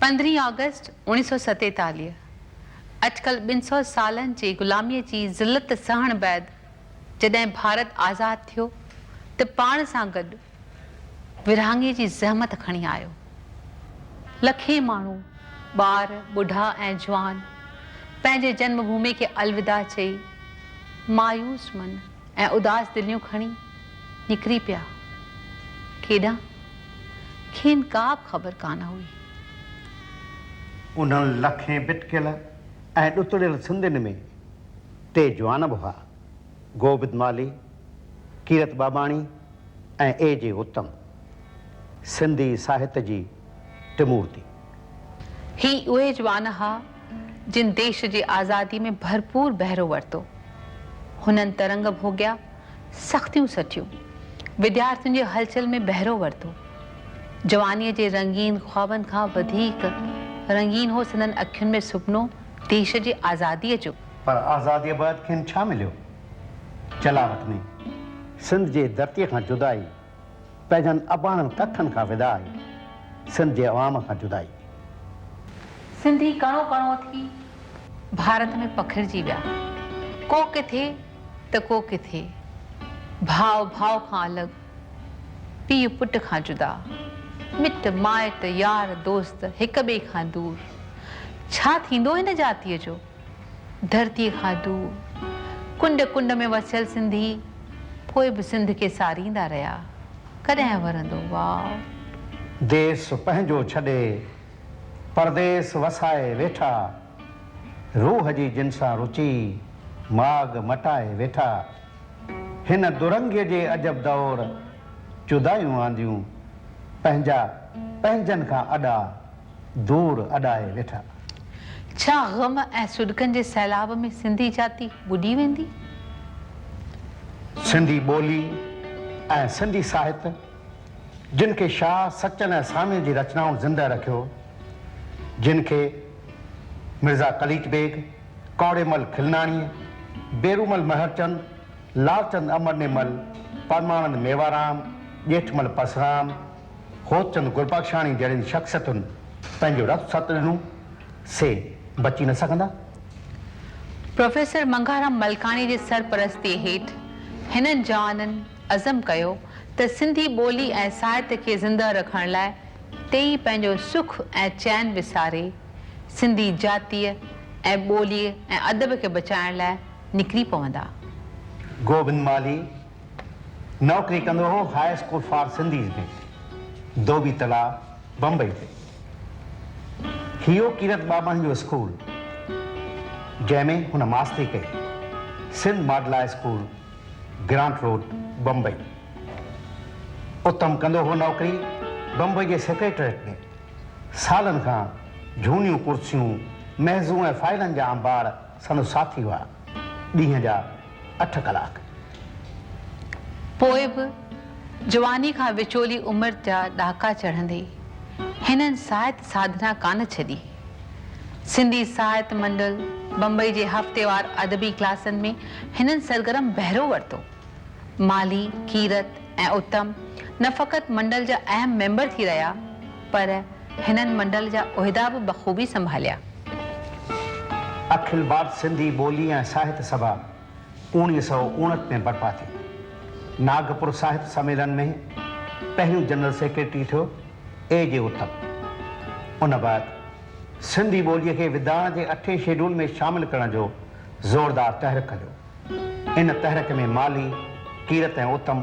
پندرهين آگسٽ اوڻيهه سؤ ستيتاليهه، اٽڪل ٻن سؤ سالن جي غلاميء جي ذلت سهڻ بعد جڏهن ڀارت آزاد ٿيو ته پاڻ سان گڏ ورهاڱي جي زحمت کڻي آيو. لکين ماڻهو، ٻار، ٻڍا ۽ جوان پنهنجي جنم ڀومي کي الوداع چئي مايوس من ۽ اداس دليون کڻي نڪري پيا. ڪيڏانهن؟ کين ڪا به خبر ڪانه هئي. انهن لکين ڀٽڪيل ۽ ڏتڙيل سنڌين ۾ ٽي جوان به هئا، گوبند مالهي، ڪيرت ٻاٻاڻي ۽ اي جي اتم، سنڌي ساهت جي ٽمورتي. هي اهي جوان ها، جن ديش جي آزادي ۾ ڀرپور بهرو ورتو. هنن ترنگ ڀوڳيا، سختيون سٺيون، وديارٿين جي هلچل ۾ بهرو ورتو. جوانيء جي رنگين خوابن کان وڌيڪ رنگين هو سندن اکين ۾ سپنو ديش جي آزاديء جو. پر آزاديء بعد کين ڇا مليو؟ جلاوطني، سنڌ جي ڌرتيء کان جدائي، پنهنجن اباڻن ڪکن کان وداعي، سنڌ جي عوام کان جدائي. سنڌي ڪڻو ڪڻو ٿي ڀارت ۾ پکڙجي ويا. ڪو ڪٿي ته ڪو ڪٿي، ڀاء ڀاء کان الڳ، پيء پٽ کان جدا، مٽ مائٽ يار دوست هڪ ٻئي کان دور. ڇا ٿيندو هن جاتيء جو؟ ڌرتيء کان دور، ڪنڊ ڪنڊ ۾ وسيل سنڌي پوء به سنڌ کي ساريندا رهيا. ڪڏهن ورندو واء؟ ديس پنهنجو ڇڏي، پرديس وسائي ويٺا. روح جي جن سان رچي، ماڳ مٽائي ويٺا. هن دورنگيء جي عجب دور، جدايون آنديون، پنهنجا پنهنجن کان اڏا، دور اڏائي ويٺا. ڇا غم ۽ سڏڪن جي سيلاب ۾ سنڌي جاتي ٻڏي ويندي؟ سنڌي ٻولي ۽ سنڌي ساهت، جن کي شاهه، سچل ۽ ساميء جي رچنائن زنده رکيو، جن کي مرزا قليچ بيگ، ڪوڙيمل کلناڻيء، بيرومل مهرچند، لالچند امرنيمل، پرمانند ميوارام، ڄيٺمل پرسرام، هوتچند گربخشاڻي جهڙين شخصيتن پنهنجو رت ست ڏنو، سي بچي نه سگهندا. پروفيسر منگهارام ملڪاڻي جي سرپرستيء هيٺ هنن جوانن عزم ڪيو ته سنڌي ٻولي ۽ ساهت کي زندهه رکڻ لاء ٽيئي پنهنجو سک ۽ چين وساري سنڌي جاتيء ۽ ٻوليء ۽ ادب کي بچائڻ لاء نڪري پوندا. گوبند مالهي نوڪري ڪندو هو هاء اسڪول فار سنڌيز ۾ ڌوٻي تلاء بمبئي تي. هيو ڪيرت ٻاٻاڻي جو اسڪول جنهن ۾ هن ماستري ڪئي، Sindh model high school grant road Bombay. Uttam ڪندو هو نوڪري بمبئي جي سيڪريٽريٽ ۾. سالن کان جهونيون ڪرسيون، ميزون ۽ فائلن جا انبار سندس ساٿي هئا. ڏينهن جا اٺ ڪلاڪ. پوء به جواني کان وچولي عمر جا ڏاڪا چڙهندي هنن ساهت ساڌنا ڪانه ڇڏي. سنڌي ساهت منڊل بمبئي جي هفتيوار ادبي ڪلاسن ۾ هنن سرگرم بهرو ورتو. مالهي، ڪيرت ۽ اتم نه فقط منڊل جا اهم ميمبر ٿي رهيا، پر هنن منڊل جا عهدا به بخوبي سنڀاليا. اکل ڀارت سنڌي ٻولي ۽ ساهت سڀا 1959 ۾ برپا ٿي. ناگپور ساهت سميلن ۾ پهريون جنرل سيڪريٽري ٿيو اي جي اتم. ان بعد سنڌي ٻوليء کي وڌاڻ جي اٺين شيڊول ۾ شامل ڪرڻ جو زوردار تحرڪ هليو. ان تحرڪ ۾ مالهي، ڪيرت ۽ اتم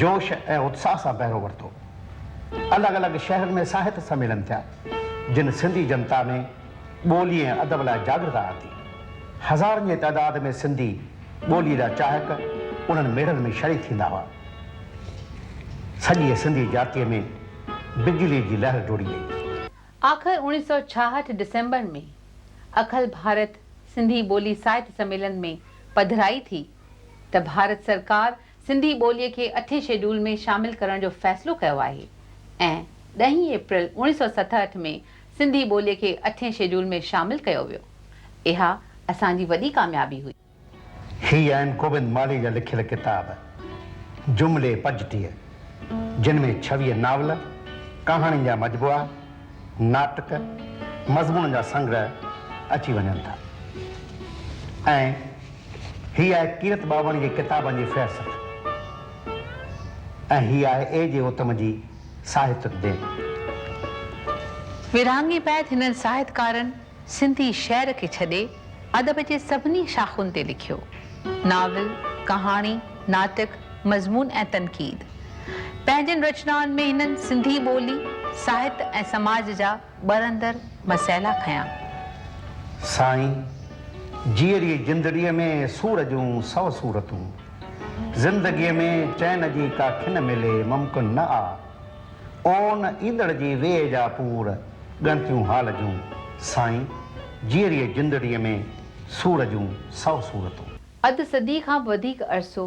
جوش ۽ اتساهه سان بهرو ورتو. الڳ الڳ شهرن ۾ ساهت سميلن ٿيا، جن سنڌي جنتا ۾ ٻولي ۽ ادب لاء جاڳرتا آندي. هزارن جي تعداد ۾ سنڌي ٻوليء جا چاهڪ انهن ميڙن ۾ شريڪ ٿيندا هئا. سڄيء سنڌي جاتيء ۾ بجليء جي لهر ڊوڙي وئي. آخر 1966 ڊسمبر ۾ اکل ڀارت سنڌي ٻولي ساهت سميلن ۾ پڌرائي ٿي ته ڀارت سرڪار سنڌي ٻوليء کي اٺين شيڊول ۾ شامل ڪرڻ جو فيصلو ڪيو آهي ۽ ڏهين اپريل 1967 ۾ سنڌي ٻوليء کي اٺين شيڊول ۾ شامل ڪيو ويو. اها اسان جي وڏي ڪاميابي هئي. هي آهن گوبند مالهي جا لکيل ڪتاب، جملي 35، جن ۾ 26 ناول، ڪهاڻين جا مجموعا، ناٽڪ، مضمونن جا سنگرهه اچي وڃن ٿا ۽ هي آهي ڪيرت ٻاٻاڻي جي ڪتابن جي فهرست ۽ هي آهي اي جي اتم جي ساهتڪ دين. ورهاڱي بعد هنن ساهتڪارن سنڌي شعر کي ڇڏي ادب جي سڀني شاخن تي لکيو. ناول، ڪهاڻي، ناٽڪ، مضمون ۽ تنقيد. پنهنجين رچنائن ۾ هنن سنڌي ٻولي، ساهت ۽ سماج جا ٻرندڙ مسئلا کنيا. سائين جيئري جندڙيء ۾ سور جون سو صورتون، زندگيء ۾ چين جي ڪا کن ملي ممڪن نه آ. اون ايندڙ جي ويء جا پور، ڳڻتيون حال جون، سائين جيئريء جندڙيء ۾ سور جون سو صورتون. اڌ صديء کان به وڌيڪ عرصو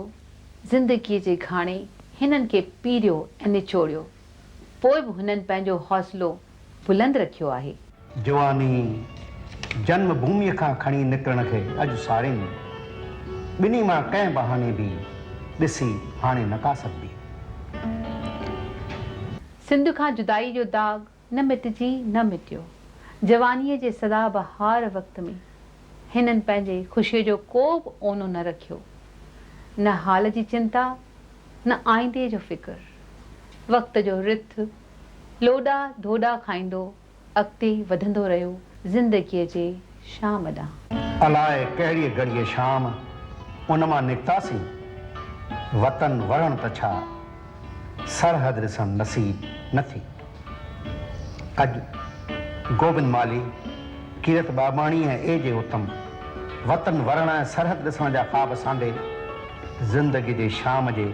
زندگيء جي گهاڻي هنن کي پيڙهيو ۽ نچوڙيو، پوء به هنن پنهنجو حوصلو بلند رکيو آهي. جواني جنم ڀوميء کان کڻي نڪرڻ کي اڄ سارين، ٻنهي مان ڪنهن بهاني به ڏسي هاڻي نه ڪا سگهبي. سنڌ کان جدائي جو داغ نه مٽجي نه مٽيو. جوانيء جي سدا بهار وقت ۾ هنن پنهنجي خوشيء جو ڪو به اونو نه رکيو. نه حال جي چنتا، نه آئيندي جو فڪر. وقت جو رٿ لوڏا ڌوڏا کائيندو اڳتي وڌندو رهيو زندگيء جي شام ڏانهن. الاء ڪهڙيء گهڙيء شام ان مان نڪتاسين، وطن ورڻ ته ڇا، سرحد ڏسڻ نصيب نه ٿي. اڄ گوبند مالهي، ڪيرت ٻاٻاڻي ۽ اي جي اتم وطن ورڻ ۽ سرحد ڏسڻ جا خواب سانڍي زندگيء جي شام جي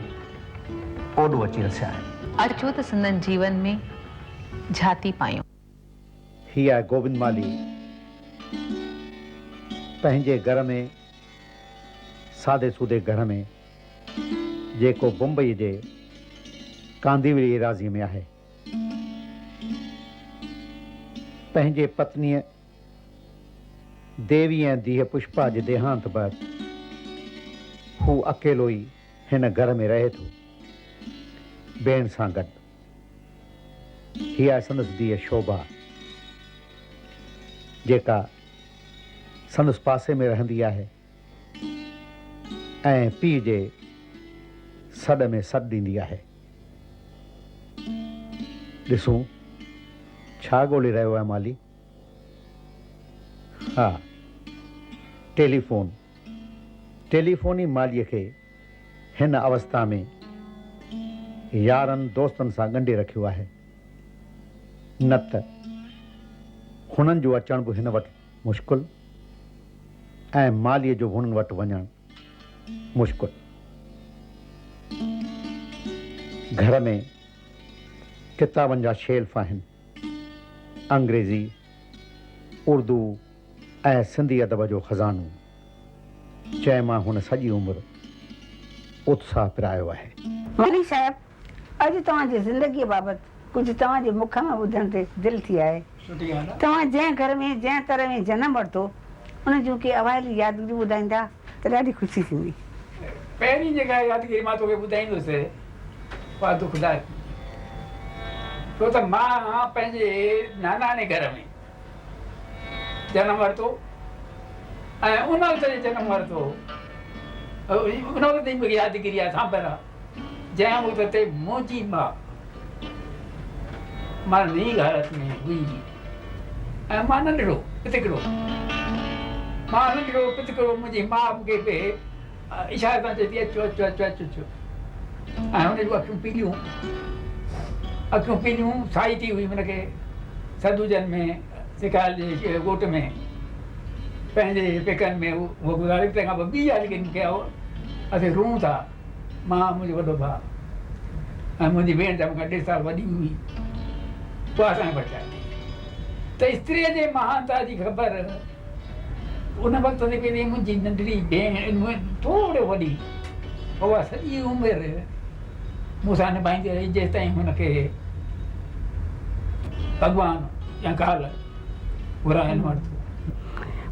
اوڏو اچي رسيا آهن. اچو ته سندن جيون ۾ جھاتي پايون. هي آهي گوبند مالهي پنهنجي گهر ۾ سادي سودي گهر ۾ جيڪو بمبئي جي ڪانديولي ايراضيء ۾ آهي. پنهنجي پتنيء ديوي ۽ ڌيء پشپا جي ديهانت بعد هو اڪيلو ئي هن گهر ۾ رهي ٿو. ڀيڻ سان گڏ. هيء آهي سندس ڌيء شوڀا، جيڪا سندس پاسي ۾ رهندي آهي ۽ پيء جي سڏ ۾ سڏ ڏيندي آهي. ڏسون ڇا ڳولي رهيو آهي مالهي؟ ها، ٽيليفون. ٽيليفون ئي مالهيء کي هن اوستا ۾ يارن دوستن سان ڳنڍي رکيو آهي. نه ته هنن جو اچڻ به هن وٽ مشڪل ۽ مالهيء جو هنن وٽ وڃڻ مشڪل. گهر ۾ ڪتابن جا شيلف آهن. انگريزي، اردو ۽ سنڌي ادب جو خزانو، جنهن مان هن سڄي عمر اتساهه پرايو آهي. مالهي صاحب، اڄ توهان جي زندگيء بابت ڪجهه توهان جي مک مان ٻڌڻ تي دل ٿي آهي. توهان جنهن گهر ۾ جنهن تر ۾ جنم ورتو، ان جون ڪي اوائلي يادگيريون ٻڌائيندا ته ڏاڍي خوشي ٿيندي. پهرين جيڪا يادگيري مان توکي ٻڌائيندس، اها دکدائڪ هوندي، ڇو ته مان پنهنجي ناناڻي گهر ۾. جنم ورتو ۽ ان وقت جي جنم ورتو ان وقت جي مونکي يادگيري آهي سانڀر آهي جنهن وقت تي منهنجي ماء مرڻينگ حالت ۾ هئي ۽ مان ننڍڙو پتڪڙو مان ننڍڙو پتڪڙو منهنجي ماء مونکي پي اشاري سان چئي ٿي اچو اچو اچو اچو اچو ۽ هن جون اکيون پيليون اکيون پيليون سائي ٿي هئي هن کي سدوجن ۾ سکايل جي ڳوٺ ۾ پنهنجي پيڪن ۾ هو گذاري تنهن کان پوء ٻي يادگيري مون کي اسين رون ٿا مان منهنجو وڏو ڀاء ۽ منهنجي ڀيڻ جا مون کان ڏيڍ سال وڏي هئي اها اسان کي بچائي ته استريء جي مهانتا جي خبر ان وقت تي پئي منهنجي ننڍڙي ڀيڻ ٿورو وڏي اها سڄي عمر مون سان نڀائيندي رهي جيستائين هن کي ڀڳوان يا ڪال گهرائي نه ورتو.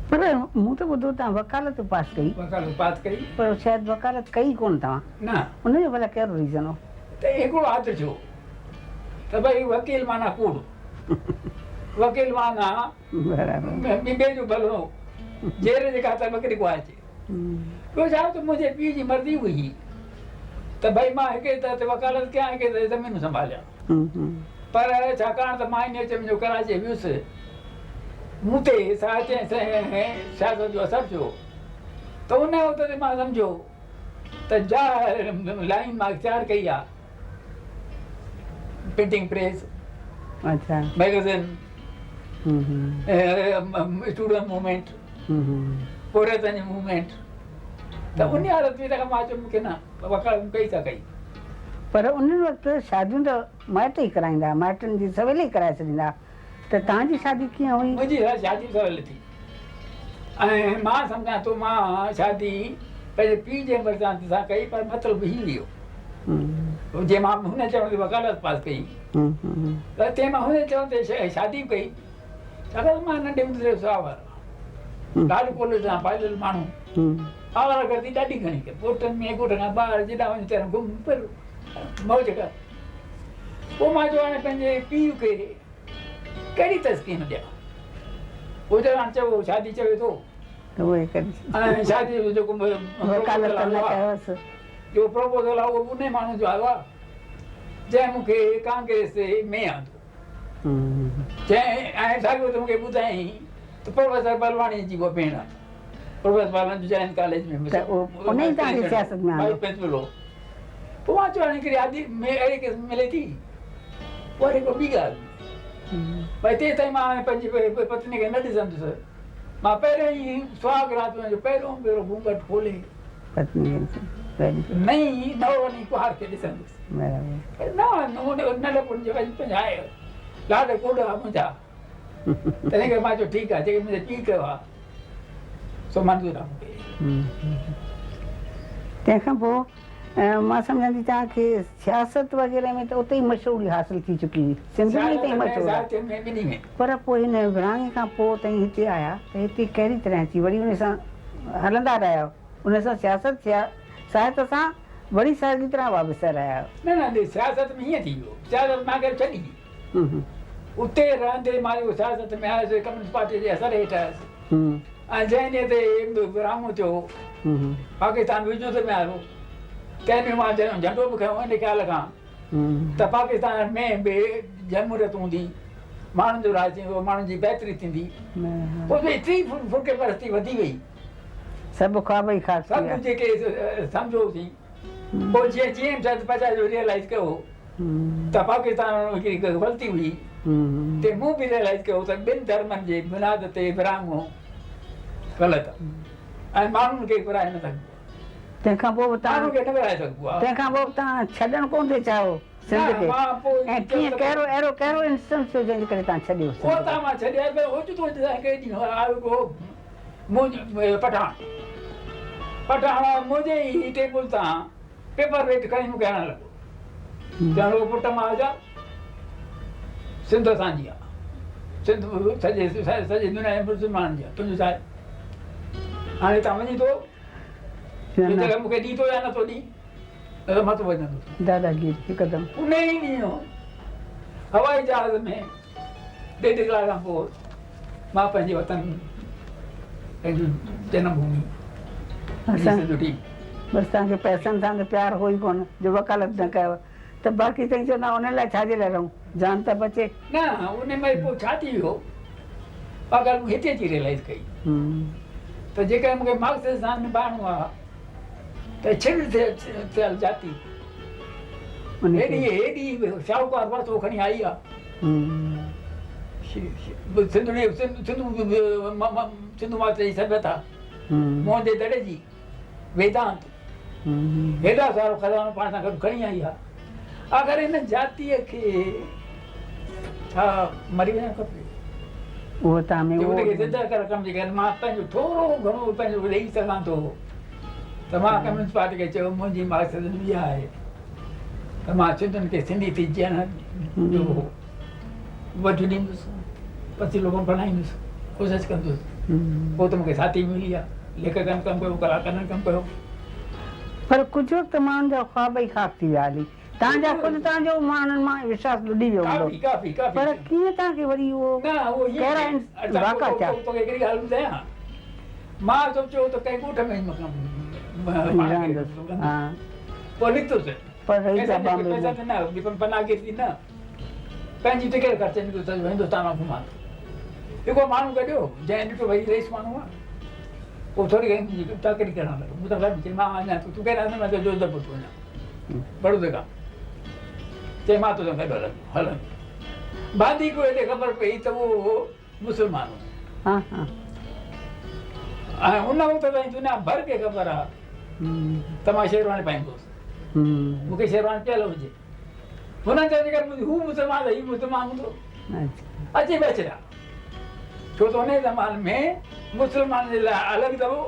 پر مون ته ٻڌو توهان وڪالت به پاس ڪئي. وڪالت پاس ڪئي. پر شايد وڪالت ڪئي ڪونه توهان. نه. ان جو ڀلا ڪهڙو ريزن هو؟ ته هڪڙو آدرش هو ته ڀئي وڪيل معنيٰ ڪوڙ. وڪيل معنيٰ ٻئي جو ڀلو جير جي خاطر ٻڪري ڪوهائي اچي. ٻيو ڇا ته منهنجي پيء جي مرضي هئي ته ڀئي مان هڪڙي طرح تي وڪالت ڪيان هڪڙي طرح زمينون سنڀاليان. پر ڇاڪاڻ ته مان انهيء وچ ۾ جو ڪراچيء ويس، مون تي ساهتيه ۽ سياست جو اثر ٿيو ته ان وقت تي مان سمجهيو ته جا لائين مان اختيار ڪئي آهي، printing press, magazine, student movement, پورهيتن جي موومينٽ ته انهيء حالت ۾ تنهن کان مان چيو مون کي نه وڪالت ڪئي سا ڪئي. پر ان وقت شاديون ته مائٽ ئي ڪرائيندا ها، مائٽن جي سويل ئي ڪرائي ڇڏيندا ها ته توهان جي شادي ڪيئن هئي؟ منهنجي شادي سويل ٿي ۽ مان سمجهان ٿو مان شادي پنهنجي پيء جي مرضي سان ڪئي پر مطلب هي هيو جي مان هن چوڻ تي وڪالت پاس ڪئي ته تنهن مان هن چوڻ تي شادي به ڪئي ڇاڪاڻ ته مان ننڍي هوندي سان سواء وارو لاڏ ڪولهه سان پاليل ماڻهو آواره گردي ڏاڍي گهڻي ڪئي ڳوٺن ۾ ڳوٺ کان ٻاهر جيڏانهن وڃ تيڏانهن گم پر موج ڪر پوء مان چيو هاڻي پنهنجي پيء کي ڪهڙي تسڪين ڏيان پوء چيو هاڻي چئو شادي چوي ٿو ۽ شادي جو جيڪو وڪالت نه ڪيوس جو پروپوزل آهي اهو به انهي ماڻهو جو آيو آهي جنهن مون کي ڪانگريس ۾ آندو جنهن ۽ ساڳيو ته مون کي ٻڌايائين ته پروفيسر بلواڻي جي اها ڀيڻ آهي. پروفيسر بلواڻي جو جئه هند ڪاليج ۾ ته اهو انهيء ئي توهان کي سياست ۾ آندو. وائيس پرنسپل هو. پوء مان چيو هاڻي هڪڙي عادي ۾ اهڙي قسم ملي ٿي پوء وري ڪو ٻي ڳالهه ڀئي تيستائين مان پنهنجي پتني کي نه ڏسندس. مان پهريون ئي سهاڳ رات جو پهريون ڀيرو گهونگهٽ کولي نئين نوروني ڪنوار کي ڏسندس. نه ننڍپڻ جي وڃ لاڏ ڪوڏ ها منهنجا تنهن ڪري مان چيو ٺيڪ آهي جيڪي منهنجي پيء ڪيو آهي سو منظور آهي مون کي. تنهن کان پوء مان سمجهان ٿي توهان کي سياست وغيره ۾ ته اتي ئي مشهوري حاصل ٿي چڪي هئي سنڌ ۾ ئي ته مشهور آهي پر پوء هن ورهاڱي کان پوء تائين هتي آيا ته هتي ڪهڙي طرح اچي وري ان سان هلندا رهيا ان سان سياست ساهت سان وري ساڳي طرح وابسته رهيا. نه نه سياست ۾ هيئن ٿي ويو سياست مان ڪري ڇڏي اتي رهندي مان جيڪو سياست ۾ آيس ڪميونسٽ پارٽي جي اثر هيٺ آيس ۽ جنهن ڏينهن تي ورهاڱو ٿيو پاڪستان وجود ۾ آيو تنهن ڏينهن مان جهنڊو به کنيو ان خيال کان ته پاڪستان ۾ به جمهوريت هوندي ماڻهن جو راڄ ٿيندو ماڻهن جي بهتري ٿيندي پوء ايتري فرقي پرستي وڌي وئي سڀ خواب ئي خاڪ ٿي ويا. سڀ جيڪي سمجهيوسين پوء جيئن جي ايم سيد پچائي جو ريئلائيز ڪيو ته پاڪستان هڪڙي غلطي هئي تي مون به ريئلائيز ڪيو ته ٻن ڌرمن جي بنياد تي ورهاڱو غلط آهي ۽ ماڻهن کي ورهائي نه سگهبو آهي. تنهن کان پوء به توهان ماڻهن کي نه ورهائي سگهبو آهي. تنهن کان پوء به توهان ڇڏڻ ڪونه ٿي چاهيو سنڌ کي ۽ ڪيئن ڪهڙو اهڙو ڪهڙو انسٽنس ٿيو جنهن جي ڪري توهان ڇڏيو سنڌ کي. اهو ته مان ڇڏيو پر اوچتو هڪڙي ڏينهن آيو هڪڙو منهنجو پٺاڻ پٺاڻ منهنجي ئي ٽيبل تان پيپر ويٽ کڻي مون کي هڻڻ لڳو. چوڻ لڳو پٽ ماء جا سنڌ اسان جي آ سنڌ سڄي سڄي دنيا جي مسلمانن جي آ تنهنجو ڇا آهي هاڻي هتان وڃين ٿو جيڪڏهن مون کي ڏين ٿو يا نٿو ڏين نه ته مان تو وڃندس. داداگيري هڪدم. انهيء ئي ڏينهن هوائي جهاز ۾ ڏيڍ ڪلاڪ کان پوء مان پنهنجي وطن پنهنجي جنم ڀومي سنڌ ڏٺي. بس توهان کي پئسن سان ته پيار هو ئي ڪونه جو وڪالت نه ڪيو ته باقي توهين چوندا ان لاء ڇا جي لاء رهون جان ته بچي. نه ان مهل پوء ڇا ٿي ويو اها ڳالهه مون هتي اچي ريئلائيز ڪئي ته جيڪڏهن مون کي مارڪسزم سان نڀائڻو آهي ته ڇڙ ٿيل جاتي هيڏي هيڏي شاهوڪار ورثو کڻي آئي آ. سنڌڙي سنڌو سنڌو ماٿري جي سڀيتا، موهن جي دڙي جي ويدانت، هيڏا سارو خزانو پاڻ سان گڏ کڻي آئي آ. آخر هن جاتيء کي ڇا مري وڃڻ کپي؟ اهو تان ۾ ان کي زنده ڪرڻ ڪم جي ڪري مان پنهنجو ٿورو گهڻو پنهنجو ڏيئي سگهان ٿو ته مان ڪميونسٽ پارٽي کي چيو منهنجي مارڪسزم اها آهي ته مان سنڌين کي سنڌي ٿي جيئڻ جو وجهه ڏيندس، وسيلو بڻائيندس، ڪوشش ڪندس. پوء ته مون کي ساٿي ملي ويا، ليکڪن ڪم ڪيو، ڪلاڪارن ڪم ڪيو. پر ڪجهه وقت ماڻهن جا خواب ئي خاڪ ٿي ويا هلي. توهان جا خود توهان جو ماڻهن مان وشواس لڏي ويو هوندو. ڪافي ڪافي ڪافي. پر ڪيئن توهان کي وري اهو نه اهو ائين ڪهڙا واقعا ٿيا؟ توکي هڪڙي ڳالهه ٻڌايان مان سوچيو ته ڪنهن ڳوٺ ۾ پاڻ کي رهندس ها. پوء نڪتس. پر رهي ٿيا بامبي ۾. پئسا ته نه پناهگير ٿي نه پنهنجي ٽڪيٽ خرچ نڪتس سڄو هندستان مان گهمان ٿو. هڪڙو ماڻهو گڏيو جنهن ڏٺو ڀئي رئيس ماڻهو آهي. پوء ٿوري گهڻي منهنجي چاڪري ڪرڻ لڳو. مون سان گڏ چي مان وڃان ٿو تون ڪيڏانهن ٿو مان چيو جوڌپور ٿو وڃان. بڙودي کان. چي مان توسان گڏ هلندو هلندو. باندي ڪوئي تي خبر پئي ته اهو مسلمان هو. ها ها. ۽ ان وقت تائين دنيا ڀر کي خبر آ ته مان شيرواني پائيندو هوس. مون کي شيرواني پيل هجي. هنن چيو جيڪر هو مسلمان ته هي مسلمان هوندو. اچي بچ رهيا. ڇو ته انهيء زماني ۾ مسلمانن جي لاء الڳ دٻو،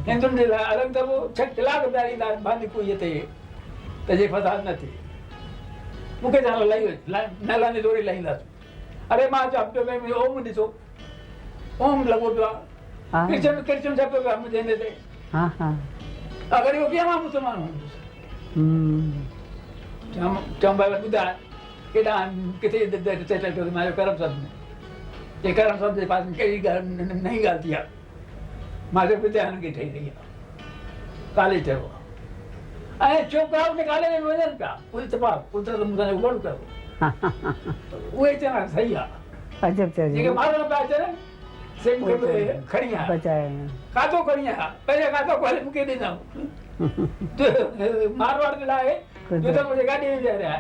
هندن جي لاء الڳ دٻو، ڇهه ڪلاڪ بيهاريندا هئا باندي ڪوئيء تي ته جي فساد نه ٿئي. مون کي چوڻ لڳا لهي وڃ، نه لهندين زوري لاهينداسون. اڙي مان چيان پيو ڀئي منهنجو اوم ڏسو، اوم لڳو پيو آهي، ڪرشن ڪرشن ڇپيو پيو آهي منهنجي هن تي. اگر اهو ڪيئن مان مسلمان هوندس؟ چيم ڀئي ٻڌاء. ڪيڏانهن ڪٿي سيٽل ٿيو ته مان چيو ڪرم سنت ۾ چي ڪرم سنت جي پاسي ۾ ڪهڙي ڳالهه نئين ڳالهه ٿي آهي مان چيو وديا هنن کي ٺهي رهي آهي ڪاليج ٺهيو آهي ۽ ڇوڪرا ان ڪاليج ۾ وڃن پيا اتفاق قدرت مون سان وڙ ڪيو اهي چوڻ صحيح آهي عجب چئجي جيڪي مارڻ پيا اچن سي مون کي کڻي آيا کاڌو کڻي آيا پنهنجو کاڌو کولي مون کي ڏنائون مارواڙ جي لاء جو ته منهنجي گاڏي ۾ ويهاريا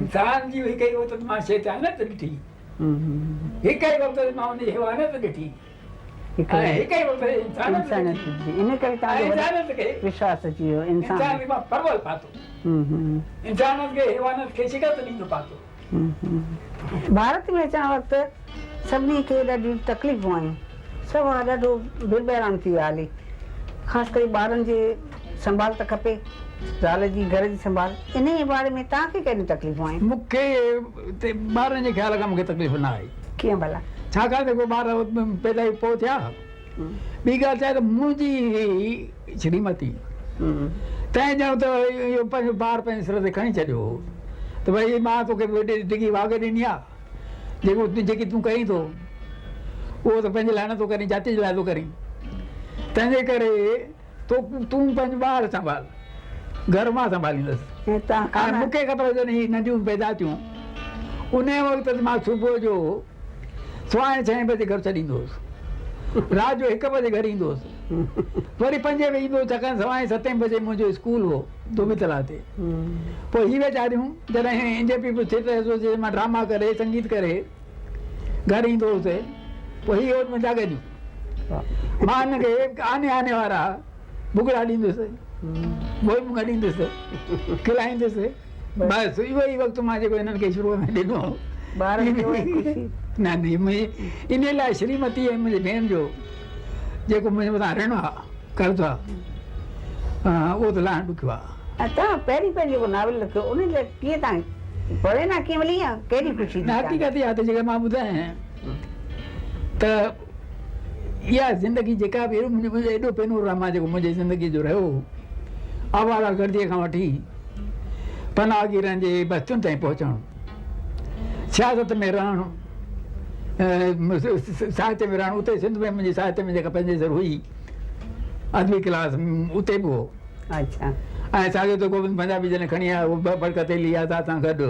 انسان جي هڪ ئي وقت مان شيطانيت ڏٺي هڪ ئي وقت مان ان جي حيوانيت ڏٺي ۽ هڪ ئي وقت انسانيت ڏٺي ان ڪري توهان کي انسانيت کي وشواس اچي ويو انسان کي مان پرول پاتو انسانيت کي حيوانيت کي شڪست ڏيندو پاتو. ڀارت ۾ اچڻ وقت سڀني کي ڏاڍيون تڪليفون آيون. سڀ ڏاڍو بربحران ٿي ويا هلي. خاص ڪري ٻارن جي سنڀال ته کپي، زال جي گهر جي سنڀال. انهيء باري ۾ توهان کي ڪهڙيون تڪليفون آيون؟ مون کي ٻارن جي خيال کان مون کي تڪليف نه آئي. ڪيئن ڀلا؟ ڇاڪاڻ ته ٻار پيدا ئي پوء ٿيا. ٻي ڳالهه ڇا آهي ته منهنجي شريمتي تنهن ڄڻ ته اهو پنهنجو بار پنهنجي سر تي کڻي ڇڏيو هو ته ڀئي مان توکي ڊگهي واڳ ڏني آهي جيڪو جيڪي تون ڪرين ٿو اهو ته پنهنجي لاء نٿو ڪرين جاتي جي لاء ٿو ڪرين تنهنجي ڪري تو تون پنهنجو ٻار سنڀال گهر مان سنڀاليندس ۽ مون کي خبر جڏهن هي ننڍيون پيدا ٿيون ان وقت ته مان صبح جو سواء ڇهين بجي گهر ڇڏيندو هوس. رات جو هڪ بجي گهر ايندو هوس. وري پنجين بجي ايندو هوس ڇاڪاڻ سواء ستين بجي منهنجو اسڪول هو ڌوٻي تلاء تي. پوء هي ويچاريون جڏهن N J peoples theatre association مان ڊراما ڪري سنگيت ڪري گهر ايندو هوس پوء هي اوڏ ۾ جاڳنديون. مان هن کي آني آني وارا ڀڳڙا ڏيندس، موئي مونگا ڏيندس، کلائيندس. بس اهو ئي وقت مان جيڪو هنن کي شروع ۾ ڏنو هو. ٻارن کي اها ئي خوشي. نه نه منهنجي انهي لاء شريمتي ۽ منهنجي ڀيڻ جو جيڪو منهنجي مٿان رڻ آ قرض آ اهو ته لاهڻ ڏکيو آ. ۽ توهان پهرين پهرين جيڪو ناول لکيو انهي لاء ڪيئن توهان پريرڻا ڪيئن ملي يا ڪهڙي خوشي ٿي نه توهان کي؟ حقيقت اها ته جيڪا مان ٻڌايان ته اها زندگي جيڪا به منهنجو ايڏو پينوراما جيڪو منهنجي زندگي جو رهيو هو آواره گرديء کان وٺي پناهگيرن جي بستين تائين پهچڻ، سياست ۾ رهڻ، ساهتيه ۾ رهڻ، اتي سنڌ ۾ منهنجي ساهتيه ۾ جيڪا پنهنجي سر هئي ادبي ڪلاس اتي به هو ۽ ساڳيو ته گوبند پنجابي جڏهن کڻي آيو برڪت علي آزاد سان گڏ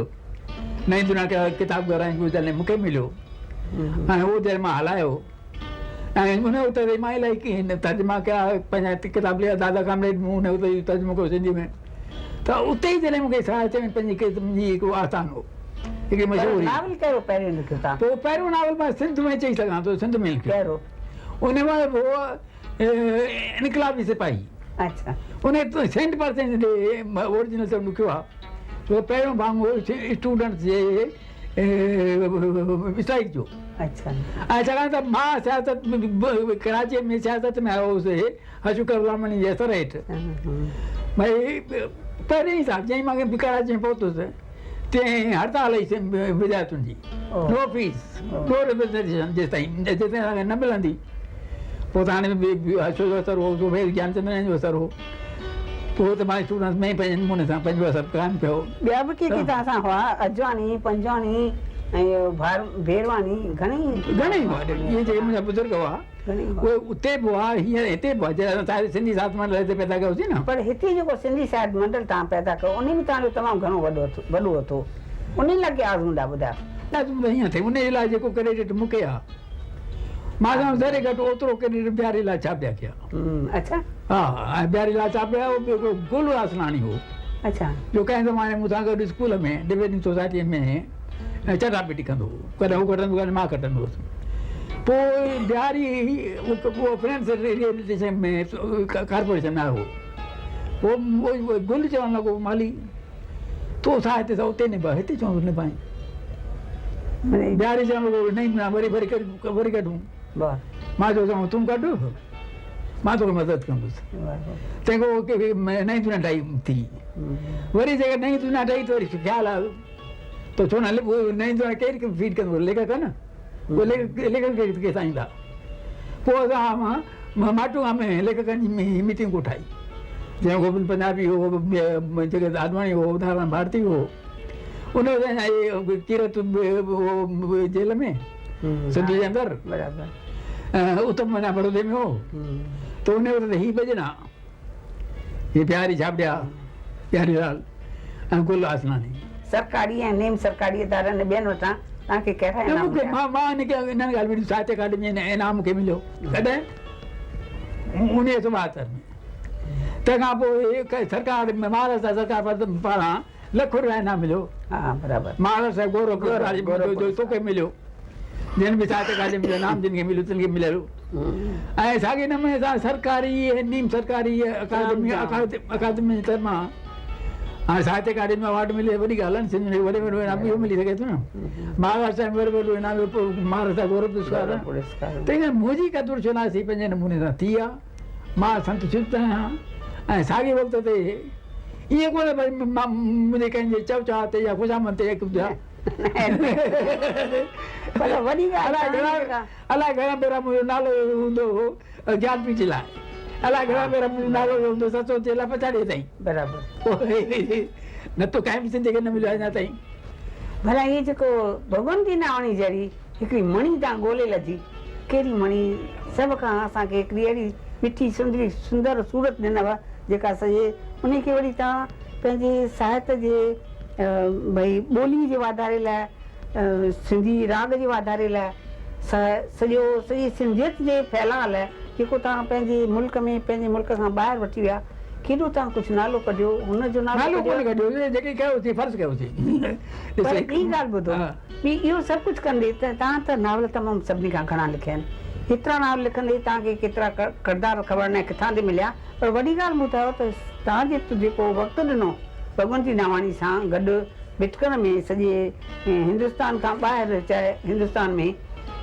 نئين دنيا ڪتاب گهر ۽ جڏهن مون کي مليو ۽ اهو جڏهن مان هلايو ۽ ان وقت تي مان الائي ڪيئن ترجما ڪيا پنهنجا ڪتاب لکيا دادا ڪامريڊ مون ان وقت جو ترجمو ڪيو سنڌي ۾ ته اتي ئي جڏهن مون کي ساهتيه ۾ پنهنجي قسم جي هڪ آستان هو هڪڙي مشهوري ناول ڪهڙو پهريون لکيو تان؟ پوء پهريون ناول مان سنڌ ۾ چئي سگهان ٿو سنڌ ۾ لکيو ڪهڙو؟ ان مان هو انقلابي سپاهي اڇا ان سينٽ پرسنٽ اوريجنل سڀ لکيو آهي پهريون ڀاڱو اسٽوڊنٽس جي اسٽرائيڪ جو ۽ ڇاڪاڻ ته مان سياست ڪراچيء ۾ سياست ۾ آيو هوس حشو ڪيولراماڻي جي اثر هيٺ ڀئي پهرين ئي سال جئين مان ڪراچي ۾ پهتس تئين هڙتال هئي وديارٿين جي نو فيس نو ريپريزنٽيشن جيستائين جيستائين اسان کي نه ملندي پوء ته هاڻي حشو جو اثر هو گيانچنداڻي جو اثر هو. پوء ته مان اسٽوڊنٽس ۾ پنهنجي نموني سان پنهنجو سڀ قائم ڪيو. ٻيا به ڪي ڪي توهان سان هئا، اجواڻي، پنجواڻي ۽ ڀيرواڻي گهڻيئي. گهڻيئي هئا، اهي جيڪي منهنجا بزرگ هئا اهي اتي به هئا، هينئر هتي به هئا، جڏهن اسان سنڌي ساهت منڊل هتي پيدا ڪيوسين نه. پر هتي جيڪو سنڌي ساهت منڊل توهان پيدا ڪيو، انهي ۾ توهان جو تمام گهڻو وڏو هٿ وڏو هٿ هو. انهي لاء ڪي آزمودا ٻڌايو. آزمودا هيئن اٿئي، انهي لاء جيڪو ڪريڊٽ مون کي آ، مان چوان ذري گهٽ اوترو ڪريڊٽ بياري لاء ڇاپيا ڪيا. اڇا. ها، ۽ بياري لاء ڇاپيا اهو به هڪڙو گل آسناڻي هو. اڇا. جو ڪنهن زماني مون سان گڏ اسڪول ۾ ڊبيٽنگ سوسائٽيء ۾ چٽاڀيٽي ڪندو هو. ڪڏهن هو کٽندو ڪڏهن مان کٽندو هوس. پوء بياري اهو فرينڊس ريهبليٽيشن ۾ ڪارپوريشن ۾ آيو هو. پوء گل چوڻ لڳو مالهي تو سان هتي سان اتي نڀاء هتي ڇو ٿو نڀائين؟ بياري چوڻ لڳو نئين دنيا وري وري وري ڪڍون. مان چيو چڱو تون ڪڍ مان توکي مدد ڪندس. تنهن کان پوء نئين دنيا ٺاهي ٿي. وري جيڪا نئين دنيا ٺاهي ته وري خيال آيو ته ڇو نه نئين دنيا ڪير فيڊ ڪندو ليکڪ نه اهي ليکڪ ڪيسان ايندا. پوء اسان ماٽونگا ۾ ليکڪن جي ميٽنگ ڪوٺائي جنهن ۾ گوبند پنجابي هو، جڳت آڏواڻي هو، نارائڻ ڀارتي هو. ان وقت اڃا اهي ڪيرت به هو جيل ۾ سنڌ جي اندر اتم اڃا بڙودي ۾ هو ته ان وقت هي ٻه ڄڻا هي پياري ڇاٻڙيا پياري لال ۽ گل آسناڻي. سرڪاري ۽ نيم سرڪاري ادارن ۽ ٻين وٽان توهان کي ڪهڙا انعام مليا؟ مان مان ان کي انهن ڳالهين ۾ ساهتيه اڪاڊمي ۾ انعام مون کي مليو ڪڏهن 1972 ۾ تنهن کان پوء سرڪار مهاراشٽر سرڪار پاران لک روپيا انعام مليو. ها برابر. مهاراشٽر گورو پرسڪار جو توکي مليو جن به ساهتيه اڪاڊمي جو انعام جن کي مليو تن کي مليل ۽ ساڳئي نموني سان سرڪاري ۽ نيم سرڪاري اڪادمي اڪادمي جي طرفان هاڻي ساهتيه اڪاڊمي ايوارڊ ملي وڏي ڳالهه آهي سنڌ ۾ وڏي ۾ وڏو انعام اهو ملي سگهي ٿو نه مهاراشٽر ۾ وڏو وڏو انعام مهاراشٽر گورو پرسڪار تنهن ڪري منهنجي قدر شناسي پنهنجي نموني سان ٿي آهي مان سنتشت آهيان ۽ ساڳئي وقت تي ائين ڪونهي ڀئي مان منهنجي ڪنهن جي چئو چاهه تي يا خوشامد تي پر وڏي ڳالهه الائي گهڻا ڀيرا منهنجو نالو هوندو هو گيان پيٺ لاء الائي گهڻا ڀيرا منهنجو نالو هوندو ستسنگ جي لاء پڇاڙيء تائين. برابر. نه ته ڪنهن به سنڌي کي نه مليو آهي اڃا تائين. ڀلا هيء جيڪو ڀڳونتي ناوڻي جهڙي هڪڙي مڻي تان ڳولي لڌي، ڪهڙي مڻي سڀ کان اسان کي هڪڙي اهڙي مٺي سندري سندر صورت ڏنو جيڪا سڄي انهي کي وري توهان پنهنجي ساهت جي ڀئي ٻولي جي واڌاري لاء سنڌي راڳ جي واڌاري لاء سڄو سڄي سنڌيت جي ڦهلاء لاء جيڪو توهان پنهنجي ملڪ ۾ پنهنجي ملڪ کان ٻاهر وٺي ويا ڪيڏو توهان ڪجهه نالو ڪڍيو هن جو نالو نالو ڪونه ڪڍيو جيڪي ڪيوسين فرض ڪيوسين. پر ٻي ڳالهه ٻڌو ٻي اهو سڀ ڪجهه ڪندي ته توهان ته ناول تمام سڀني کان گهڻا لکيا آهن هيترا ناول لکندي توهان کي ڪيترا ڪردار خبر ناهي ڪٿان تي مليا پر وڏي ڳالهه ٻڌايو ته توهان جيڪو وقت ڏنو ڀڳونتي ناواڻي سان گڏ ڀٽڪڻ ۾ سڄي هندستان کان ٻاهر چاهي هندستان ۾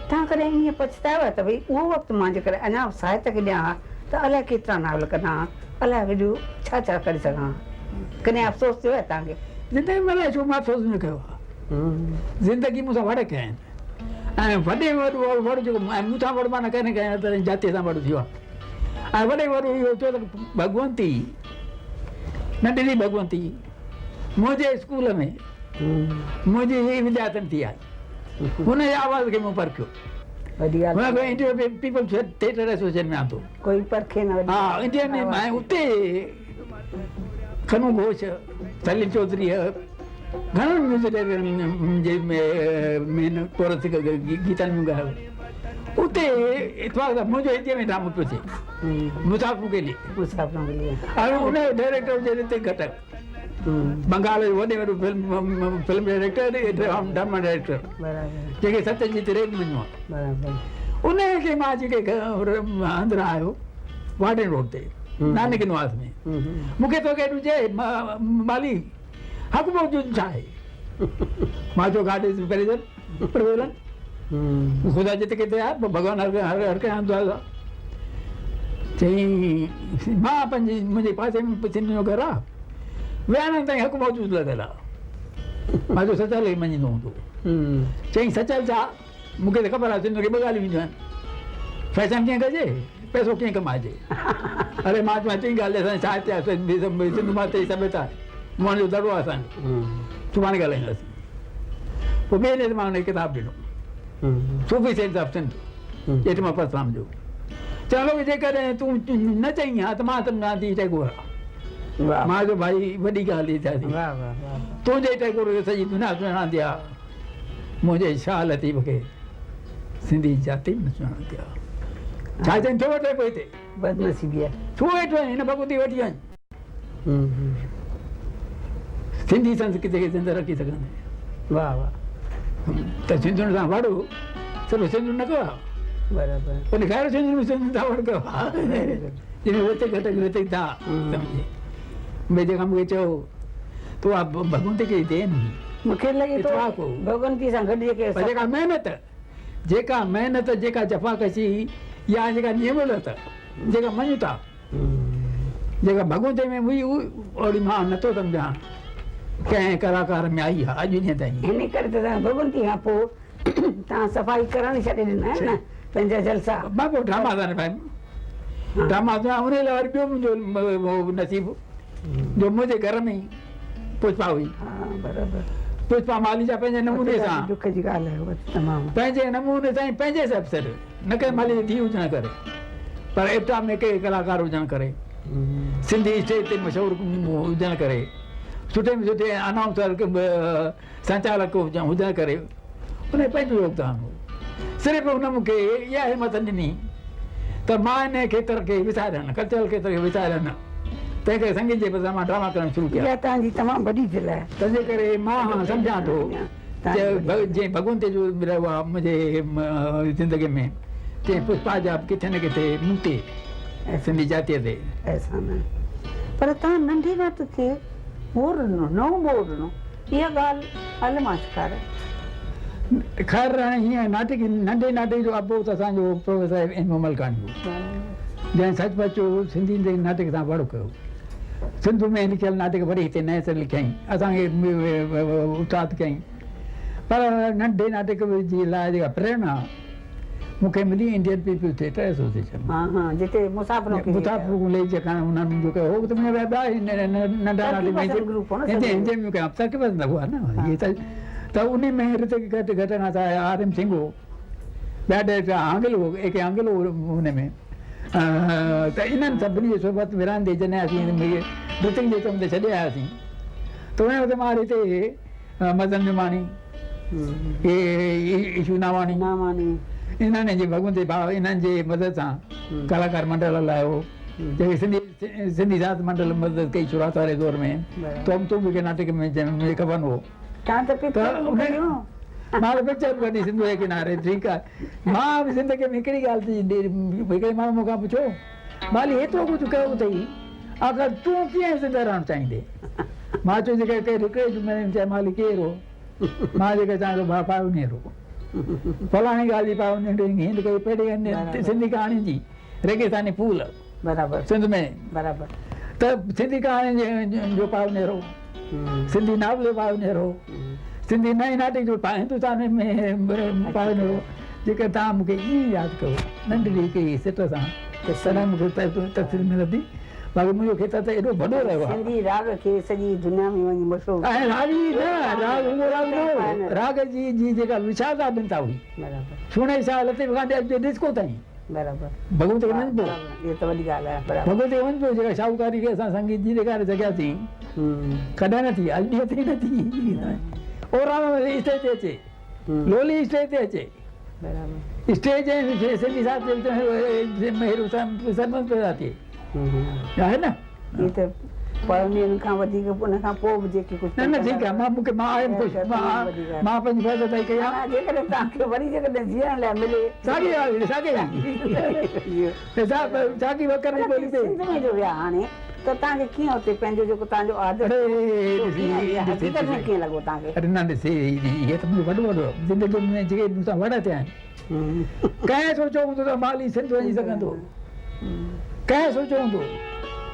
توهان ڪڏهن ائين پڇتايو آهي ته ڀئي اهو وقت مان جيڪڏهن اڃا به ساهت کي ڏيان ها ته الائي ڪيترا ناول ڪڍان ها، الائي وڏو ڇا ڇا ڪري سگهان ها؟ ڪڏهن افسوس ٿيو آهي توهان کي؟ زندگي ۾ الائي ڇو مان افسوس نه ڪيو آهي. زندگي مون سان وڙ ڪيا آهن ۽ وڏي ۾ وڏو وڙ جيڪو ۽ مون سان وڙ معنيٰ ڪنهن نه ڪنهن طرح جاتيء سان وڙ ٿيو آهي ۽ وڏي ۾ وڏو اهو ٿيو ته ڀڳونتي ننڍڙي ڀڳونتي منهنجي اسڪول ۾ منهنجي هي وديارٿڻ ٿي آئي. هن جي آواز کي مون پرکيو. هن کي انڊين پيپلز ٿيٽر ايسوسيئيشن ۾ آندو. ڪوئي پرکي نه ها انڊين ۾ ۽ اتي کنو گهوش، سليل چوڌري گهڻن ميوزڪ ڊائريڪٽرن جي مين ڪورس گيتن ۾ ڳايو. اتي اتفاق سان منهنجو هنديء ۾ ڊرامو پيو ٿئي مسافرون ڪي ليي. مسافرون ڪي ليي. ۽ ان جو ڊائريڪٽر هجي رتڪ گهٽڪ. بنگال جو وڏي ۾ وڏو film film director ۽ drama director جنهن کي ستيه جيت ري به مڃيو آهي ان کي مان جيڪي اندر آيو وارڊن روڊ تي نانڪ نواس ۾ مون کي توکي چئي مالي حق موجود ڇا آهي مان چيو گاڊ از پريزنٽ پريولنٽ خدا جتي ڪٿي آهي ڀڳوان هر هر هر ڪنهن هنڌ آهي چيائين مان پنهنجي منهنجي پاسي ۾ پڇن جو گهر آهي ويهاڻن تائين حق موجود لڳل آهي مان چيو سچل کي مڃيندو هوندو چيائين سچل ڇا مون کي ته خبر آهي سنڌ کي ٻه ڳالهيون اينديون آهن فيشن ڪيئن ڪجي پئسو ڪيئن ڪمائجي. اري مان چيو ٽين ڳالهه اسان جي ساهتيه آهي سنڌ ماتا جي سڀيتا آهي موهن جو دڙو آهي اسان جو سڀاڻي ڳالهائينداسين. پوء ٻئي ڏينهن تي مان هن کي ڪتاب ڏنو صوفي سينٽس آف سنڌ ڄيٺمل پرسرام جو. چوڻ لڳو جيڪڏهن تون نه چئين ها ته مان سمجهان ٿي ٽئگور آ. مان چيو ڀائي وڏي ڳالهه هي ٿي تنهنجي ٽئگور کي سڄي دنيا سڃاڻندي آ منهنجي شاهه لطيف کي سنڌي جاتي به نه سڃاڻندي آ. ڇا چئين ڇو ويٺو آهين پوء هتي؟ بدنصيبي آهي. ڇو ويٺو آهين هن ڀڳوتي وٺي آئين. سنڌي سنسڪرتي کي زنده رکي سگهندين. واهه واهه. ته سنڌين سان وڙ صرف سنڌين نه ڪيو آهي. برابر. ان غير سنڌين به سنڌين سان وڙ ڪيو آهي. جن ۾ وتي گهٽ وتي ٿا سمجهي. ڀئي جيڪا مون کي چيو ته اها ڀڳونتي کي دين هئي. مون کي لڳي ٿو ڀڳونتي سان گڏ جيڪي پر جيڪا محنت جيڪا محنت جيڪا جفاڪشي يا جيڪا نيملت جيڪا مڃتا جيڪا ڀڳونتي ۾ هئي اهڙي مان نٿو سمجهان ڪنهن ڪلاڪار ۾ آئي آهي اڄ ڏينهن تائين. ان ڪري ته توهان ڀڳونتي کان پوء توهان صفائي ڪرڻ ئي ڇڏي ڏنا آهن نه پنهنجا جلسا. مان پوء ڊراما ٿا نڀايم ڊراما ٿا ان لاء وري ٻيو منهنجو نصيب جو منهنجي گهر ۾ ئي پشپا هئي. ها برابر. پشپا مالهي جا پنهنجي نموني سان. ڏک جي ڳالهه آهي تمام. پنهنجي نموني سان ۽ پنهنجي حساب سر نه ڪنهن مالهي جي ڌيء هجڻ ڪري پر ايپٽا ۾ ڪي ڪلاڪار هجڻ ڪري سنڌي اسٽيج تي مشهور هجڻ ڪري سٺي ۾ سٺي انائونسر سنچالڪ هجڻ ڪري ان جو پنهنجو يوگدان هو. صرف هن مون کي اها همت ڏني ته مان ان کيتر کي وساريان نه، ڪلچرل کيتر کي وساريان نه، تنهن ڪري سنگيت جي بدران مان ڊراما ڪرڻ شروع ڪيا. اها توهان جي تمام وڏي دل آهي. تنهن جي ڪري مان سمجهان ٿو ته جنهن ڀڳونتي جو رهيو آهي منهنجي زندگي ۾ تنهن پشپا جا به ڪٿي نه ڪٿي مون تي سنڌي جاتيء تي. احسان آهي. پر توهان ننڍي ناٽڪ کي موڙ ڏنو، نئون موڙ ڏنو. اها ڳالهه عالم آشڪار آهي. خير هاڻي هيئن ناٽڪ ننڍي ناٽڪ جو ابو ته اسان جو پروفيسر ايم او ملڪاڻي هو، جنهن سچ پچ سنڌي ناٽڪ سان وڙ ڪيو. سنڌ ۾ لکيل ناٽڪ وري هتي نئين سر لکيائين، اسان کي اتساهت ڪيائين. پر ننڍي ناٽڪ جي لاء جيڪا پريرڻا مون کي ملي انڊين پيپلز ٿيٽر ايسوسيئيشن مان. ها ها جتي مسافرون کي مسافرون لي جيڪا انهن منهنجو ڪيو هو ته منهنجا ٻيا ننڍا ترقي پسند گروپ هو نه سڄو. هندي ۾ ڪيا ترقي پسند هئا نه هي ته ته انهي ۾ رتڪ گهٽ گهٽ کان سواء آر ايم سنگهه هو ٻيا ڊائريڪٽر آنگل هو اي ڪي آنگل هو ان ۾ ته انهن سڀني جي صحبت ۾ رهندي جڏهن اسين رتڪ جي چون تي ڇڏي آياسين ته ان وقت مان هتي مدن نماڻي، ايشو ناواڻي، انهن جي ڀڳونتي ڀاء انهن جي مدد سان ڪلاڪار منڊل هلايو، جيڪي سنڌي سنڌي ساهت منڊل مدد ڪئي شروعات واري دور ۾ تون تون به ڪنهن ناٽڪ ۾ جنهن ۾ ڪفن هو تان ته پڪچر به ڪڍيون. مان ته پڪچر به ڪڍي سنڌوء جي ڪناري ٺيڪ آهي مان به زندگي ۾ هڪڙي ڳالهه ٿي هڪڙي ماڻهو مون کان پڇيو مالهي هيترو ڪجهه ڪيو اٿئي آخر تون ڪيئن زنده رهڻ چاهيندين؟ مان چيو جيڪڏهن ڪنهن هڪڙي جملي ۾ چئي مالهي ڪير هو؟ مان جيڪڏهن چوان ٿو ڀاء پايونيئر هو. فلاڻي ڳالهه جي پايونيئر هند ڪئي پهرين سنڌي ڪهاڻين جي ريگستاني ڦول برابر سنڌ ۾ برابر ته سنڌي ڪهاڻين جو پايونيئر هو، سنڌي ناول جو پايونيئر هو، سنڌي نئين ناٽڪ جو هندستان ۾ پايونيئر هو. جيڪڏهن توهان مون کي ائين ياد ڪيو ننڍڙي هڪڙي سٽ سان ته تڏهن مون کي تفصيل ملندي. باقي منهنجو کيتر ته ايڏو وڏو رهيو آهي. سنڌي راڳ کي سڄي دنيا ۾ وڃي مشهور ۽ راڳ ئي نه راڳ رڳو راڳ نه هو راڳ جي جي جيڪا وشالتا ڀنتا هئي برابر سهڻي شاهه لطيف کان اڄ جي ڊسڪو تائين برابر ڀڳونتي کي وڃبو اهو ته وڏي ڳالهه آهي برابر ڀڳونتي کي وڃبو جيڪا شاهوڪاري کي اسان سنگيت جي ڏيکاري سگهياسين ڪڏهن نه ٿي اڄ ڏينهن تائين نه ٿي اوراڻو اسٽيج تي اچي لولي اسٽيج تي اچي اسٽيج ۽ سنڌي صاحب جي وچ ۾ مهر سرمد پيدا ٿئي آهي نه. هي ته پڙهندين کان وڌيڪ ان کان پوء به جيڪي ڪجهه نه نه ٺيڪ آهي مان مونکي مان آهيم خوش مان مان پنهنجي فرض ادائي ڪئي آهي. جيڪڏهن توهان کي وري جيڪڏهن جيئڻ لاء ملي. ساڳي ڳالهه ساڳي ساڳي وکر جي ٻولي تي. سنڌ ۾ جو ويا هاڻي ته توهان کي ڪيئن اتي پنهنجو جيڪو توهان جو آدرش هو حقيقت ۾ ڪيئن لڳو توهان کي؟ اڙي نه ڏسي هي ته منهنجو وڏو وڏو زندگي ۾ جيڪي مون سان وڙ ٿيا آهن ڪنهن سوچيو هوندو ته مالهي سنڌ وڃي سگهندو ڪنهن سوچيو هوندو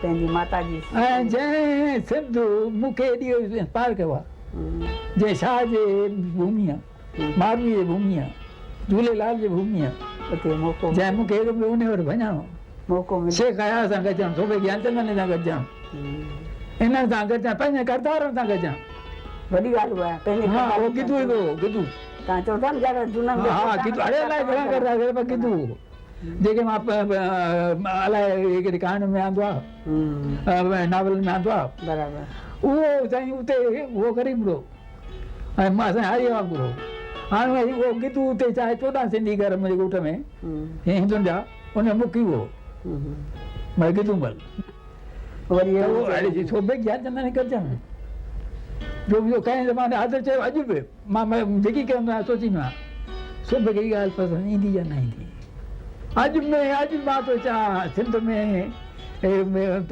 پنهنجي ماتا جي ۽ جنهن سنڌ مون کي ايڏي انسپائر ڪيو آهي جنهن شاهه جي ڀوميء ماروي جي ڀوميء جهوليلال جي ڀوميء اتي موقعو جنهن مون کي ايڏو ان وٽ وڃڻو. موقعو مليو. شيخ اياز سان گڏجڻ، سوڀي گيانچنداڻي سان گڏجڻ، انهن سان گڏجڻ، پنهنجي ڪردارن سان گڏجڻ. وڏي ڳالهه اها آهي پنهنجي ها ڪردارن اهو سان گدو هڪڙو هو گدو. توهان چئو ٿا نه جاڳا جهونا ها ها گدو اڙي الائي گهڻا ڪردار ڪيا پر گدو هو جيڪي مان الائي هڪڙي ڪهاڻين ۾ آندو آهي ناولن ۾ آندو آهي. برابر. اهو سائين اتي اهو غريبڙو ۽ مان سائين هاريء وانگر هو. هاڻي وري اهو گدو اتي چاهي 14 سنڌي گهر منهنجي ڳوٺ ۾ هندن جا ان ۾ مکي هو مگر گدو مل. وري ته اهو اهڙي جي سوڀي گيانچنداڻي گڏجڻ جو منهنجو ڪنهن زماني آدر چيو اڄ به مان جيڪي ڪندو آهيان سوچيندو آهيان سوڀي کي هي ڳالهه پسند ايندي يا نه ايندي. اڄ ۾ اڄ مان ٿو چوان سنڌ ۾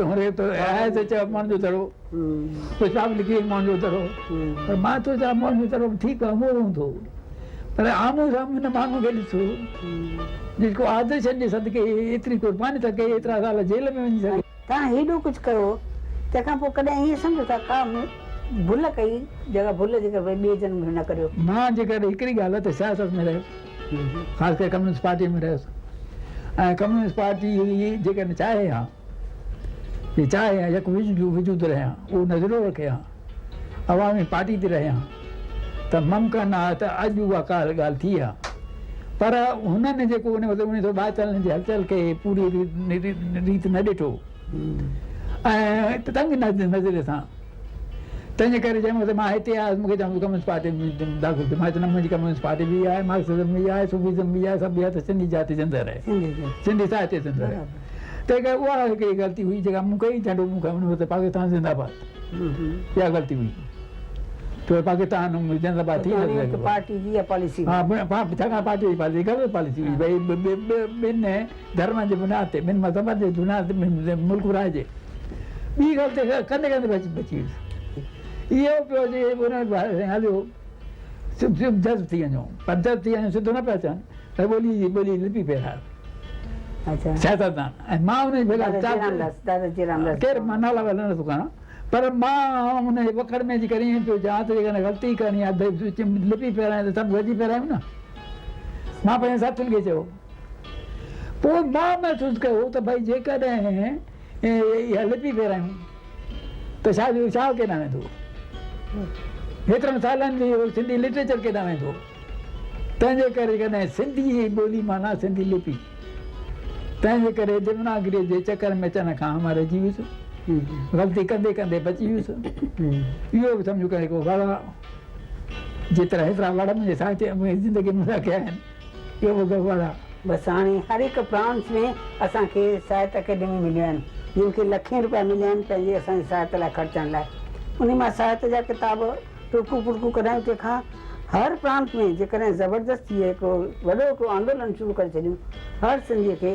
هوري ته آهي ته چئو موهن جو دڙو پشپا به لکي وئي موهن جو دڙو پر مان ٿو چوان موهن جو دڙو به ٺيڪ آهي اهو هوندو پر آمهون سامهون هن ماڻهو کي ڏسو جيڪو آدرشن جي صدقي ايتري قرباني ٿا ڪئي ايترا سال جيل ۾ وڃي سگهي. توهان هيڏو ڪجهه ڪيو تنهن کان پوء ڪڏهن ائين سمجهو ٿا ڪا مون ڀل ڪئي جيڪا ڀل جيڪر ڀئي ٻئي جنم ۾ نه ڪريو. مان جيڪڏهن هڪڙي ڳالهه ته سياست ۾ رهيس خاص ڪري ڪميونسٽ پارٽيء ۾ رهيس ۽ ڪميونسٽ پارٽي جيڪڏهن چاهي ها جي چاهي ها يڪ وجود رهي ها اهو نظريو رکي ها عوامي پارٽي تي رهي ها ته ممڪن آهي ته اڄ اها ڪالهه ڳالهه ٿئي ها پر هنن جيڪو ان وقت 1942 جي هلچل کي پوري ريت نه ڏٺو ۽ تنگ نظريي سان تنهن جي ڪري جنهن وقت مان هتي آيس مون کي چيائون تون ڪميونسٽ پارٽي ۾ داخل ٿي. مان چيو نه منهنجي ڪميونسٽ پارٽي به آهي، مارڪسزم به آهي، صوفيزم به آهي، سڀ به آهي ته سنڌي جاتي زنده رهي، سنڌي ساهتيه زنده رهي. تنهن ڪري اها هڪڙي غلطي هئي جيڪا مون ڪئي، جهنڊو مون کان ان وقت پاڪستان زنده باد اها غلطي هئي ته پاڪستان زنده باد ٿي نه سگهندو. پارٽي جي اها پاليسي هئي. ها ڇاڪاڻ پارٽي جي پاليسي غلط پاليسي هئي ڀئي ٻن ڌرمن جي بنياد تي ٻن مذهبن جي بنياد تي ملڪ ورهائجي. ٻي ڳالهه ته ڪندي ڪندي بچي ويس. اهو پيو اچي ان هليو جذب ٿي وڃو پر جذب ٿي وڃو سڌو نه پيا اچن ته ٻولي جي ٻولي لپي پيرايو سياستدان ۽ مان ان جي ڀيلا ڪير مان نالا والا نٿو کڻان پر مان ان جي وڪڙ ۾ اچي ڪري ائين پيو چوان ته جيڪڏهن غلطي ڪرڻي آهي ته لپي پيرايو ته سڀ گڏجي پيرايون نه مان پنهنجي ساٿين کي چيو پوء مان محسوس ڪيو ته ڀئي جيڪڏهن اها لپي ڦيرايون ته شاهه جو شاهه ڪيڏانهن ويندو؟ هيترن سالن جي سنڌي لٽريچر ڪيڏانهن ويندو؟ تنهن جي ڪري ڪڏهن سنڌي ٻولي معنيٰ سنڌي لپي، تنهن جي ڪري ديوناگريء جي چڪر ۾ اچڻ کان مان رهجي ويس. غلطي ڪندي ڪندي بچي ويس. اهو به سمجهو ڪنهن ڪو وڙ آ. جيترا هيترا وڙ منهنجي ساهتيه منهنجي زندگيء ۾ مون سان ڪيا آهن. اهو به وڙ آ. بس هاڻي هر هڪ پرانت ۾ اسان کي ساهت اڪيڊمي مليون آهن جن کي لکين روپيا مليا آهن پنهنجي اسان جي ساهت لاء خرچڻ لاء انهي مان ساهت جا ڪتاب ٽڙڪو پڙڪو ڪڍايون تنهن کان هر پرانت ۾ جيڪڏهن زبردست هي هڪڙو وڏو هڪڙو آندولن شروع ڪري ڇڏيون هر سنڌي کي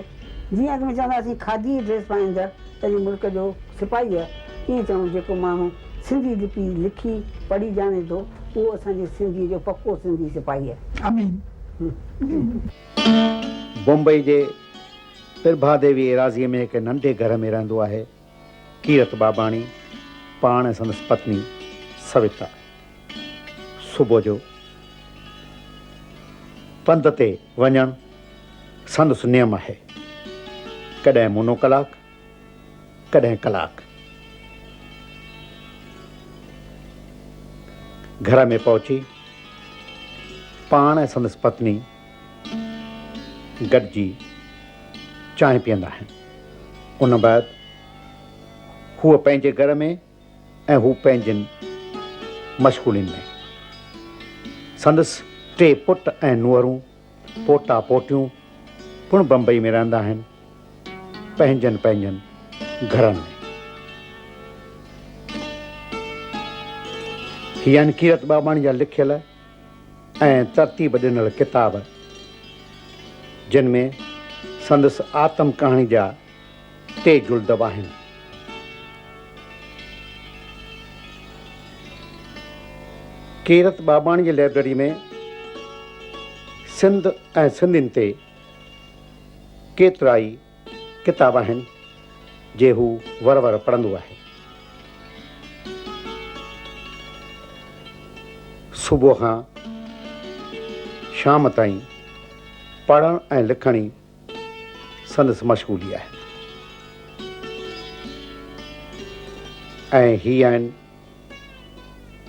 جيئن اڳ ۾ چوندا هئاسين کاڌي جي ڊريس پائيندڙ پنهنجي ملڪ جو سپاهي آهي ائين چئون جيڪو ماڻهو سنڌي لپي لکي پڙهي ڄاڻي ٿو اهو اسان جي سنڌي جو پڪو سنڌي سپاهي آهي. آمين. بمبئي جي پرڀا ديوي ايراضيء ۾ هڪ ننڍي گهر ۾ رهندو آهي. ڪيرت ٻاٻاڻي پاڻ ۽ سندس پتني سويتا صبح جو پنڌ تي وڃڻ سندس نيم آهي. ڪڏهن منو ڪلاڪ، ڪڏهن ڪلاڪ. گهر ۾ پهچي پاڻ ۽ سندس پتني گڏجي چانهه پيئندا آهن. ان بعد هوء پنهنجي گهر ۾ ۽ هو پنهنجين مشغولين ۾. سندس ٽي پٽ ۽ نونهرون، پوٽا پوٽيون پڻ بمبئي ۾ رهندا آهن، پنهنجن پنهنجن گهرن ۾. هي آهن ڪيرت ٻاٻاڻي جا لکيل ۽ ترتيب ڏنل ڪتاب، جن ۾ سندس آتم ڪهاڻي جا ٽي جلد به آهن. ڪيرت ٻاٻاڻي جي لئبرري ۾ سنڌ ۽ سنڌين تي ڪيترائي ڪتاب آهن، جي هو ور ور پڙهندو آهي. صبح کان شام تائين پڙهڻ ۽ لکڻ ئي سندس مشغولي آهي. ۽ هي آهن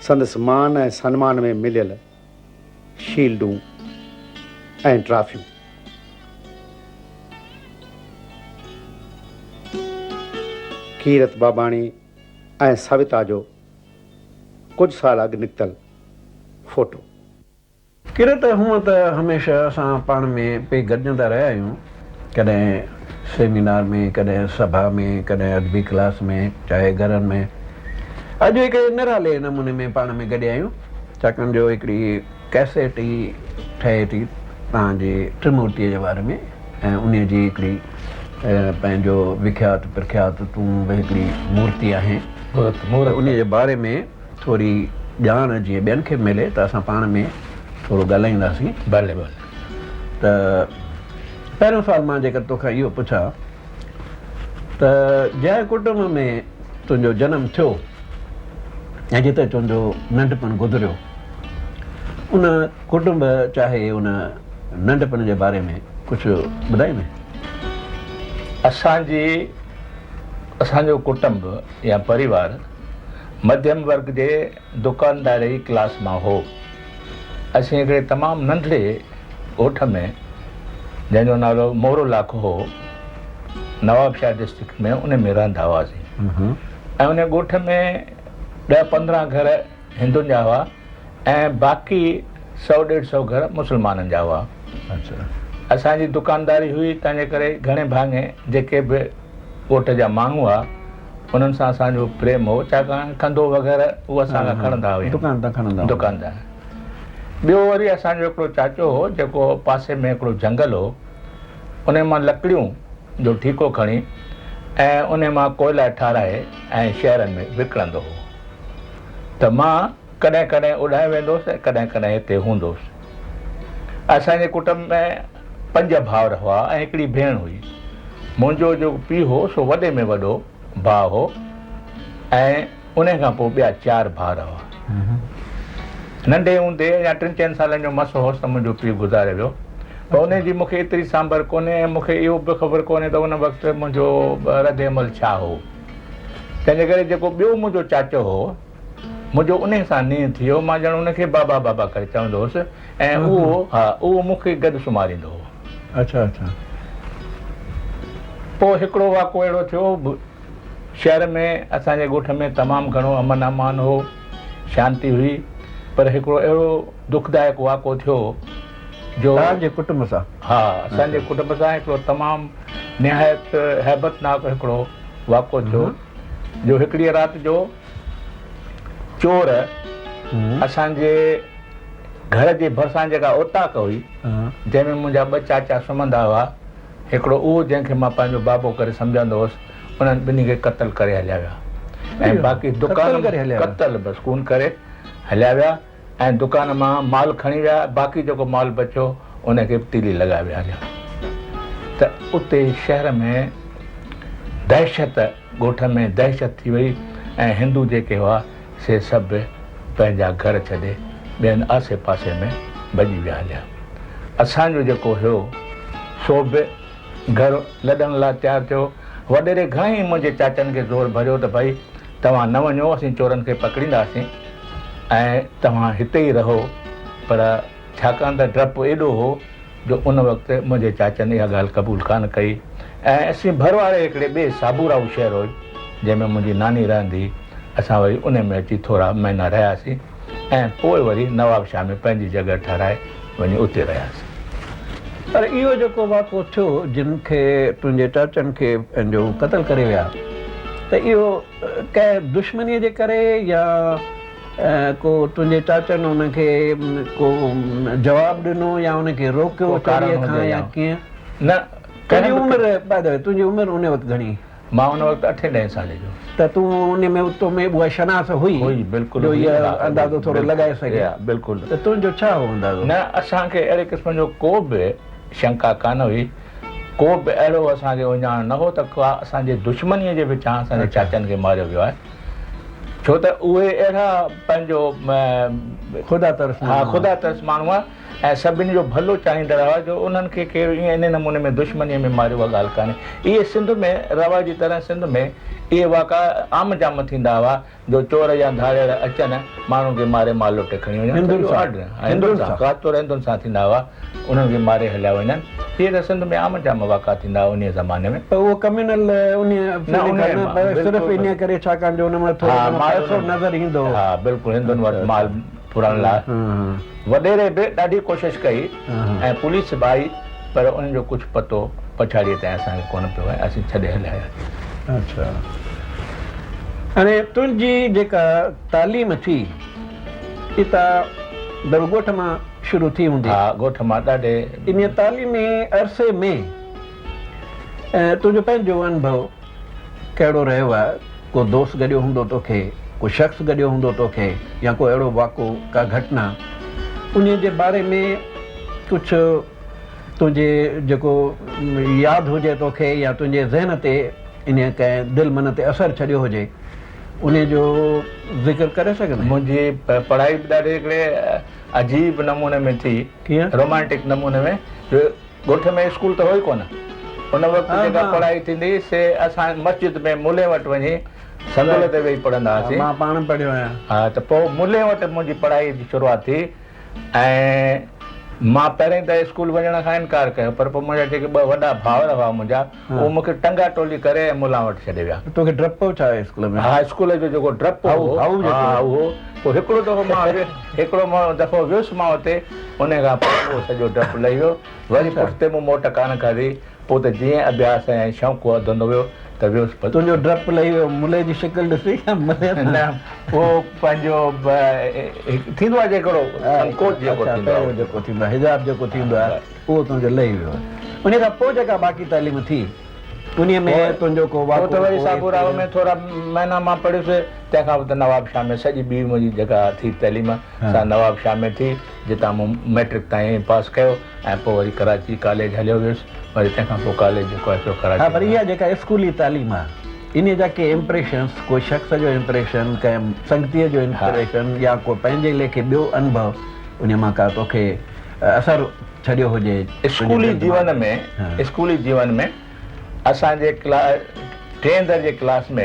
سندس مان ۽ سنمان ۾ مليل شيلڊون ۽ ٽرافيون. ڪيرت ٻاٻاڻي ۽ سويتا جو ڪجهه سال اڳ نڪتل فوٽو. ڪرت هونء ته هميشه اسان پاڻ ۾ پئي گڏجندا رهيا آهيون، ڪڏهن سيمينار ۾، ڪڏهن سڀا ۾، ڪڏهن ادبي ڪلاس ۾، چاهي گهرن ۾. اڄ هڪ نرالي نموني ۾ پاڻ ۾ گڏيا آهيون، ڇاڪاڻ جو هڪڙي ڪئسيٽ ئي ٺهي ٿي توهان جي ٽرمورتيء جي باري ۾ ۽ انهيء جي هڪڙي پنهنجو وکيات پرکيات تون به هڪڙي مورتي آهين ته انهيء جي باري ۾ ٿوري ڄاڻ جيئن ٻين کي به ملي ته اسان پاڻ ۾ ٿورو ڳالهائينداسين. ڀلي ڀلي. ته پهريون سوال مان جيڪر توکان اهو پڇان ته جنهن ڪٽنب ۾ تنهنجو جنم ٿيو ۽ جتي تنهنجو ننڍپڻ گذريو ان ڪٽنب چاهي ان ننڍپڻ جي باري ۾ ڪجهه ٻڌائيندين؟ اسان جي اسان جو ڪٽنب يا پريوار مڌيم ورگ جي دڪانداري ڪلاس مان هو. اسين هڪڙي تمام ننڍڙي ڳوٺ ۾ جنهن جو نالو مورو لاک هو، نوابشاهه ڊسٽرڪٽ ۾ ان ۾ رهندا هئاسين ۽ ان ڳوٺ ۾ ڏهه 15 گهر هندن جا هئا ۽ باقي سئو ڏيڍ سئو گهر مسلمانن جا هئا. اسان جي دڪانداري هئي تنهنجي ڪري گهڻي ڀاڱي جيڪي به ڳوٺ جا ماڻهو هئا انهن سان اسان جو پريم هو ڇاڪاڻ کنڌو وغيره هو اسان کان کڻندا هيا دڪان تان کڻندا هئا دڪان تان. ٻيو وري اسان جو هڪڙو چاچو هو جيڪو پاسي ۾ هڪڙو جهنگل هو انهي مان لڪڙيون جو ٺيڪو کڻي ۽ انهي مان ڪوئلا ٺاراهي ۽ شهرن ۾ وڪڻندو هو ته مان ڪڏهن ڪڏهن اوڏانهن ويندو هوس ۽ ڪڏهن ڪڏهن هتي هوندو هوس. اسان جي ڪٽنب ۾ پنج ڀائر هئا ۽ هڪڙي ڀيڻ هئي. منهنجو جيڪو پيء هو سو وڏي ۾ وڏو ڀاء هو ۽ انهي کان پوء ٻيا چار ڀائر هئا. ننڍي هوندي يا ٽن چئن سالن جو مس هوس ته منهنجو پيء گذاري ويو. پر انهي جي مون کي ايتري سانڀر ڪونهي ۽ مون کي اهو به خبر ڪونهي ته ان وقت منهنجو ردعمل ڇا هو. تنهن جي ڪري جيڪو ٻيو منهنجو چاچو هو، منهنجو انهي سان نينهن ٿي ويو، مان ڄڻ ان کي بابا بابا ڪري چوندو هوس ۽ اهو ها اهو مون کي گڏ سمهاريندو هو. اڇا اڇا. پوء هڪڙو واقعو اهڙو ٿيو، شهر ۾ اسان جي ڳوٺ ۾ تمام گهڻو امن امان هو، شانتي هئي، پر هڪڙو اهڙو دکدائڪ واقعو ٿيو جو. توهان جي ڪٽنب سان؟ ها اسان جي ڪٽنب سان هڪڙو تمام نهايت هيبتناڪ هڪڙو واقعو ٿيو جو هڪڙيء رات جو چور اسان جي گهر جي ڀرسان جيڪا اوطاق هئي، جنهن ۾ منهنجا ٻه چاچا سمهندا هئا، هڪڙو اهو جنهن کي مان پنهنجو بابو ڪري سمجهندو هوس، انهن ٻنهي کي قتل ڪري هليا ويا ۽ باقي دڪان قتل بس خون ڪري هليا ويا ۽ دڪان مان مال کڻي ويا، باقي جيڪو مال بچيو ان کي به تيلي لڳائي ويا هليا ته اتي شهر ۾ دهشت ڳوٺ ۾ دهشت ٿي وئي ۽ هندو جيڪي هئا سي سڀ پنهنجا گهر ڇڏي ٻين آسي پاسي ۾ ڀڄي ويا هليا. اسان جو جيڪو هيو سو به گهر لڏڻ لاء تيار ٿيو. وڏيري گهڻئي منهنجي چاچن کي زور ڀريو ته ڀئي توهان نه وڃو اسين چورن کي پڪڙينداسين ۽ توهان هتي ئي رهو پر ڇاڪاڻ ته ڊپ ايڏو هو جو ان وقت منهنجي چاچن اها ڳالهه قبول ڪانه ڪئي ۽ اسين ڀر واري هڪڙي ٻئي صابورائو شهر هو جنهن ۾ منهنجي ناني رهندي هئي اسان وري ان ۾ اچي ٿورا مهينا رهياسين ۽ پوء وري نوابشاهه ۾ پنهنجي جڳهه ٺهرائي وڃي اتي رهياسين. پر اهو جيڪو واقعو ٿيو جن کي تنهنجي چاچن کي پنهنجو قتل ڪري ويا ته اهو ڪنهن دشمنيء جي ڪري يا ڪو تنهنجي چاچن ان کي ڪو جواب ڏنو يا ان کي روڪيو چوريء کان يا ڪيئن؟ نه تنهنجي عمر باء the V تنهنجي عمر ان وقت گهڻي؟ مان ان وقت اٺين ڏهين سالي جو هوس. ته تون ان ۾ تو ۾ اها شناس هئي هئي بلڪل جو اهو اندازو ٿورو لڳائي سگهين؟ بلڪل. ته تنهنجو ڇا هو اندازو؟ نه اسان کي اهڙي قسم جو ڪو به شنڪا ڪانه هئي. ڪو به اهڙو اسان کي اهڃاڻ نه هو ته ڪا اسان جي دشمنيء جي وچان اسان جي چاچن کي ماريو ويو آهي. ڇو ته اهي اهڙا پنهنجو خدا ترس ها خدا ترس ماڻهو هئا ۽ سڀني جو ڀلو چاهيندڙ هئا جو انهن کي ڪير ائين انهي نموني ۾ دشمنيء ۾ ماريو اها ڳالهه ڪانهي. اهي سنڌ ۾ رواجي طرح سنڌ ۾ اهي واقعا عام جام ٿيندا هئا جو چور يا ڌاڙيل اچن ماڻهن کي ماري مال لٽي کڻي وڃن. هندن سان هندن سان خاص طور هندن سان ٿيندا هئا انهن کي ماري هليا وڃن. اهي ته سنڌ ۾ عام جام واقعا ٿيندا هئا انهي زماني ۾. پر اهو ڪميونل انهي فيلنگ کان نه پر صرف انهي ڪري ڇاڪاڻ جو ان ۾ ٿورو گهڻو پئسو نظر ايندو هو. ها بلڪل هندن وٽ مال ڦرڻ لاء وڏيري به ڏاڍي ڪوشش ڪئي ۽ پوليس به آئي پر انهن جو ڪجهه پتو پڇاڙيء تائين اسان کي ڪونه پيو ۽ اسين ڇڏي هليا آياسين. اڇا هاڻي تنهنجي جيڪا تعليم ٿي اتا در ڳوٺ مان شروع ٿي هوندي. ها ڳوٺ مان ڏاڍي. انهيء تعليمي عرصي ۾ تنهنجو پنهنجو انڀو ڪهڙو رهيو آهي؟ ڪو دوست گڏيو هوندو توکي، ڪو شخص گڏيو هوندو توکي يا ڪو اهڙو واقعو، ڪا گهٽنا، انهيء جي باري ۾ ڪجهه تنهنجي جيڪو ياد هجي توکي يا تنهنجي ذهن تي انهيء ڪنهن دل من تي اثر ڇڏيو هجي، انهيء جو ذڪر ڪري سگهندين؟ منهنجي پڙهائي به ڏاڍي هڪڙي عجيب نموني ۾ ٿي، ڪيئن؟ رومانٽڪ نموني ۾، جو ڳوٺ ۾ اسڪول ته هو ئي ڪونه. ان وقت جيڪا پڙهائي ٿيندي هئي سي اسان مسجد ۾ ملين وٽ وڃي صندل تي ويهي پڙهندا هئاسين. مان پاڻ پڙهيو آهيان. ها ته پوء ملين وٽ منهنجي پڙهائي جي شروعات ٿي ۽ مان پهرين ته اسڪول وڃڻ کان انڪار ڪيو پر پوء منهنجا جيڪي ٻه وڏا ڀائر هئا منهنجا اهي مون کي ٽنگا ٽولي ڪري ۽ ملان وٽ ڇڏي ويا. توکي ڊپ هو ڇا اسڪول ۾؟ ها اسڪول جو جيڪو ڊپ هو ها اهو پوء هڪڙو دفعو مان هڪڙو دفعو ويس مان اتي انهيء کان پوء اهو سڄو ڊپ لهي ويو. وري پٺتي مون موٽ ڪانه کاڌي. پوء ته جيئن اڀياس ۽ شوق وڌندو ويو ته ويس. تنهنجو ڊپ لهي ويو ملئي جي شڪل ڏسي يا ملئي سان؟ نه اهو پنهنجو ٿيندو آهي جيڪڙو سنڪوچ جيڪو ٿيندو آهي. پهريون جيڪو ٿيندو آهي حجاب جيڪو ٿيندو آهي اهو تنهنجو لهي ويو. انهيء کان پوء جيڪا باقي تعليم ٿي انهيء ۾ تنهنجو ڪو واقعو پوء ته وري صابو راهو ۾ ٿورا مهينا مان پڙهيس تنهن کان پوء ته نواب شاهه ۾ سڄي ٻي منهنجي جيڪا ٿي تعليم سا نواب شاهه ۾ ٿي جتان مون مئٽرڪ تائين پاس ڪيو ۽ پوء وري ڪراچي ڪاليج هليو ويس وري تنهن کان پوء ڪاليج جيڪو آهي سو ڪراچي ها پر ۾. اها جيڪا اسڪولي تعليم آهي انهيء جا ڪي امپريشنس ڪو شخص جو امپريشن ڪنهن سنگتيء جو امپريشن يا ڪو پنهنجي ليکي ٻيو انڀو انهيء مان ڪا توکي اثر ڇڏيو هجي تنهنجي اسڪولي دل دماغ جيون تي؟ ۾ اسڪولي جيون ۾ اسان جي ڪلا ٽئين درجي ڪلاس ۾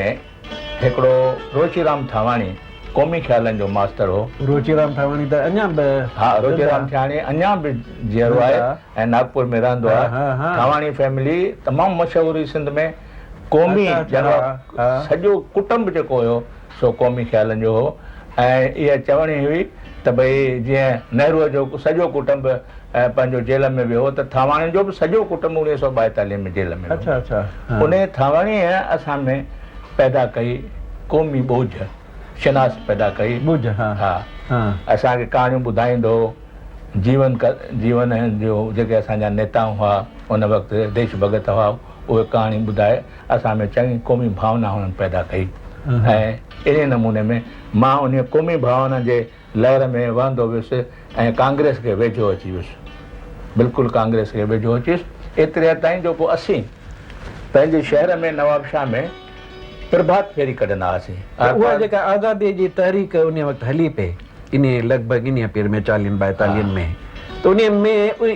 هڪڙو روچيرام ٿاواڻي قومي خيالن جو ماستر هو. روچيرام ٿاواڻي ته اڃا به ها روچيرام ٿياڻي اڃا به جيئرو آهي ۽ ناگپور ۾ رهندو آهي. ٿاواڻي فيملي تمام مشهور هئي سنڌ ۾ قومي ڄڻ سڄو ڪٽنب جيڪو هيو سو قومي خيالن جو هو ۽ اها چوڻي هئي ته ڀئي جيئن نهروء جو سڄو ڪٽنب پنهنجو جيل ۾ ويو هو ته ٿاواڻين جو به سڄو ڪٽنب 1942 ۾ جيل ۾ ويو. انهيء ٿاواڻيء اسان ۾ پيدا ڪئي قومي ٻوجهه، شناس پيدا ڪئي. ها اسان کي ڪهاڻيون ٻڌائيندو هو. جيون جيون جو جيڪي اسان جا نيتائون هئا ان وقت ديش ڀڳت هئا اهي ڪهاڻيون ٻڌائي اسان ۾ چڱي قومي ڀاونا هنن پيدا ڪئي ۽ اهڙي نموني ۾ مان انهيء قومي ڀاونا جي لهر ۾ وهندو ويس ۽ ڪانگريس کي ويجهو اچي ويس. بلڪل ڪانگريس کي ويجهو اچي ويس. ايتري حد تائين جو پوء اسين پنهنجي شهر ۾ نوابشاهه ۾ پرڀات ڦيري ڪڍندا هئاسين. ته اها جيڪا آزاديء جي تحريڪ انهيء وقت هلي پئي، انهيء لڳ ڀڳ انهيء پير ۾ چاليهن ٻائيتاليهن ۾، ته انهيء ۾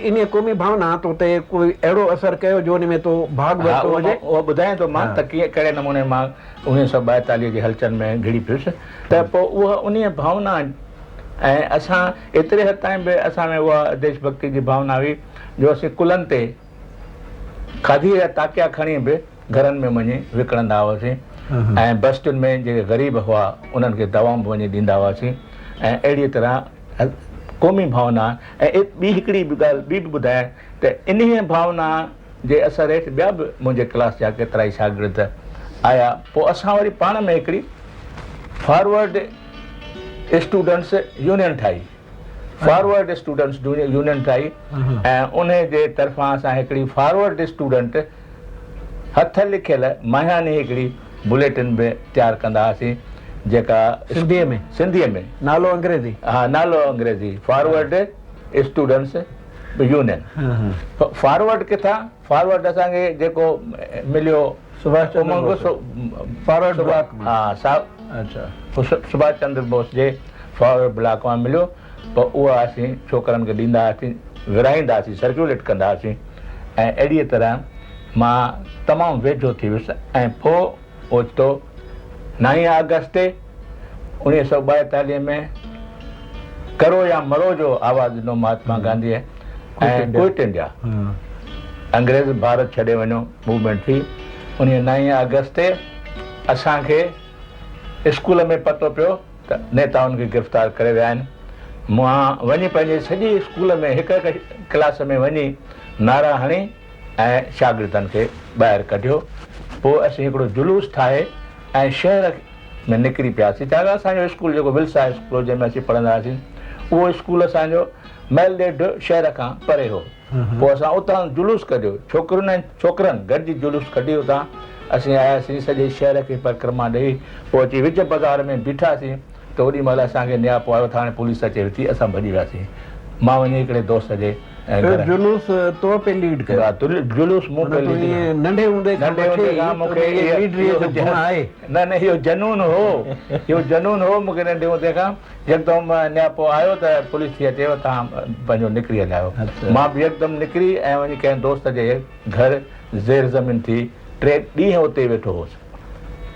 انهيء قومي ڀاونا تو تي ڪوئي اهڙو اثر ڪيو جو انهيء ۾ تو ڀاڳ ها، ورتو هجي؟ اهو ٻڌايان ٿو مان ته ڪيئن ڪهڙي نموني مان 1942 جي هلچل ۾ گهڙي پيس. ته پوء اها انهيء ڀاونا ۽ اسان ايتري حد تائين به اسان ۾ اها ديش ڀڳتي جي ڀاونا هئي جو اسين ڪلهن تي کاڌيء جا تاڪيا کڻي به گهرن ۾ وڃي وڪڻندا هئاسين ۽ بستين ۾ جيڪي غريب هئا انهن کي دوائون به وڃي ڏيندا هئاسين ۽ اهڙيء طرح قومي ڀاونا ۽ ٻي هڪڙي به ڳالهه ٻي به ٻڌايان ته انهيء ڀاونا جي اثر هيٺ ٻيا به منهنجي ڪلاس جا ڪيترائي شاگرد آيا. پوء اسان وري پاڻ ۾ هڪڙي فارورڊ اسٽوڊنٽس يونين ٺاهي. فارورڊ اسٽوڊنٽس يونين ٺاهي ۽ انهي جي طرفان اسان هڪڙي فارورڊ اسٽوڊنٽ هٿ لکيل ماهياني هڪڙي بليٽن به تيار ڪندا هئاسين جيڪا سنڌيء ۾؟ سنڌيء ۾. نالو انگريزي؟ ها نالو انگريزي فارورڊ اسٽوڊنٽس يونين. فارورڊ ڪٿان؟ فارورڊ اسان کي جيڪو مليو سڀاش چندر بوس فارورڊ بلاڪ مان. ها سڀاش چندر بوس جي فارورڊ بلاڪ مان مليو. پوء اها اسين ڇوڪرن کي ڏيندا هئاسين، ورهائيندا هئاسين، سرڪيوليٽ ڪندا هئاسين ۽ اهڙيء طرح مان تمام ويجهو ٿي ويس ۽ پوء اوچتو نائين آگسٽ تي 1942 ۾ ڪرو يا مرو جو آواز ڏنو مهاتما گانڌيء ۽ ڪوئٽ انڊيا، انگريز ڀارت ڇڏي وڃو، موومينٽ ٿي. انهيء نائين آگسٽ تي اسان کي اسڪول ۾ پتو پيو ته نيتائن کي گرفتار ڪري ويا آهن. مان وڃي پنهنجي سڄي اسڪول ۾ هڪ هڪ ڪلاس ۾ وڃي نعرا هڻي ۽ شاگردن کي ٻاهر ڪڍيو. پوء اسين هڪڙو جلوس ٺاهي ۽ شهر ۾ نڪري پياسين. ڇاڪاڻ اسان جو اسڪول جيڪو ولس هاء اسڪول هو جنهن ۾ اسين پڙهندا هئاسين اهو اسڪول اسان جو ميل ڏيڍ شهر کان پري هو. پوء اسان اتان جلوس ڪڍيو. ڇوڪرين ۽ ڇوڪرن گڏجي جلوس ڪڍي اتان اسين آياسين. سڄي شهر کي پرڪرما ڏئي پوء اچي وچ بازار ۾ بيٺاسين ته اوڏي مهل اسان کي نياپو آيو ته هاڻي پوليس اچي ٿي. اسان ڀڄي وياسين. مان وڃي هڪڙي دوست جي گهر. جلوس تو پئي ليڊ ڪيو. ها جلوس مون پئي ليڊ ڪيو. ننڍي هوندي کان وٺي ئي تو ۾ اهي ليڊريء جو گڻ آهي. نه نه اهو جنون هو. اهو جنون هو مون کي ننڍي هوندي کان. يڪدم نياپو آيو ته پوليس ٿي اچيو توهان پنهنجو نڪري هليا آهيو. مان به يڪدم نڪري ۽ وڃي ڪنهن دوست جي گهر زير زمين ٿي ٽي ڏينهن اتي ويٺو هوس.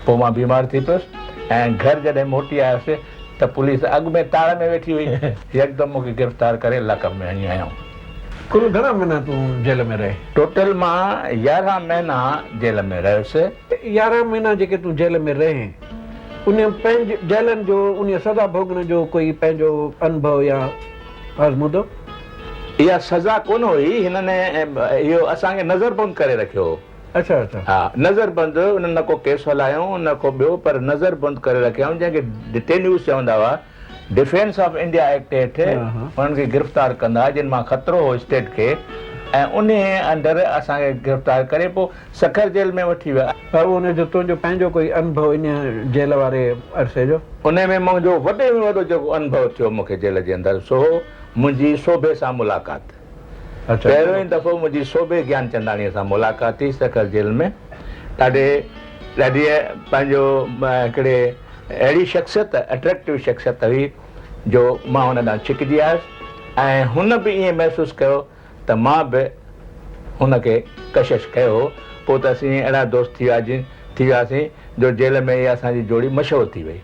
پوء مان بيمار ٿي پيس ۽ گهر جڏهن موٽي آيس ته پوليس اڳ ۾ تاڙ ۾ ويٺي هئي. يڪدم مون کي گرفتار ڪري لاڪپ ۾ هڻي آيائون. ڪل گهڻا مهينا تون جيل ۾ رهين؟ ٽوٽل مان 11 مهينا جيل ۾ رهيس. 11 مهينا جيڪي تون جيل ۾ رهين انهيء پنهنجي جيلن جو انهيء سزا ڀوڳڻ جو ڪوئي پنهنجو انڀو يا آزمودو؟ اها سزا ڪونه هئي، هنن اهو اسان کي نظربند ڪري رکيو هو. اڇا اڇا. ها، نظربند، انهن نه ڪو ڪيس هلايائون نه ڪو ٻيو، پر نظربند ڪري رکيائون، جنهن کي ڊٽينيوز چوندا هئا. ڊفينس آف انڊيا ايڪٽ هيٺ انهن کي گرفتار ڪندا هئا، جن مان خطرو هو اسٽيٽ کي، ۽ انهيء انڊر اسان کي گرفتار ڪري پوء سکر جيل ۾ وٺي ويا. پر ان جو تنهنجو پنهنجو ڪوئي انڀو انهيء جيل واري عرصي جو؟ انهيء ۾ منهنجو وڏي ۾ وڏو جيڪو انڀو ٿيو مون کي جيل جي اندر سو هو منهنجي سوڀي سان ملاقات. پهريون ئي دفعو منهنجي سوڀي گيانچنداڻيء سان ملاقات ٿي سکر جيل ۾. ڏاڍي ڏاڍيء پنهنجو هڪڙي اهڙي شخصيت، Attractive شخصيت هئي جو مان هن ڏانهن ڇڪجي آيس ۽ هن به ائين محسوس ڪيو ته مان به هن کي ڪشش ڪيو هو. پوء ته اسين اهڙا دوست ٿي ٿي وياسين جو جيل ۾ ئي اسان جي جوڙي مشهور ٿي وئي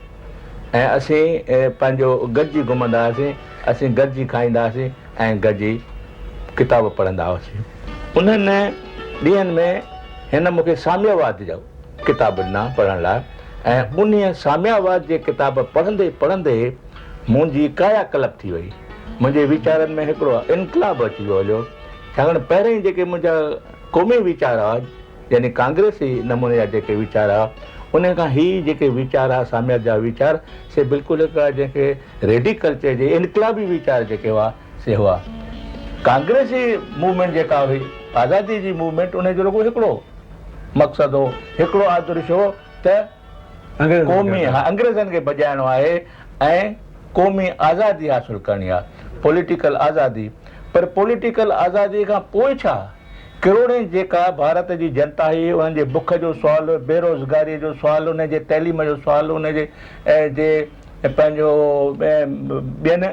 ۽ اسين پنهنجو گڏجي گهمندا هئاسين، اسين گڏجي کائيندا هئاسين ۽ گڏجي ڪتاب پڙهندا هئاسين. انهن ڏينهن ۾ هن مون کي ساميواد جا ڪتاب ڏنا پڙهڻ لاء ۽ انهيء ساميواد جي ڪتاب پڙهندي پڙهندي منهنجي ڪايا ڪلپ ٿي وئي. منهنجي ويچارن ۾ هڪڙو انقلاب اچي ويو هليو، ڇاڪاڻ پهرئين جيڪي منهنجا قومي ويچار هئا، يعني ڪانگريسي نموني جا جيڪي ويچار هئا، انهي کان هي جيڪي ويچار هئا ساميات جا ويچار، سي بلڪل هڪڙا جنهن کي ريڊيڪل چئجي، انقلابي ويچار جيڪي هئا، سي هئا. ڪانگريسي موومينٽ جيڪا هئي، آزادي جي موومينٽ، انهي جو رڳو هڪڙو مقصد هو، هڪڙو آدرش هو ته قومي انگريزن کي ڀڄائڻو آهي ۽ قومي آزادي حاصل ڪرڻي آهي، پوليٽيڪل آزادي، پر پوليٽيڪل آزادي کان پوء ڇا؟ ڪروڙين جيڪا ڀارت جي جنتا هئي انهن جي بک جو سوال، بيروزگاري جو سوال، انهن جي تعليم جو سوال، انهن جي جي پنهنجو ٻين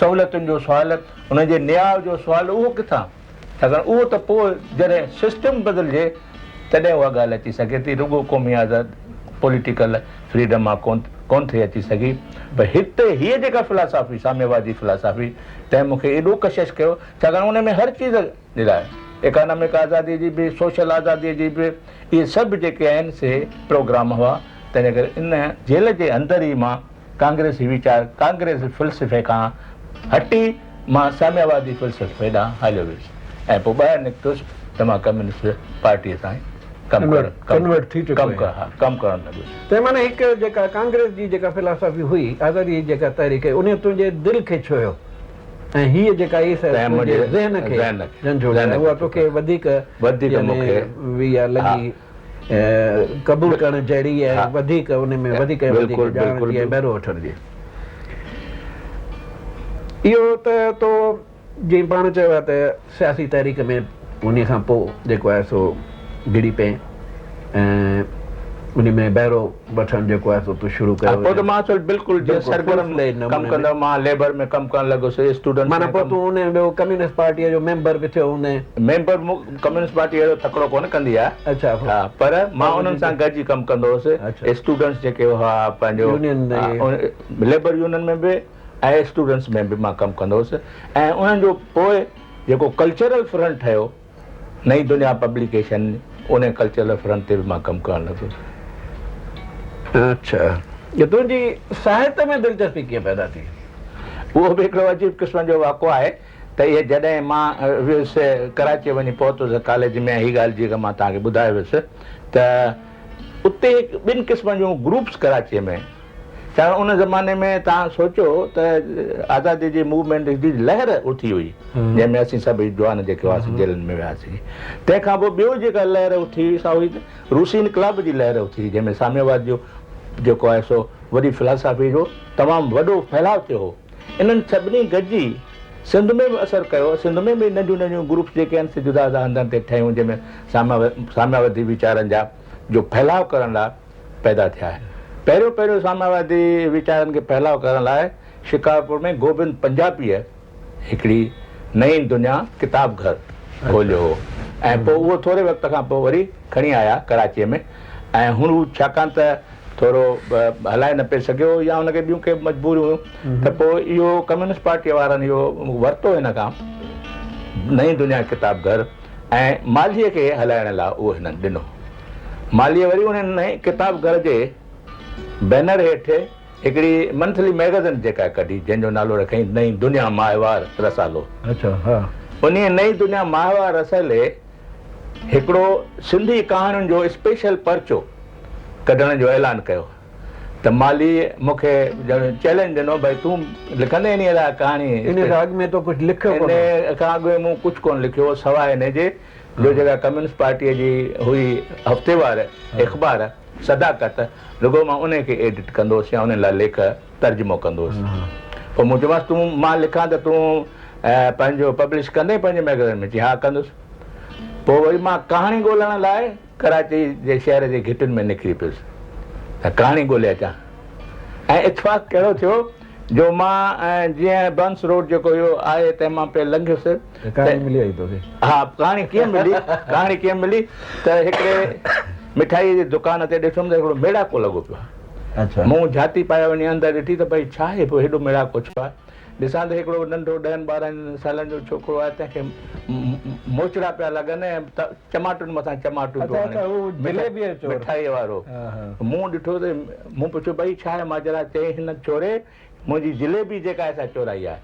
سهولتن جو سوال، انهن جي نياء جو سوال اهو ڪٿان؟ ڇاڪاڻ اهو ته پوء جڏهن سسٽم بدلجي تڏهن اها ڳالهه اچي سگهي ٿي، رڳو قومي آزاد پوليٽيڪل فريڊم مان ڪونه ٿي اچي سگهي. پر هتي هيء جيڪا فلاسافي، ساميوادي فلاسافي، تنهن مون کي ايڏو ڪشش ڪيو، ڇاڪاڻ ان ۾ هر چيز جي لاء اڪانامڪ آزاديء جي به، سوشل آزاديء جي به، اهي سڀ جيڪي آهن سي پروگرام هئا، تنهن ڪري ان جيل جي اندر ئي مان ڪانگريسي ويچار، ڪانگريسي فلسفي کان هٽي مان ساميوادي فلسفي ڏانهن هليو ويس ۽ پوء ٻاهر نڪتس ته مان ڪميونسٽ پارٽيء سان ڪم ڪرڻ ڪنورٽ ٿي چڪو آهين. ڪم ڪرڻ لڳس. تنهن معنيٰ هڪ جيڪا ڪانگريس جي جيڪا فلاسافي هئي، آزاديء جي جيڪا تحريڪ هئي، انهيء تنهنجي دل کي ڇهيو ۽ هيء جيڪا ايس ايس تنهنجي ذهن کي جهنجهوڙيو ۽ اها توکي وڌيڪ يعني اها لڳي. قبول ڪرڻ جهڙي ۽ وڌيڪ ان ۾ وڌيڪ ۽ وڌيڪ ڄاڻڻ جي ۽ بهرو وٺڻ جي. اهو ته تو جيئن پاڻ چيو آهي ته سياسي تحريڪ ۾ انهي کان پوء جيڪو آهي سو گهڙي پئين ۽ ان ۾ بهرو وٺڻ جيڪو آهي سو تو شروع ڪيو. پوء ته مان اصل بلڪل جيئن سرگرم ڪم ڪندو مان ليبر ۾ ڪم ڪرڻ لڳس اسٽوڊنٽس معنيٰ پوء تون ان ٻيو ڪميونسٽ پارٽيء جو ميمبر به ٿيو هوندين. ميمبر ڪميونسٽ پارٽي اهڙو تڪڙو ڪونه ڪندي آهي. اڇا. ها پر مان انهن سان گڏجي ڪم ڪندو هوس. اسٽوڊنٽس جيڪي هئا پنهنجو ليبر يونين ۾ به ۽ اسٽوڊنٽس ۾ به مان ڪم ڪندو هوس ۽ انهن جو پوء جيڪو ڪلچرل فرنٽ ٺهيو نئين دنيا پبليڪيشن ان ڪلچرل فرنٽ تي به مان ڪم ڪرڻ لڳس. اڇا تنهنجي ساهت ۾ دلچسپي ڪيئن پيدا ٿي؟ اهو به هڪڙو عجيب قسم جو واقعو آهي ته اهي جڏهن مان ويس ڪراچيء وڃي پهتس ڪاليج ۾ هي ڳالهه جيڪا مان توهان کي ٻڌائي ويس ته اتي ٻن قسمن جون گروپس ڪراچيء ۾ ڇاڪاڻ ان زماني ۾ توهان سوچيو ته آزادي جي موومينٽ جي لهر اٿي هئي جنهن ۾ اسين سڀئي جوان جيڪي هئاسين جيلن ۾ وياسين تنهن کان پوء ٻيو جيڪا لهر اٿي هئي سا هئي روسي انقلاب جي لهر اٿي هئي جنهن ۾ ساميواد جو جيڪو آهي سو وڏي فلاسافي جو تمام وڏو ڦهلاء ٿيو هو انهن سڀني گڏجي سنڌ ۾ به اثر ڪيو سنڌ ۾ به ننڍيون ننڍيون گروپس جيڪي آهن سي جدا جدا هنڌن تي ٺهيون جنهن ۾ ساميوادي ويچارن جا جو ڦهلاء ڪرڻ لاء پيدا ٿيا. پهريون پهريون ساميوادي ويچارن کي ڦهلاء ڪرڻ لاء شڪارپور ۾ گوبند پنجابيء هڪڙي نئين دنيا ڪتاب گهر کوليو هو ۽ پوء اهو ٿوري وقت کان پوء وري کڻي آيا ڪراچيء ۾ ۽ هو ڇاڪاڻ ته ٿورو هلائي نه پئي سگهيو يا هن کي ٻيون ڪي مجبوريون هيون ته پوء اهو ڪميونسٽ پارٽيء وارن اهو ورتو هن کان نئين دنيا ڪتاب گهر ۽ مالهيء کي هلائڻ لاء اهو هنن ڏنو. مالهيء وري ان نئين ڪتاب گهر جي بينر هيٺ هڪڙي منٿلي مئگزين جيڪا ڪڍي، جنهن جو نالو رکيائين نئين دنيا ماهوار رسالو. اڇا ها. انهيء نئين دنيا ماهوار رسالي هڪڙو سنڌي ڪهاڻين جو اسپيشل پرچو ڪڍڻ جو اعلان ڪيو ته مالهيء مون کي ڄڻ چئلينج ڏنو، ڀئي تون لکندين انهيء لاء ڪهاڻي؟ انهيء کان اڳ ۾ تو ڪجهه لکيو ڪونه هو؟ انهيء کان اڳ ۾ مون ڪجهه ڪونه لکيو هو، سواء انهيء جي جو جيڪا ڪميونسٽ پارٽيء جي هئي هفتيوار اخبار صداقت، رڳو مان انهيء کي ايڊٽ ڪندو هوس يا انهيء لاء ليک ترجمو ڪندو هوس. پوء مون چيومانس، تون مان لکان ته تون پنهنجو پبلش ڪندين پنهنجي مئگزين ۾؟ چيائين، ها ڪندس. پوء وري مان ڪهاڻي ڳولڻ لاء ڪراچي جي شهر جي گهٽين ۾ نڪري پيس ته ڪهاڻي ڳولي اچان ۽ اتفاق ڪهڙو ٿيو جو مان جيئن برنس روڊ جيڪو اهو آهي تنهن مان پئي لنگهيس ته ڪهاڻي ملي آئي توکي؟ ها ڪهاڻي ڪيئن ملي ڪهاڻي ڪيئن ملي ته هڪڙي مٺائيء جي دڪان تي ڏٺم ته هڪڙو ميڙاڪو لڳو پيو آهي. مون جهاتي پائي وڃي اندر ڏٺي ته ڀئي ڇا آهي پوء هيڏو ميڙاڪو ڇو آهي؟ ڏسان ته هڪڙو ننڍو ڏهن ٻارهن سالن جو ڇوڪرو آهي تنهن کي موچڙا پيا لڳن ۽ چماٽن مٿان چماٽون پيو هڻي مٺائيء وارو. مون ڏٺو ته مون پڇيو ڀئي ڇا آهي ماجرا؟ چيائين هن چوري منهنجي جليبي جيڪا آهي سا چورائي آهي.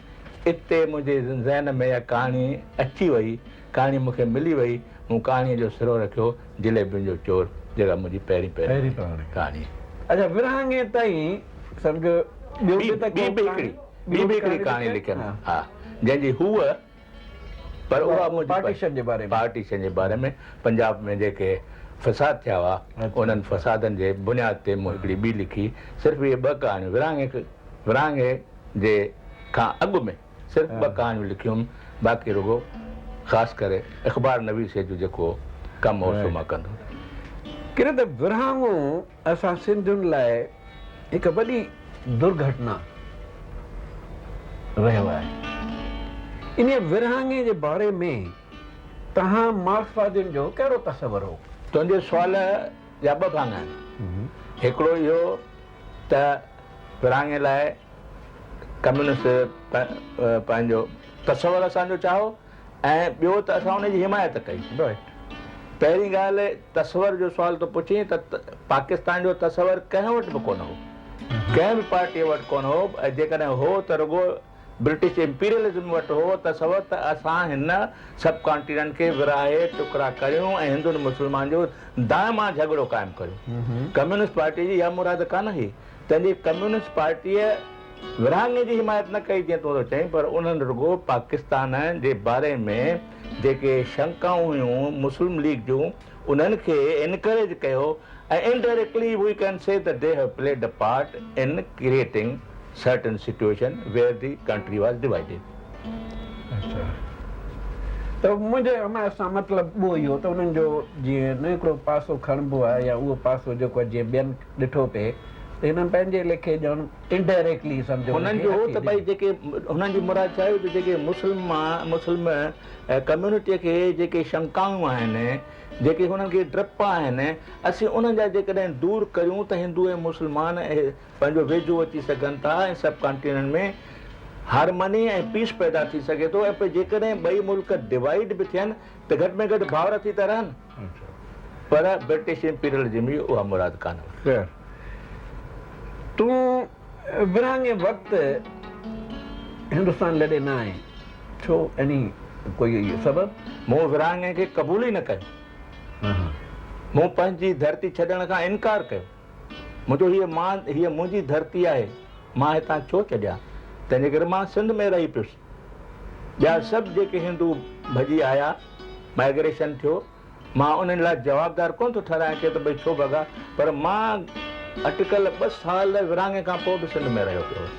اتي منهنجي ذهن ۾ اها ڪهاڻي اچي وئي، ڪهاڻي مون کي ملي وئي، مون ڪهاڻيء جو سرو رکيو جليبين جو چور جيڪا منهنجي پهرين پهرين ڪهاڻي. اڇا ورهاڱي تائين سمجهه ٻيو به ته ٻي به هڪڙي ٻي به هڪڙي ڪهاڻي لکيم ها جنهن جي هوء پر اها منهنجي پارٽيشن جي باري ۾ پارٽيشن جي باري ۾ پنجاب ۾ جيڪي فساد ٿيا هئا انهن فسادن جي بنياد تي مون هڪڙي ٻي لکي صرف اهي ٻه ڪهاڻيون ورهاڱي ورهاڱي جي کان اڳ ۾ صرف ٻه ڪهاڻيون لکيم باقي رڳو خاص ڪري اخبار نويسيء جو جيڪو ڪم هو سو مان ڪندو رهيس. ڪري ته ورهاڱو اسان سنڌين لاء هڪ وڏي درگهٽنا رهيو آهي. انهيء ورهاڱي جي باري ۾ توهان مارڪسوادين جو ڪهڙو تصور هو؟ تنهنجي سوال جا ٻه ڀاڱا آهن. هڪڙو اهو ته ورهاڱي لاء ڪميونسٽ پنهنجو تصور اسان جو ڇا هو ۽ ٻيو ته اسان ان جي حمايت ڪئي. پهرين ڳالهه تصور جو سوال ٿو پڇين ته پاڪستان جو تصور ڪنهن وٽ به ڪونه هو. ڪنهن به پارٽيء وٽ ڪونه هو ۽ جيڪڏهن هو ته رڳو برٽش امپيريلزم وٽ هو تصور ته اسان هن سب ڪانٽيننٽ کي ورهائي ٽڪرا ڪريون ۽ هندن مسلمان جو دائما جهڳڙو قائم ڪريون. ڪميونسٽ پارٽيء جي اها مراد ڪانه هئي. تنهن جي ڪميونسٽ پارٽيء ورهاڱي جي حمايت نه ڪئي جيئن تون ٿو چئين پر انهن رڳو پاڪستان جي باري ۾ جيڪي شنڪائون هيون مسلم ليگ جون انهن کي انڪريج ڪيو ۽ indirectly we can say that they have played a part in creating certain situation where the country was divided. اڇا ته منهنجي همايت سان مطلب اهو ئي هو ته انهن جو جيئن نه هڪڙو پاسو کڻبو آهي يا اهو پاسو جيڪو آهي جيئن ٻين ڏٺو پئي ته هنن پنهنجي ليکي ڄڻ انڊائريڪٽلي سمجهو هنن جو هو ته ڀئي جيڪي هنن جي مراد ڇا هئي ته جيڪي مسلمان مسلم ڪميونٽيء کي جيڪي شنڪائون آهن، جيڪي هنن کي ڊپ آهن، اسين انهن جا جيڪڏهن دور ڪريون ته هندو ۽ مسلمان پنهنجو ويجهو اچي سگهن ٿا ۽ سب ڪانٽيننٽ ۾ هارمني ۽ پيس پيدا ٿي سگهي ٿو ۽ پوء جيڪڏهن ٻئي ملڪ ڊوائيڊ به ٿين ته گهٽ ۾ گهٽ ڀائر ٿي ته رهن. پر برٽش امپيريلزم جي اها مراد ڪانه هئي. خير تون ورهاڱي وقت هندستان لڏي نه آئين ڇو؟ انهي ڪوئي سبب؟ مون ورهاڱي کي قبول ئي نه ڪيو. مون پنهنجي ڌرتي ڇڏڻ کان انڪار ڪيو. منهنجو هيء مان هيء منهنجي ڌرتي آهي، مان هتان ڇو ڇڏيان؟ تنهنجي ڪري مان سنڌ ۾ رهي پيس. ٻيا سڀ جيڪي هندو ڀڄي آيا، مائگريشن ٿيو، مان انهن لاء جوابدار ڪونه ٿو ٺهرايان ڪي ته ڀئي ڇو ڀڳا، پر مان اٽڪل ٻه سال ورهاڱي کان پوء به سنڌ ۾ رهيو پيو هوس.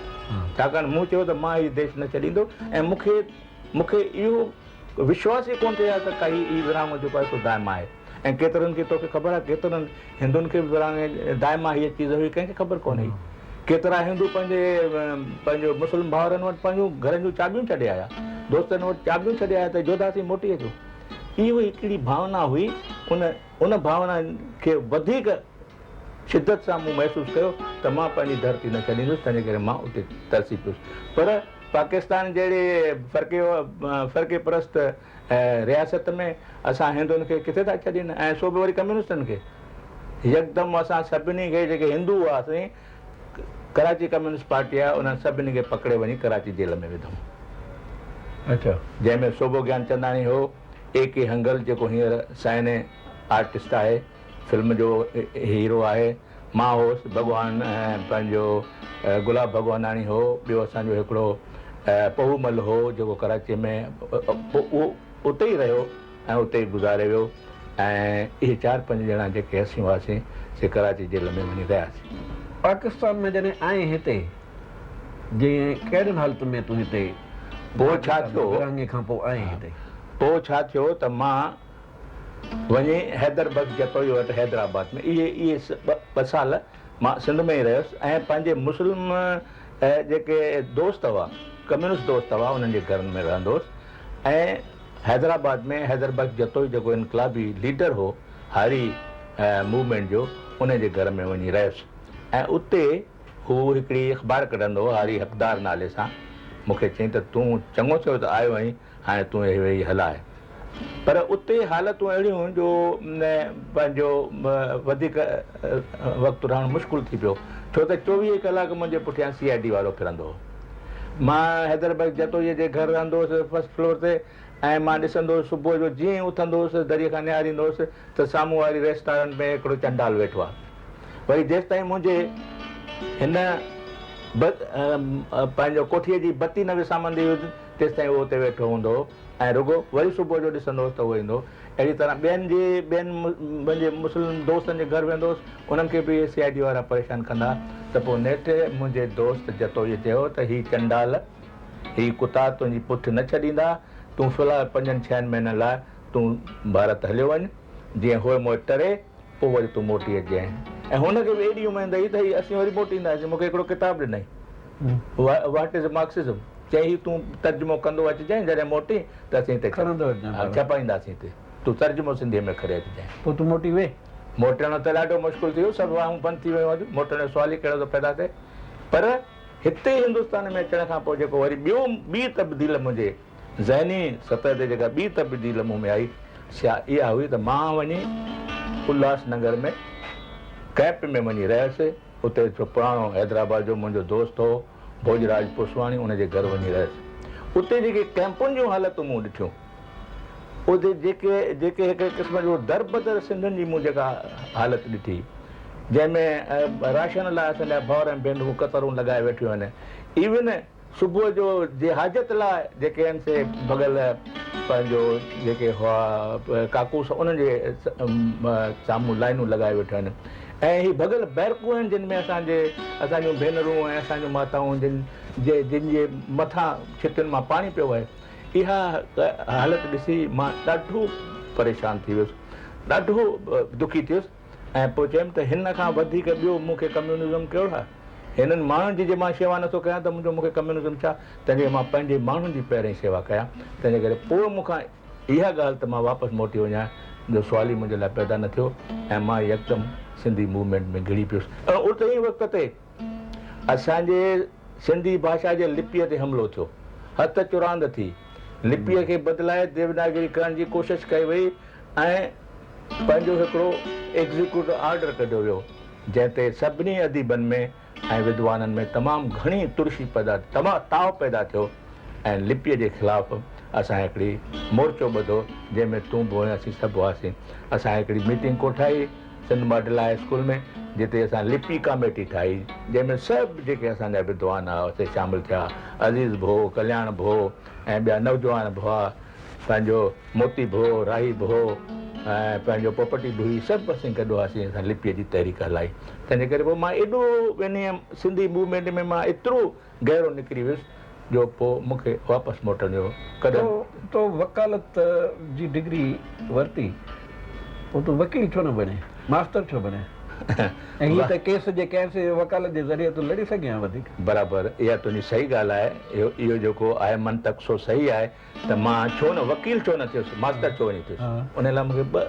ڇاڪاڻ مون چيو ته مان هي ديش نه ڇڏيندو ۽ مون کي مون کي اهو وشواس ئي ڪونه ٿئي ها ته ڪا هي هي ورهاڱو جيڪو آهي سو دائما آهي ۽ ڪيترن کي توکي خبر آهي ڪيترن هندن کي به ورهاڱي دائما هيء چيز هئي ڪنهن کي خبر ڪونه هئي. ڪيترا هندو پنهنجي پنهنجو مسلم ڀائرن وٽ پنهنجون گهرن جون چاٻيون ڇڏي آيا، دوستن وٽ چاٻيون ڇڏي آيا ته جوڌاسين موٽي اچو. اهو هڪڙي ڀاونا هئي، ان ان ڀاونا کي وڌيڪ شدت سان مون محسوس ڪيو ته مان پنهنجي ڌرتي نه ڇڏيندس، تنهنجي ڪري مان اتي ترسي پيس. پر پاڪستان جهڙي فرقي فرقي پرست رياست ۾ اسان هندن کي ڪٿي ٿا ڇڏين ۽ سو به وري ڪميونسٽن کي. يڪدم اسان سڀني کي جيڪي هندو هئاسين ڪراچي ڪميونسٽ پارٽي جا انهن سڀني کي پڪڙي وڃي ڪراچي جيل ۾ وڌائون. اڇا. جنهن ۾ سوڀو گيانچنداڻي هو، اي ڪي هنگل جيڪو هينئر سائني آرٽسٽ آهي، فلم جو هيرو آهي، مان هوس، ڀڳوان پنهنجو گلاب ڀڳواناڻي هو، ٻيو اسان جو هڪڙو پهو مل هو جيڪو ڪراچيء ۾ اهو اتي ئي رهيو ۽ اتي ئي گذاري ويو ۽ اهي چار پنج ڄڻا جيڪي اسين هئاسين سي ڪراچي جيل ۾ وڃي رهياسين. پاڪستان ۾ جڏهن آئين هتي جيئن ڪهڙين حالتن ۾ تون هتي پوء ڇا ٿيو؟ ورهاڱي کان پوء آئين هتي. پوء ڇا ٿيو ته مان وڃي حيدر بخش جتوئي وٽ حيدرآباد ۾ اهي اهي ٻه سال مان سنڌ ۾ ئي رهيس ۽ پنهنجي مسلم جيڪي دوست هئا ڪميونسٽ دوست هئا انهن جي گهرن ۾ رهندو هوس ۽ حيدرآباد ۾ حيدر بخش جتوئي جيڪو انقلابي ليڊر هو هاري موومينٽ جو ان جي گهر ۾ وڃي رهيس ۽ اتي هو هڪڙي اخبار ڪڍندو هو هاري حقدار نالي سان مون کي چيائين ته تون چڱو ٿيو ته آيو آهين هاڻي تون اهي ويهي هلاء. پر اتي حالتون اهڙيون هيون جو پنهنجو وڌيڪ وقت رهڻ مشڪل ٿي پيو، ڇو ته چوويهه ڪلاڪ منهنجي پٺيان سي I D وارو ڦرندو هو. مان حيدر بخش جتوئيء جي گهر رهندو هوس فرسٽ فلور تي ۽ مان ڏسندو هوس صبح جو جيئن ئي اٿندو هوس دريء کان نهاريندو هوس ته سامهون واري ريسٽارنٽ ۾ هڪڙو چنڊال ويٺو آهي. وري جيستائين منهنجي هن پنهنجو ڪوٺيء جي بتي نه وسامندي هئي تيستائين اهو اتي ويٺو هوندو هو ۽ رڳو وري صبح جو ڏسندو هوس ته اهو ايندو هو. اهڙي طرح ٻين جي ٻين منهنجي مسلم دوستن جي گهر ويندو هوس، انهن کي به اهي سي I D وارا پريشان ڪندا ها ته پوء نيٺ منهنجي دوست جتوئيء چيو ته هي چنڊال، هي ڪتا تنهنجي پٺ نه ڇڏيندا، تون في الحال پنجن ڇهن مهينن لاء تون ڀارت هليو وڃ، جيئن هوء موء ٽري، پوء وري تون موٽي اچجانء. ۽ هن کي به ايڏي اميد هئي ته هي اسين وري موٽي اينداسين. مون کي هڪڙو ڪتاب ڏنائين، What is Marxism؟ چيائين هي تون ترجمو ڪندو اچجانء، جڏهن موٽين ته اسين هتي کڻندو اچجانء. ڇپائينداسين هتي. تون ترجمو سنڌيء ۾ ڪري اچجانء. پوء تون موٽي وئين؟ موٽڻ ته ڏاڍو مشڪل ٿي ويو، سڀ واهون بند ٿي ويون اڄ موٽڻ جو سوال ئي ڪهڙو ٿو پيدا ٿئي. پر هتي هندستان ۾ اچڻ کان پوء جيڪو وري ٻيو ٻي تبديل منهنجي ذهني سطح تي جيڪا ٻي تبديل مون ۾ آئي، سا اها هئي ته مان وڃي الهاس نگر ۾ ڪئمپ ۾ وڃي رهيس. اتي هڪ پراڻو حيدرآباد جو منهنجو دوست هو، ڀوڄراج پوسواڻي، ان جي گهر وڃي رهيس. اتي جيڪي ڪئمپن جون حالتون مون ڏٺيون، اتي جيڪي جيڪي هڪ قسم جو دربدر سنڌين جي مون جيڪا حالت ڏٺي، جنهن ۾ راشن لاء اسان جا ڀائر ۽ ڀينرون قطارون لڳائي ويٺيون آهن. ايون صبح جو جي حاجت لاء جيڪي آهن سي ڀڳل پنهنجو جيڪي هئا ڪاڪوس انهن جي سامهون لائنون لڳائي ويٺا آهن ۽ هي ڀڳل بئرڪون آهن جن ۾ اسان جي اسان جون ڀينرون ۽ اسان جون ماتائون جن جي جن جي مٿان ڇتين مان پاڻي پيو وهي. اها حالت ڏسي مان ڏاڍو پريشان ٿي ويس، ڏاڍو دکي ٿيس ۽ پوء چيم ته هن کان وڌيڪ ٻيو مون کي ڪميونزم ڪهڙو آهي؟ هنن ماڻهن جي جي مان شيوا نٿو ڪيان ته منهنجو مون کي ڪميونزم ڇا؟ تنهن جي ڪري مان پنهنجي ماڻهن جي پهرين شيوا ڪيان. تنهن جي ڪري پوء مون کان اها ڳالهه ته مان واپس موٽي وڃان جو سوال ئي منهنجي لاء پيدا نه ٿيو ۽ مان يڪدم سنڌي موومينٽ ۾ گهڙي پيس ۽ اتي ئي وقت تي اسان جي سنڌي ڀاشا جي لپيء تي حملو ٿيو. هٿ چراند ٿي لپيء کي بدلائي ديوناگري ڪرڻ جي ڪوشش ڪئي وئي ۽ پنهنجو هڪڙو ايگزيڪيوٽو آرڊر ڪڍيو ويو، جنهن تي سڀني اديبن ۾ ۽ ودوانن ۾ تمام گهڻي ترشي پيدا تاء پيدا ٿيو ۽ لپيء جي خلاف اسان هڪڙي مورچو ٻڌو، جنهن ۾ تون به هئين، اسين سڀ هئاسين. اسان هڪڙي ميٽنگ ڪوٺائي سنڌ ماڊل هاء اسڪول ۾، جتي اسان لپي ڪاميٽي ٺاهي، جنهن ۾ سڀ جيڪي اسان جا ودوان هئا، سي شامل ٿيا. عزيز به هو، ڪلياڻ به هو ۽ ٻيا نوجوان به هئا. پنهنجو موتي به هو، راهي به هو ۽ پنهنجو پوپٽي به هئي، سڀ اسين گڏ هئاسين، اسان لپيء جي تحريڪ هلائي. تنهن جي ڪري پوء مان ايڏو انهيء سنڌي موومينٽ ۾ مان ايترو گهرو نڪري ويس جو پوء مون کي واپس موٽڻ جو ڪڏهن. تو وڪالت جي ڊگري ورتي، پوء تون وڪيل ڇو نه بڻين؟ ماستر ڇو بڻين؟ ۽ هي ته ڪيس جيڪي آهن سي وڪالت جي ذريعي تون لڙي سگهين ها وڌيڪ. برابر، اها تنهنجي صحيح ڳالهه آهي. اهو جيڪو آهي منطق سو صحيح آهي. ته مان ڇو نه وڪيل ڇو نه ٿيس، ماستر ڇو وڃي ٿيس؟ ان لاء مون کي ٻه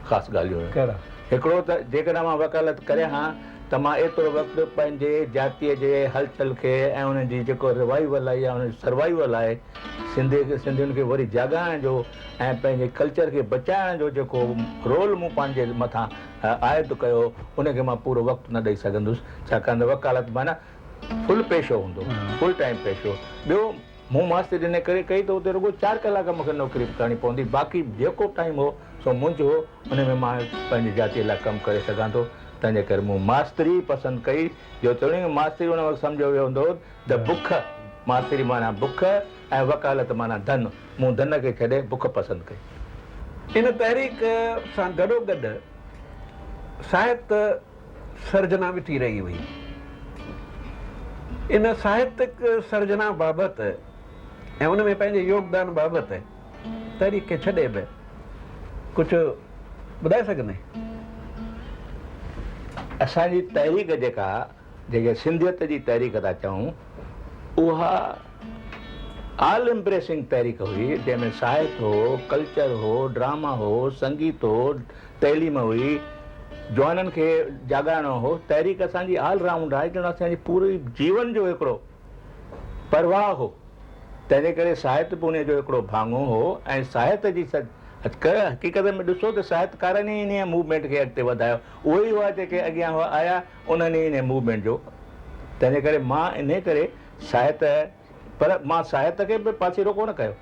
خاص ڳالهيون هيون. هڪڙو ته جيڪڏهن مان وڪالت ڪريان ها ته مان ايترو وقت پنهنجي جاتيء جي هلچل کي ۽ ان جي جيڪو ريوائيول آهي يا ان جو سروائيول آهي، سنڌي کي سنڌين کي وري جاڳائڻ جو ۽ پنهنجي ڪلچر کي بچائڻ جو جيڪو رول مون پنهنجي مٿان عائد ڪيو هو، ان کي مان پورو وقت نه ڏئي سگهندس، ڇاڪاڻ ته وڪالت معنيٰ فل پيشو هوندو، فل ٽائيم پيشو. ٻيو. مون ماستري ان ڪري ڪئي ته اتي رڳو چار ڪلاڪ مون کي نوڪري ڪرڻي پوندي، باقي جيڪو ٽائيم هو سو منهنجو هو، ان ۾ مان پنهنجي جاتيء لاء ڪم ڪري سگهان ٿو، تنهن جي ڪري مون ماستري پسند ڪئي، جيتوڻيڪ ماستري ان وقت سمجهيو ويندو هو ته بک، ماستري معنيٰ بک ۽ وڪالت معنيٰ ڌن، مون ڌن کي ڇڏي بک پسند ڪئي. ان تحريڪ سان گڏوگڏ ساهت سرجنا به ٿي رهي هئي. ان ساهتڪ سرجنا بابت ۽ ان ۾ پنهنجي يوگدان بابت تحريڪ کي ڇڏي به ڪجهه ٻڌائي سگهندين؟ اسان جي تحريڪ جيڪا جنهن کي سنڌيت جي تحريڪ ٿا چئون اها آل امبريسنگ تحريڪ هئي جنهن ۾ ساهت هو، ڪلچر هو، ڊراما هو، سنگيت هو، تعليم هئي، جوانن کي جاڳائڻو هو، تحريڪ اسان جي آل رائونڊ آهي ڄڻ اسان جي پوري جيون جو هڪڙو پرواهه هو، تنهن جي ڪري ساهت به انهيء جو هڪڙو ڀاڱو هو ۽ ساهت جي حقيقت ۾ ڏسو ته ساهتڪارن ئي انهيء موومينٽ کي اڳتي وڌايو، اهي ئي هئا جيڪي اڳيان هئا آيا انهن ئي انهيء موومينٽ جو تنهن جي ڪري مان انهيء ڪري ساهت پر مان ساهت کي به پاسيرو ڪونه ڪيو.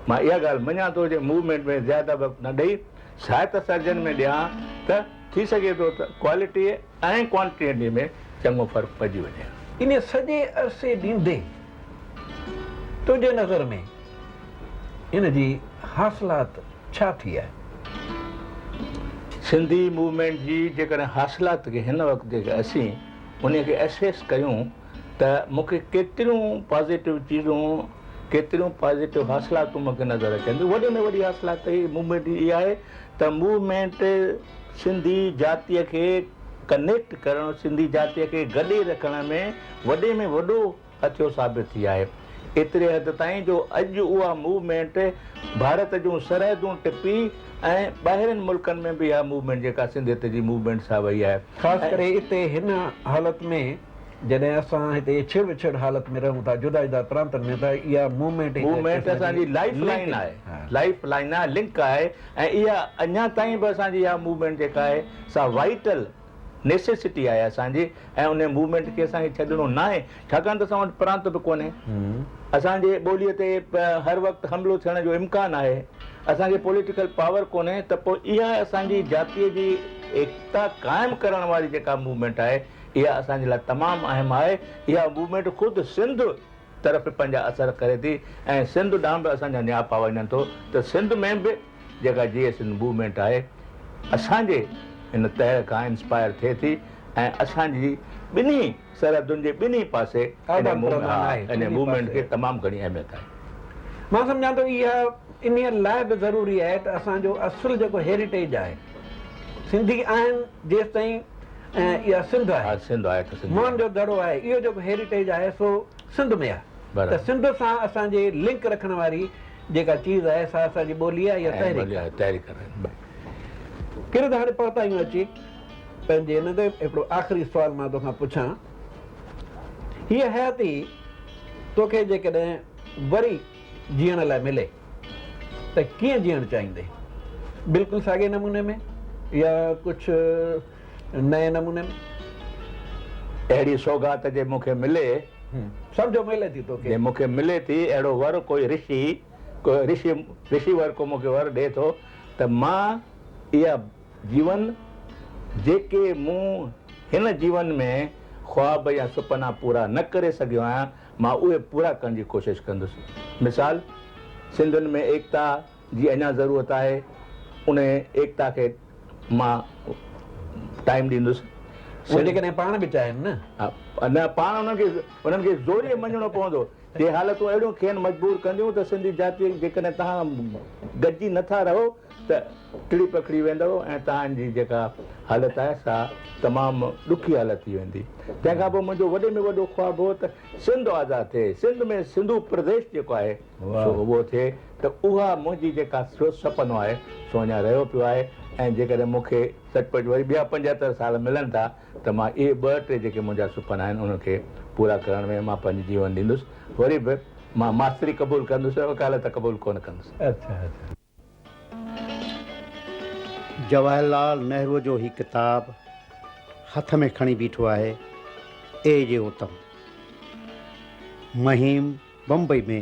مان اها ڳالهه مڃان ٿو جي موومينٽ ۾ زياده وقت نه ڏئي ساهت سرجن ۾ ڏيان ته ٿي سگهي ٿو ته ڪوالٽيء ۽ ڪوانٽيٽيء ۾ چڱو فرق پئجي وڃي. ان سڄي عرصي ڏيندي تنهنجي نظر ۾ ان جي حاصلات ڇا ٿي آهي؟ سنڌي موومينٽ جي جيڪڏهن حاصلات کي هن وقت جيڪڏهن اسين انهيء کي اسيس ڪيون ته مون کي ڪيتريون پازيٽو چيزون، ڪيتريون پازيٽو حاصلاتون مون کي نظر اچن ٿيون. وڏي ۾ وڏي حاصلات ته هي موومينٽ جي اها آهي ته موومينٽ سنڌي جاتيء کي ڪنيڪٽ ڪرڻ، سنڌي جاتيء کي گڏي رکڻ ۾ وڏي ۾ وڏو هٿيو ثابت ٿي آهي. ايتري حد تائين جو اڄ اها موومينٽ ڀارت جون سرحدون ٽپي ۽ ٻاهرين ملڪن ۾ به اها موومينٽ جيڪا سنڌيت جي موومينٽ سا وئي آهي. خاص ڪري اتي هن حالت ۾ جڏهن اسان هتي ڇڙ وڇڙ حالت ۾ رهون ٿا، جدا جدا پرانتن ۾ ته اها موومينٽ هڪ موومينٽ قسم اسان جي جي لائيف لنڪ لائين آهي، لائيف لائين آهي، لنڪ آهي ۽ اها اڃا تائين به اسان جي اها موومينٽ جيڪا آهي سا وائيٽل نيسيسٽي آهي اسان جي ۽ ان موومينٽ کي اسان کي ڇڏڻو ناهي ڇاڪاڻ ته اسان وٽ پرانت به ڪونهي، اسان جي ٻوليء تي هر وقت حملو ٿيڻ جو امڪان آهي، اسان کي پوليٽيڪل پاور ڪونهي ته پوء اها اسان جي جاتيء جي ايڪتا قائم ڪرڻ واري جيڪا موومينٽ آهي اها اسان جي لاء تمام اهم آهي، اها موومينٽ خود سنڌ طرف پنهنجا اثر ڪري ٿي ۽ سنڌ ڏانهن به اسان جا نياپا وڃن ٿو ته سنڌ ۾ به جيڪا جيئي سنڌ موومينٽ آهي اسان جي هن تحريڪ کان انسپائر ٿئي ٿي ۽ اسان جي ٻنهي سرحدن جي ٻنهي پاسي آدان پردان آهي ان موومينٽ کي تمام گهڻي اهميت آهي. مان سمجهان ٿو اها انهيء لاء به ضروري آهي ته اسان جو اصل جيڪو هيريٽيج آهي، سنڌي آهن جيستائين اها سنڌ آهي، سنڌ آهي ته سنڌي موهن جو دڙو آهي، اهو جيڪو هيريٽيج آهي سو سنڌ ۾ آهي ته سنڌ سان اسان جي لنڪ رکڻ واري جيڪا چيز آهي سا اسان جي ٻولي آهي يا تحريڪ آهي. ڪرد هاڻي پهتا آهيون اچي پنهنجي ان تي هڪڙو آخري سوال مان توکان پڇان هيء حياتي توکي جيڪڏهن وري جيئڻ لاء ملي ته ڪيئن جيئڻ چاهيندين؟ بلڪل ساڳئي نموني ۾ يا ڪجهه نئين نموني ۾؟ اهڙي سوغات جي مون کي ملي. سمجهو ملي ٿي توکي. جي مون کي ملي ٿي اهڙو ور ڪوئي رشي، ڪو رشي، رشي ور ڪو مون کي ور ڏئي ٿو ته مان اها جيون جيڪي مون هن جيون ۾ خواب يا سپنا پورا نه ڪري سگهيو آهيان مان اهي پورا ڪرڻ جي ڪوشش ڪندس. مثال، سنڌين ۾ ايڪتا جي اڃا ضرورت آهي، ان ايڪتا کي مان ٽائيم ڏيندس. اهي جيڪڏهن پاڻ به چاهين نه. نه پاڻ انهن کي انهن کي زوريء مڃڻو پوندو. جي حالتون اهڙيون کين مجبور ڪنديون ته سنڌي جاتي جيڪڏهن توهان گڏجي نه ٿا رهو ته ٽڙي پکڙي ويندؤ ۽ توهان جي جيڪا حالت آهي سا تمام ڏکي حالت ٿي ويندي. تنهن کان پوء منهنجو وڏي ۾ وڏو خواب هو ته سنڌ آزاد ٿئي، سنڌ ۾ سنڌو پرديش جيڪو آهي سو اهو ٿئي ته اها منهنجي جيڪا سپنو آهي سو اڃا رهيو پيو آهي ۽ جيڪڏهن مون کي سچ پچ وري ٻيا 75 سال ملن ٿا ته مان اهي ٻه ٽي جيڪي منهنجا سپنا آهن انهن کي پورا ڪرڻ ۾ مان پنهنجو جيون ڏيندس. وري به مان ماستري قبول ڪندس وڪالت قبول ڪونه ڪندس. اڇا اڇا. جواهر لال نهروء جو هي ڪتاب هٿ ۾ کڻي بيٺو آهي اي جي اتم مهيم بمبئي ۾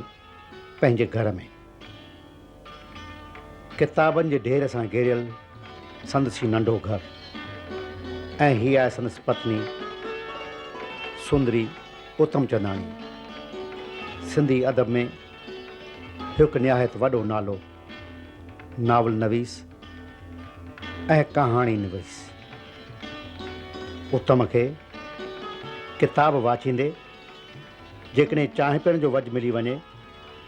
پنهنجي گهر ۾. ڪتابن جي ڍير سان گهيريل سندس هي ننڍو گهر ۽ هي آهي سندس پتني سندري اتم چنداڻي. سنڌي ادب ۾ هڪ نهايت وڏو نالو، ناول نويس ۽ ڪهاڻي نويس. اتم کي ڪتاب واچيندي جيڪڏهن چانهه پيئڻ جو وجهه ملي وڃي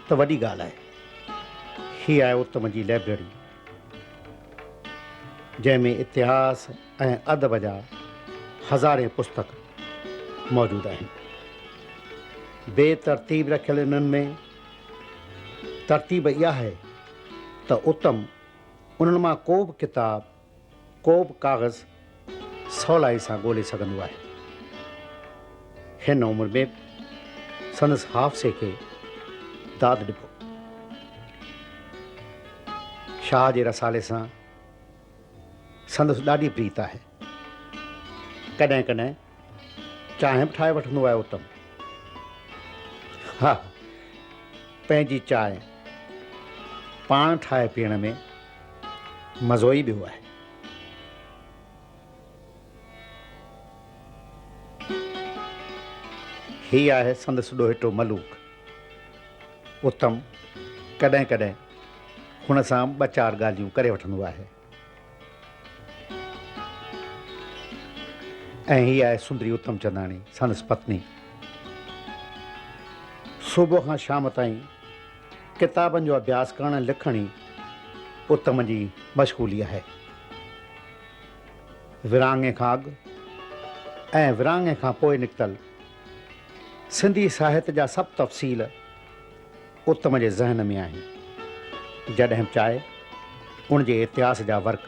ته وڏي ڳالهه آهي. هي آهي اتم جي لئبرري، جنهن ۾ اتهاس ۽ ادب جا هزارين پستڪ موجود آهن. بي ترتيب رکيل انهن ۾ ترتيب اها آهي ته اتم انهن مان ڪو به ڪتاب، ڪو به ڪاغذ سولائي سان ڳولي سگهندو آهي. هن عمر ۾ به سندس حافظي کي داد ڏبو. شاهه جي رسالي سان سندس ڏاڍي پريت آهي. ڪڏهن ڪڏهن چانهه به ٺاهي وٺندو آهي اتم. ها، پنهنجي چانهه پاڻ ٺاهي پيئڻ ۾ مزو ئي ٻيو آهي. هي آهي سندس ڏوهٽو ملوڪ. اتم ڪڏهن ڪڏهن هن سان ٻه چار ڳالهيون ڪري وٺندو آهي. ۽ هي آهي سندري اتم چنداڻي، سندس پتني. صبح کان شام تائين ڪتابن جو اڀياس ڪرڻ ۽ لکڻ ئي اتم جي مشغولي آهي. ورهاڱي کان اڳ ۽ ورهاڱي کان پوء نڪتل سنڌي ساهت جا سڀ تفصيل اتم جي ذهن ۾ آهن. جڏهن به چاهي ان جي اتهاس جا ورق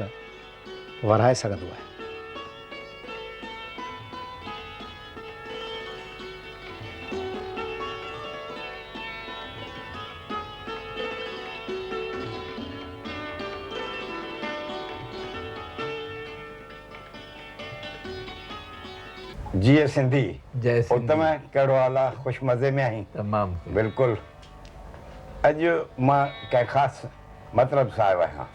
ورهائي سگهندو آهي. جيئي سنڌي. جئي سنڌي. اتم ڪهڙو حال آ خوش مزي ۾ آهين. تمام خوش. بلڪل اڄ مان ڪنهن خاص مطلب سان آيو آهيان.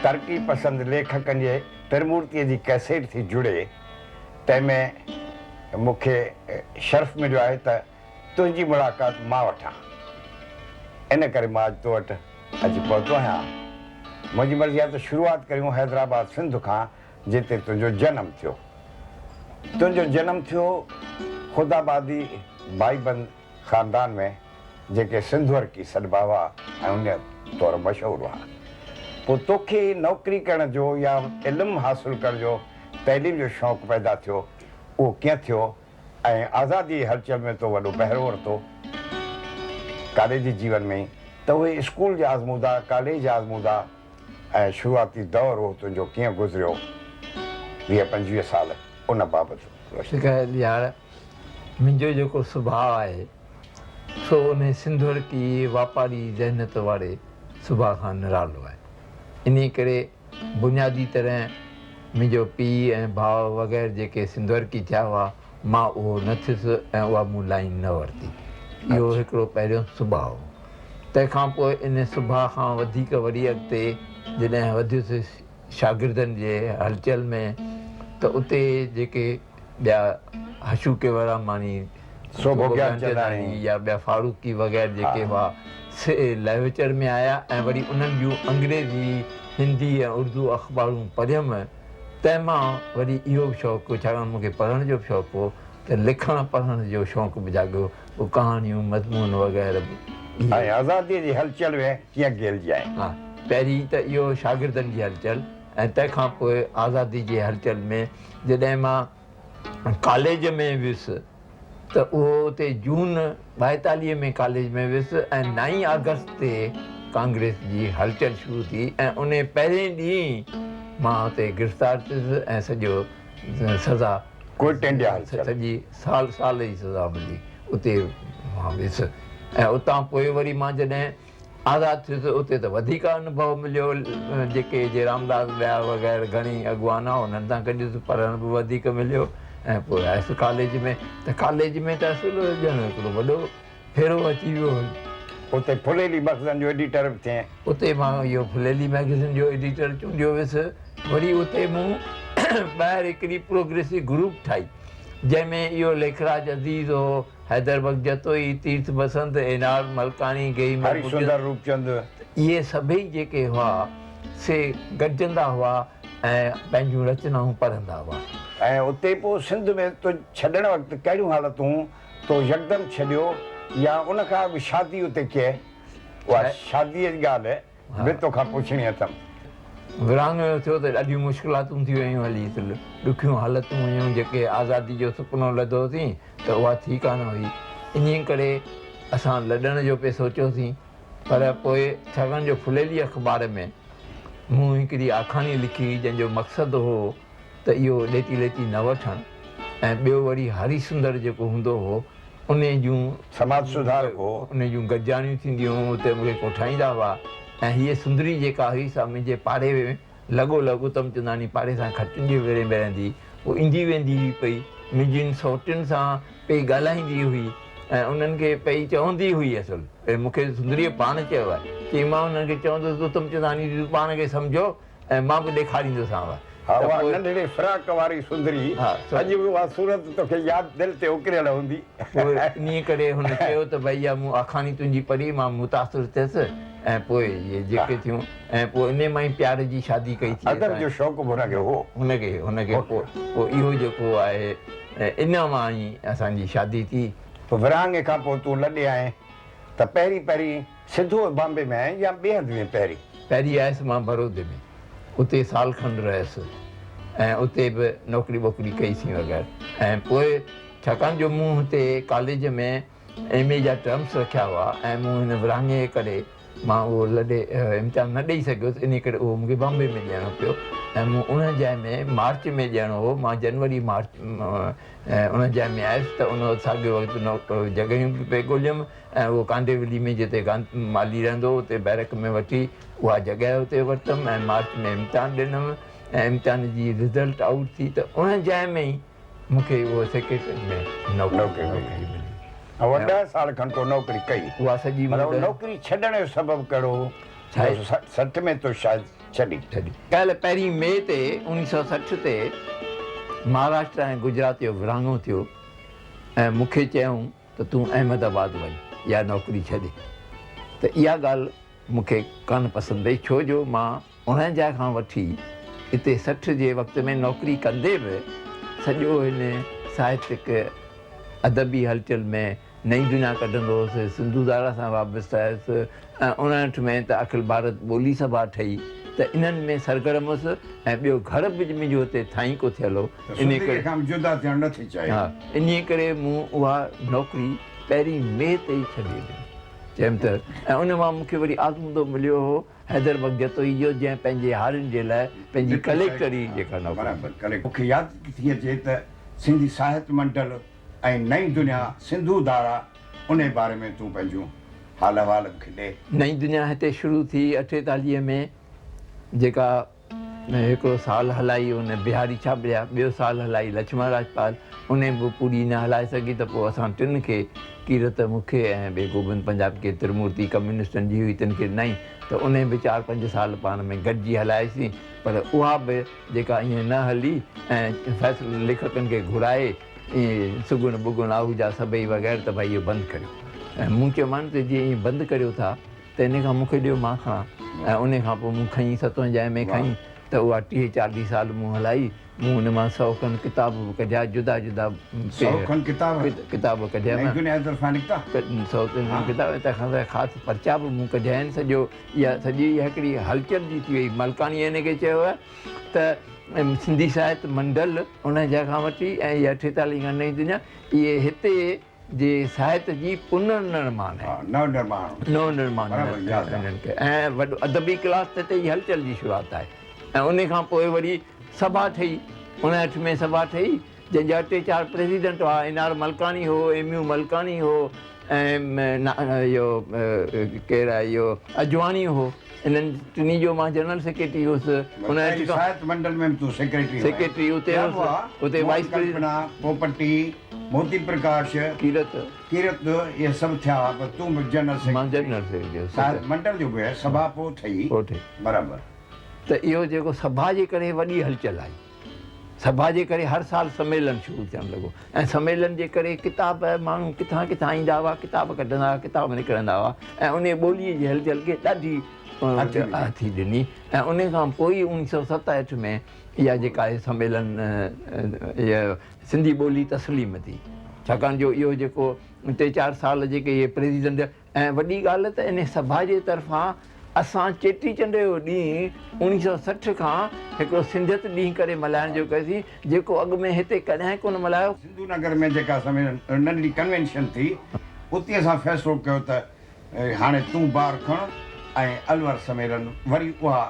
ترقي پسند ليکڪن جي ترمورتيء جي ڪئسيٽ ٿي جڙي تنهن ۾ مون کي شرف مليو آهي ته تنهنجي ملاقات مان وٺان. ان ڪري مان اڄ تو وٽ اچي پهتو آهيان. منهنجي مرضي آهي ته شروعات ڪريون حيدرآباد سنڌ کان جتي تنهنجو جنم ٿيو. تنهنجو جنم ٿيو خداآبادي ڀائيبند خاندان ۾ جيڪي سنڌورڪي سڏبا هئا ۽ ان طور مشهور هئا. پوء توکي نوڪري ڪرڻ جو يا علم حاصل ڪرڻ جو تعليم جو شوق پيدا ٿيو، اهو ڪيئن ٿيو ۽ آزاديء جي هلچل ۾ تو وڏو بهرو ورتو ڪاليجي جيون ۾ ئي ته اهي اسڪول جا آزمودا، ڪاليج جا آزمودا ۽ شروعاتي دور اهو تنهنجو ڪيئن گذريو 20 25 سال ان بابت روشني. شڪايت يار منهنجو جيڪو سڀاء آهي سو انهي سنڌورڪي واپاري ذهنيت واري سڀاء کان نرالو آهي انهي ڪري بنيادي طرح منهنجو پيء ۽ ڀاء وغيره جيڪي سنڌورڪي ٿيا هئا مان اهو نه ٿيس ۽ اها مون لائين نه ورتي. اهو هڪڙو پهريون سڀاء هو. تنهن کان پوء ان سڀاء کان وڌيڪ وري اڳتي جڏهن وڌيس شاگردن جي هلچل ۾ ته اتي جيڪي ٻيا حشو ڪيولراماڻي، سوڀو گيانچنداڻي يا ٻيا فاروقي وغيره جيڪي هئا سي لهوچڙ ۾ آيا ۽ وري انهن جون انگريزي، هندي ۽ اردو اخبارون پڙهيم تنهن مان وري اهو به شوق ڇاڪاڻ مون کي پڙهڻ جو به شوق هو ته لکڻ پڙهڻ جو شوق به جاڳيو پوء ڪهاڻيون، مضمون وغيره به اهي. ۽ آزاديء جي هلچل ۾ ڪيئن گهيلجي آئين؟ ها، پهرين ته اهو شاگردن جي هلچل ۽ تنهن کان پوء آزادي جي هلچل ۾ جڏهن مان ڪاليج ۾ ويس ته اهو اتي جون 42 ۾ ڪاليج ۾ ويس ۽ نائين آگسٽ تي ڪانگريس جي هلچل شروع ٿي ۽ انهي پهرين ڏينهن ئي مان اتي گرفتار ٿيس ۽ سڄو سزا ڪوئٽ انڊيا هلچل سڄي سال سال جي سزا ملي اتي مان ويس ۽ اتان پوء وري مان جڏهن آزاد ٿيس اتي ته وڌيڪ انوڀو مليو جيڪي جي رامداس ٻيا وغيره گهڻي اڳواڻ هئا انهن سان گڏيس پڙهڻ به وڌيڪ مليو ۽ پوء آيس ڪاليج ۾ ته ڪاليج ۾ ته اصل ڄڻ هڪڙو وڏو ڦيرو اچي ويو هو. اتي ڦليلي مخزن جو ايڊيٽر به ٿئين. اتي مان اهو ڦليلي مئگزين جو ايڊيٽر چونڊيو ويس. وري اتي مون ٻاهر هڪڙي پروگريسو گروپ ٺاهي جنهن ۾ اهو ليکراج عزيز هو، حيدر بخش جتوئي، تيرٿ بسنت، اين آر ملڪاڻي، گيهي مل هري سندر روپچند. اهي سڀئي جيڪي هئا سي گڏجندا هئا ۽ پنهنجون رچنائون پڙهندا هئا. ۽ اتي پوء سنڌ ۾ تو ڇڏڻ وقت ڪهڙيون حالتون تو يڪدم ڇڏيو يا ان کان اڳ شادي اتي ڪئي؟ اها شاديء جي ڳالهه به توکان پڇڻي اٿم. ورهاڱو ٿيو ته ڏاڍيون مشڪلاتون ٿي ويون هلي ڏکيون حالتون هيون جيڪي آزادي جو سپنو لڌوسين ته اها ٿي ڪانه هئي انهيء ڪري اسان لڏڻ جو پئي سوچيوسين پر پوء ڇاڪاڻ جو ڦليلي اخبار ۾ مون هڪڙي آکاڻي لکي هئي جنهن جو مقصد هو ته اهو ڏيتي ليتي نه وٺڻ ۽ ٻيو وري هري سندر جيڪو هوندو هو انهي جون سماج سڌارڪ هو. انهي جون گڏجاڻيون ٿينديون هيون اتي مون کي ڪوٺائيندا هئا ۽ هيء سندري جيڪا هئي سا منهنجي پاڙي ۾ لڳو لڳ اتم چنداڻي پاڙي سان کٽن جي وري ۾ رهندي هئي. پوء ايندي ويندي هئي پئي منهنجين سئوٽين سان پئي ڳالهائيندي هئي ۽ انهن کي پئي چوندي هئي اصل ۾ مون کي سندريء پاڻ چيو آهي چيائين مان انهن کي چوندس ته اتم چنداڻي تون پاڻ کي سمجهو ۽ مان به ڏيکاريندوسانو ها اها ننڍڙي فراڪ واري سندري اڄ به اها صورت توکي ياد دل تي اڪريل هوندي. پوء انهيء ڪري هن چيو ته ڀئي اها مون آکاڻي تنهنجي پڙهي مان متاثر ٿيس ۽ پوء اهي جيڪي ٿيون ۽ پوء انهيء مان ئي پيار جي شادي ڪئي ٿي ادب جو شوق به هن کي هو. هن کي هن کي پوء اهو جيڪو آهي ان مان ئي اسان جي شادي ٿي. پوء ورهاڱي کان پوء تون لڏي آئين ته پهرين پهرين سڌو بامبي ۾ آئين يا ٻئي هنڌ وئين پهرين؟ پهرين آيس مان بڙودي ۾ اتي سال کن رهيس ۽ اتي به نوڪري ٻوڪري ڪئي سين وغيره ۽ پوء ڇاڪاڻ جو مون هتي ڪاليج ۾ ايم اي جا ٽرمس رکيا هئا ۽ مون هن ورهاڱي جي ڪري مان اهو لڏي امتحان نه ڏئي سگهيس انهي ڪري اهو مون کي بامبي ۾ ڏيڻو پيو ۽ مون ان جاء ۾ مارچ ۾ ڏيڻو هو مان جنوري مارچ ان جاء ۾ آيس ته ان وقت ساڳيو وقت جڳهيون به پئي ڳوليم ۽ اهو ڪانڊيولي ۾ جتي مالهي رهندو هو اتي بئرڪ ۾ وٺي اها جڳهه اتي ورتم ۽ مارچ ۾ امتحان ڏنم ۽ امتحان جي رزلٽ آئوٽ ٿي ته ان جاء ۾ ئي مون کي اهو سيڪريٽري ۾ نوڪري ملي. اها 10 سال کن تو نوڪري ڪئي. اها سڄي مطلب نوڪري ڇڏڻ جو سبب ڪهڙو هو؟ 60 ۾ تو شايد ڇڏي. ڇڏي. ڪالهه پهرين مئي تي 1960 تي مهاراشٽرا ۽ گجرات جو ورهاڱو ٿيو ۽ مون کي چيائون ته تون احمد آباد وڃ يا نوڪري ڇڏي ته اها ڳالهه مون کي ڪانه پسند پئي ڇو جو مان 49 کان وٺي اتي 60 جي وقت ۾ نوڪري ڪندي به سڄو هن ساهتڪ ادبي هلچل ۾ نئين دنيا ڪڍندو هوس، سنڌو ڌارا سان وابسته هيس ۽ 59 ۾ ته اکل ڀارت ٻولي سڀا ٺهي ته انهن ۾ سرگرم هوس ۽ ٻيو گهر به منهنجو هتي ٿائينڪو ٿيل هو ته انهي سنڌي ڪري کان به جدا ٿيڻ نه ٿي چاهيو. ها انهي ڪري مون اها نوڪري پهرين مئي تي ئي ڇڏي ڏني. چيم ته ۽ ان مان مون کي وري آزمودو مليو هو حيدر بخش جتوئي جو جنهن پنهنجي هارين جي لاء پنهنجي ڊپٽي ڪليڪٽري سيڪريٽري جيڪا ها نوڪري برابر ڪليڪٽر. مون کي ياد ٿي اچي ته سنڌي ساهت منڊل ۽ نئين دنيا سنڌو ڌارا انهي باري ۾ تون پنهنجون حال احوال مون کي ڏي. نئين دنيا هتي شروع ٿي 48 ۾ جيڪا هڪڙو سال هلائي ان بهاري ڇاٻڙيا، ٻيو سال هلائي لڇمڻ راجپال، انهي به پوري نه هلائي سگهي ته پوء اسان ٽن کي، ڪيرت، مون کي ۽ ٻئي گوبند پنجاب کي، ترمورتي ڪميونسٽن جي هئي تن کي ڏنائين ته انهي به چار پنج سال پاڻ ۾ گڏجي هلائيسين پر اها به جيڪا ائين نه هلي ۽ فيصلو ليکڪن کي گهرائي ائين سگهن ٻگهن آهوجا سڀئي وغيره ته ڀائي اهو بند ڪريو ۽ مون چيومان ته جي ائين بند ڪريو ٿا ته ان کان مون کي ڏيو مان کڻان ۽ ان کان پوء مون کنئي 57 ۾ کنئي ته اها 30 40 سال مون هلائي مون ان مان سئو کن ڪتاب به ڪڍيا جدا جدا سئو کن ڪتاب ڪتاب ڪڍيا نئين دنيا جي طرفان نڪتا سئو کن ڪتاب ۽ تنهن کان سواء خاص پرچا به مون ڪڍيا آهن سڄو اها سڄي هڪڙي هلچل جي ٿي وئي ملڪاڻي ان کي چيو آهي ته سنڌي ساهت منڊل ان جاء کان وٺي ۽ اها 48 کان نئين دنيا اهي هتي جي ساهت جي پنر نرماڻ آهي. نو نرماڻ. نو نرماڻ انهن کي ۽ وڏو ادبي ڪلاس ته هتي جي هلچل جي شروعات آهي ۽ ان کان پوء وري سڀا ٺهي 59 ۾ سڀا ٺهي جنهن جا ٽي چار پريزيڊنٽ هئا اين آر ملڪاڻي هو ايم يو ملڪاڻي هو ۽ اهو ڪير آهي اهو اجواڻي هو انهن ٽنهي جو مان جنرل سيڪريٽري هوس. پهرين ساهت منڊل ۾ به تون سيڪريٽري هئين. سيڪريٽري اتي ٻيا به هوس هئا، اتي موهن وائيس پريزيڊنٽ. ڪلپنا، پوپٽي، موتي پرڪاش، ڪيرت. ڪيرت اهي سڀ ٿيا هئا پر تون به جنرل سيڪريٽري. مان جنرل سيڪريٽري هوس. ساهت منڊل جو به هئس، سڀا پوء ٺهي. پوء ٺهي. برابر. ته اهو جيڪو سڀا جي ڪري وڏي هلچل آئي. سڀا جي ڪري هر سال سميلن شروع ٿيڻ لڳو ۽ سميلن جي ڪري ڪتاب ماڻهو ڪٿان ڪٿان ايندا هئا، ڪتاب ڪڍندا هئا، ڪتاب نڪرندا هئا ۽ انهيء ٻوليء جي هلچل کي ڏاڍي هٿي ڏني ۽ انهيء کان پوء ئي 1967 ۾ اها جيڪا آهي سميلن اها سنڌي ٻولي تسليم ٿي ڇاڪاڻ جو اهو جيڪو ٽي چار سال جيڪي اهي پريزيڊنٽ ۽ وڏي ڳالهه ته انهي سڀا جي طرفان اسان چيٽي چنڊ جو ڏينهن 1960 کان هڪڙو سنڌيت ڏينهن ڪري ملهائڻ جو ڪيوسين، جيڪو اڳ ۾ هتي ڪڏهن ڪونه ملهايو. سنڌو نگر ۾ جيڪا سميلن ننڍڙي ڪنوينشن ٿي، اتي اسان فيصلو ڪيو ته هاڻي تون بار کڻ ۽ الور سميلن وري اها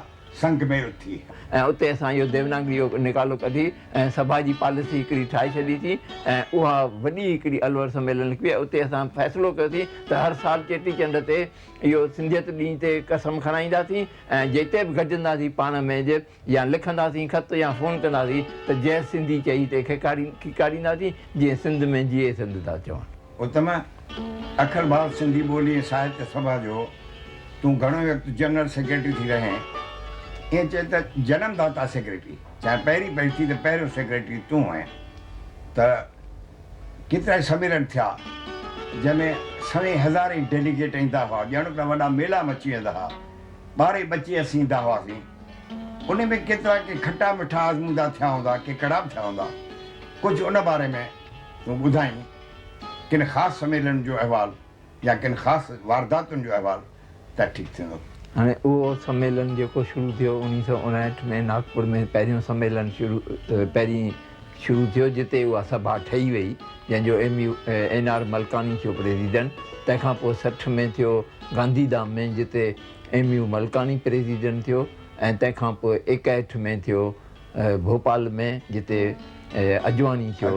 سنگ ميل ٿي. ۽ اتي اسان اهو ديوناگري جو نڪالو ڪڍي ۽ سڀا جي پاليسي هڪڙي ٺاهي ڇڏي سين ۽ اها وڏي هڪڙي الور سميلن لکبي ۽ اتي اسان فيصلو ڪيوسين ته هر سال چيٽي چنڊ تي اهو سنڌيت ڏينهن تي قسم کڻائينداسين ۽ جتي به گڏجنداسين پاڻ ۾ جي يا لکنداسين خط يا فون ڪنداسين ته جئه سنڌي چئي هتي کيڪارينداسين جيئن سنڌ ۾ جيئي سنڌ ٿا چون. اتم، اکل ڀارت سنڌي ٻولي ۽ ساهتيه سڀا جو تون گهڻو ئي وقت جنرل سيڪريٽري ٿي رهين. ائين چئه ته جنم داتا سيڪريٽري، چاهي پهرين پهرين ٿي ته پهريون سيڪريٽري تون هئين ته ڪيترائي سميلن ٿيا، جنهن ۾ سوين هزارين ڊيليگيٽ ايندا هئا، ڄڻ ته وڏا ميلا مچي ويندا هئا. ٻاري ٻچي اسين ايندا هئاسين. انهي ۾ ڪيترا ڪي کٽا مٺا آزمودا ٿيا هوندا، ڪي ڪڙا به ٿيا هوندا. ڪجهه ان باري ۾ تون ٻڌائين. ڪن خاص سميلن جو احوال يا ڪن خاص وارداتن جو احوال ته ٺيڪ ٿيندو. هاڻي اهو سميلن جيڪو شروع ٿيو 1959 ۾ ناگپور ۾ پهريون سميلن شروع پهرين شروع ٿيو جتي اها سڀا ٺهي وئي جنهن جو M U N R Malkani ٿيو پريزيڊنٽ تنهن کان پوء 60 ۾ ٿيو گانڌي ڌام ۾ جتي ايم يو ملڪاڻي پريزيڊنٽ ٿيو ۽ تنهن کان پوء 61 ۾ ٿيو ڀوپال ۾ جتي اجواڻي ٿيو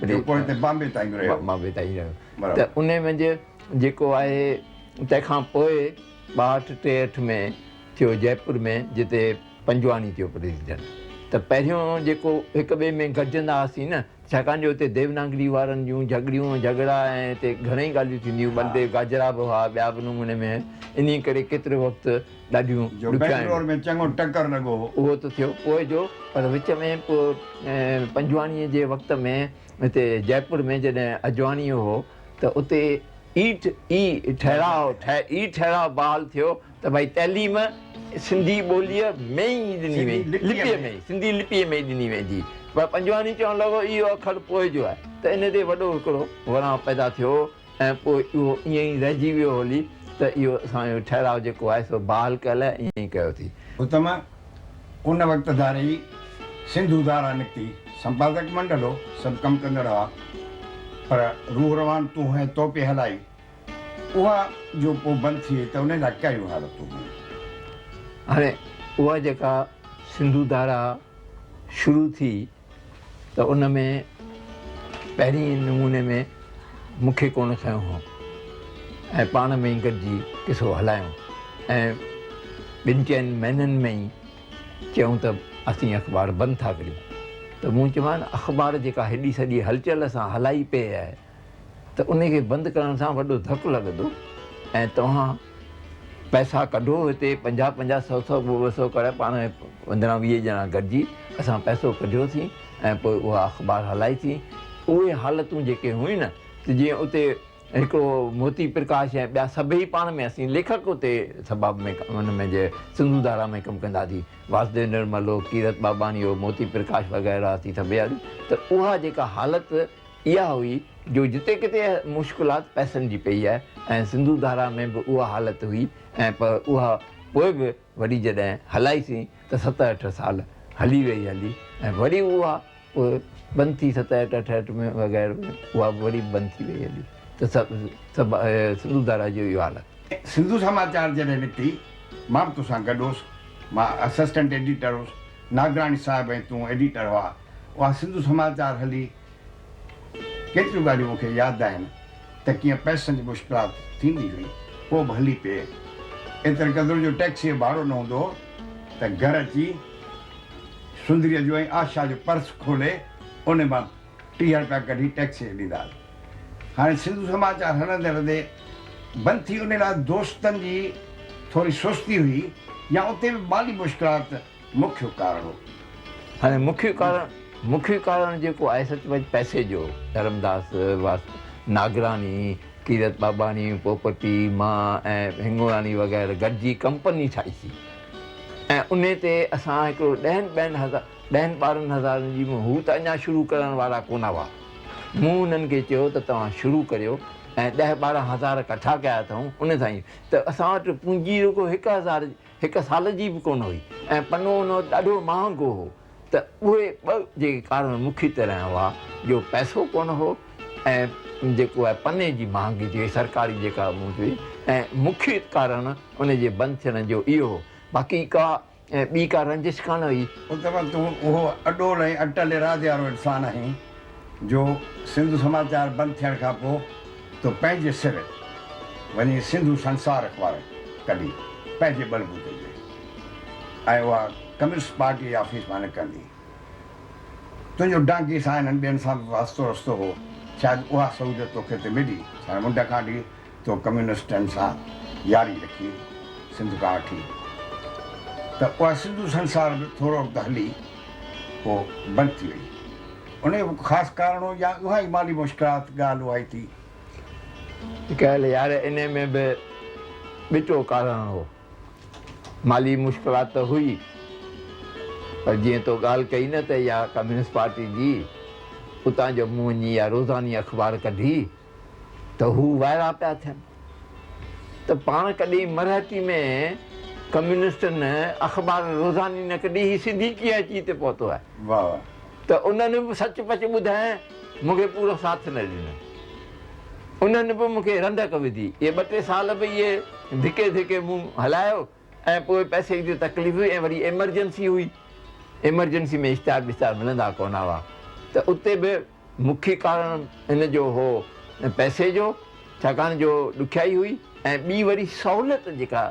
جو پوء هتي بامبي تائين به رهيو. بامبي تائين رهيو ته انهي منجهه جيڪو آهي تنهن کان پوء 62 63 ۾ ٿيو جئپور ۾ جتي پنجواڻي ٿيو پريزيڊنٽ ته پهريون جيڪو هڪ ٻئي ۾ گڏجندا هئاسين نه ڇاڪاڻ جو اتي ديوناگري وارن جون جهڳڙيون جهڳڙا ۽ اتي گهڻئي ڳالهيون ٿينديون بلديو گاجرا به هئا ٻيا به نموني ۾ انهي ڪري ڪيترو وقت ڏاڍيون جو ڏکيائيون. بئنگلور ۾ چڱو ٽڪر لڳو هو. اهو ته ٿيو پوء جو، پر وچ ۾ پوء پنجواڻيء جي وقت ۾ هتي جئپور ۾ جڏهن اجواڻيء هو ته اتي ايٽ اي ٺهراء اي ٺهراء بحال ٿيو ته ڀائي تعليم سنڌي ٻوليء ۾ ئي ڏني ويندي، لپيء ۾ ئي، سنڌي لپيء ۾ ئي ڏني ويندي. پر پنجواڻي چوڻ لڳو اهو اکر پوء جو آهي ته ان تي وڏو هڪڙو وڻاء پيدا ٿيو. ۽ پوء اهو ائين ئي رهجي ويو هلي ته اهو اسان جو ٺهراء جيڪو آهي سو بحال ڪيل آهي ائين ئي ڪيو ٿي. اتم، ان وقت ڌاري ئي سنڌو ڌارا نڪتي. سمپادڪ منڊل هو، سڀ ڪم ڪندڙ هئا، پر روح روان تون هئين، تو پئي هلائي. اها جو پوء بند ٿي وئي ته ان لاء ڪهڙيون حالتون هيون؟ هاڻي اها جيڪا سنڌو ڌارا شروع ٿي ته ان ۾ پهرين نموني ۾ مون کي ڪونه کنيو هو ۽ پاڻ ۾ ئي گڏجي قصو هلايون ۽ ٻن چئن مهينن ۾ ئي چيائون ته اسين اخبار بند ٿا ڪريون ته مون چيومان اخبار جيڪا هيڏي سڄي هلچل سان هلائي پئي آهي ته ان کي بند ڪرڻ سان وڏو ڌڪ لڳندو ۽ توهان پئسا ڪڍو هتي پنجاهه پنجاهه سؤ سؤ ٻه ٻه سؤ ڪري پاڻ ۾ پندرهن ويهه ڄڻا گڏجي اسان پئسو ڪڍيوسين ۽ پوء اها اخبار هلائيسين. اهي حالتون جيڪي هيون نه ته جيئن اتي هڪڙو موتي پرڪاش ۽ ٻيا سڀئي پاڻ ۾ اسين ليکڪ اتي سڀا ۾ ان ۾ جي سنڌو ڌارا ۾ ڪم ڪنداسين واسديو نرمل هو ڪيرت ٻاٻاڻي هو موتي پرڪاش وغيره اسين سڀئي هئاسين ته اها جيڪا حالت اها هئي جو جتي ڪٿي مشڪلات پئسن جي پئي آهي ۽ سنڌو ڌارا ۾ به اها حالت هئي ۽ پر اها پوء به وري جڏهن هلائيسين ته ست اٺ سال هلي وئي هلي ۽ وري اها پوء بند ٿي ستهٺ اٺهٺ ۾ وغيره ۾ اها به وري بند ٿي وئي هلي ته سڀ سنڌو ڌارا جو اهو حالت. سنڌو سماچار جڏهن نڪتي مان به توسان گڏ هوس، مان اسسٽنٽ ايڊيٽر هوس، ناگراڻي صاحب ۽ تون ايڊيٽر هئا، اها سنڌو سماچار هلي ڪيتريون ڳالهيون مون کي ياد آهن ته ڪيئن پئسن جي مشڪلات ٿيندي هئي، پوء به هلي پئي. ايتري قدر جو ٽئڪسيء جو ڀاڙو نه هوندو هو ته گهر اچي سندريء جو ۽ آشا جو پرس کولي ان مان 30 رپيا ڪڍي ٽئڪسيء کي ڏيندا هئاسين. هاڻي سنڌو سماچار هلندي هلندي بند ٿي، ان لاء دوستن جي ٿوري سستي هئي يا اتي به مالي مشڪلات مکيه ڪارڻ هو. هاڻي مکيه ڪارڻ مکيه ڪارڻ جيڪو آهي سچ پچ پئسي جو هو. ڌرمداس واس ناگراڻي، ڪيرت ٻاٻاڻي، پوپٽي، مان ۽ هنگوراڻي وغيره گڏجي ڪمپني ٺاهي سين ۽ انهي تي اسان هڪڙو ڏهن ٻهن هزار ڏهن ٻارهن هزارن جي هو ته اڃا شروع ڪرڻ وارا ڪونه هئا. مون انهن کي چيو ته توهان شروع ڪريو ۽ ڏهه ٻارهن هزار ڪٺا ڪيا اٿئون ان سان ئي ته اسان وٽ پونجي رڳو هڪ هزار هڪ سال جي به ڪونه هئي ۽ پنو ان وقت ڏاڍو مهانگو هو ته اهي ٻه جيڪي ڪارڻ مکيه طرح هئا جو پئسو ڪونه هو ۽ جيڪو آهي پني جي مهانگي ٿي وئي سرڪاري جيڪا مون هئي ۽ مکيه ڪارڻ ان جي بند ٿيڻ جو اهو هو باقي ڪا ٻي ڪا رنجش ڪانه هئي. اتم تون اهو اڏول ۽ اٽل ارادي وارو انسان آهين جو سنڌ سماچار بند ٿيڻ کان پوء تو پنهنجي سر وڃي سنڌو سنسار اخبار ڪڍي پنهنجي ٻل بوتي تي ۽ اها ڪميونسٽ پارٽيء جي آفيس مان نڪرندي تنهنجو ڊانگي سان انهن ٻين سان به واسطو رستو هو شايد اها سهوليت توکي اتي ملي ڇاڪاڻ منڍ کان وٺي تو ڪميونسٽن سان ياري رکي سنڌ کان وٺي ته اها سنڌو سنسار به ٿورو وقت هلي پوء بند ٿي وئي. ان جو ڪو خاص ڪارڻ هو يا اها ئي مالي مشڪلات ڳالهه اها ئي ٿي؟ ڪيل يار انهي ۾ به ٻٽو ڪارڻ هو. مالي مشڪلات ته هئي پر جيئن تو ڳالهه ڪئي نه ته اها ڪميونسٽ پارٽي جي اتان جو مون وڃي اها روزاني اخبار ڪڍي ته هو وائڙا پيا ٿين ته پاڻ ڪڏهن مرهٽي ۾ ڪميونسٽن اخبار روزاني نه ڪڍي هي سنڌي ڪيئن اچي هتي پهتو آهي ته انهن به سچ پچ ٻڌايان مون کي پورو ساٿ نه ڏنو انهن به مون کي رنڊڪ وڌي اهي ٻه ٽي سال به اهي ڌڪي ڌڪي مون هلايو ۽ پوء پئسي جي تڪليف هئي ۽ وري ايمرجنسي هئي ايمرجنسي ۾ اشتهار ٻشتهار ملندا ڪونه هئا ته اتي به مکيه ڪارڻ ان جو هو پئسي جو، ڇاڪاڻ جو ڏکيائي هئي ۽ ٻي وري سهولت جيڪا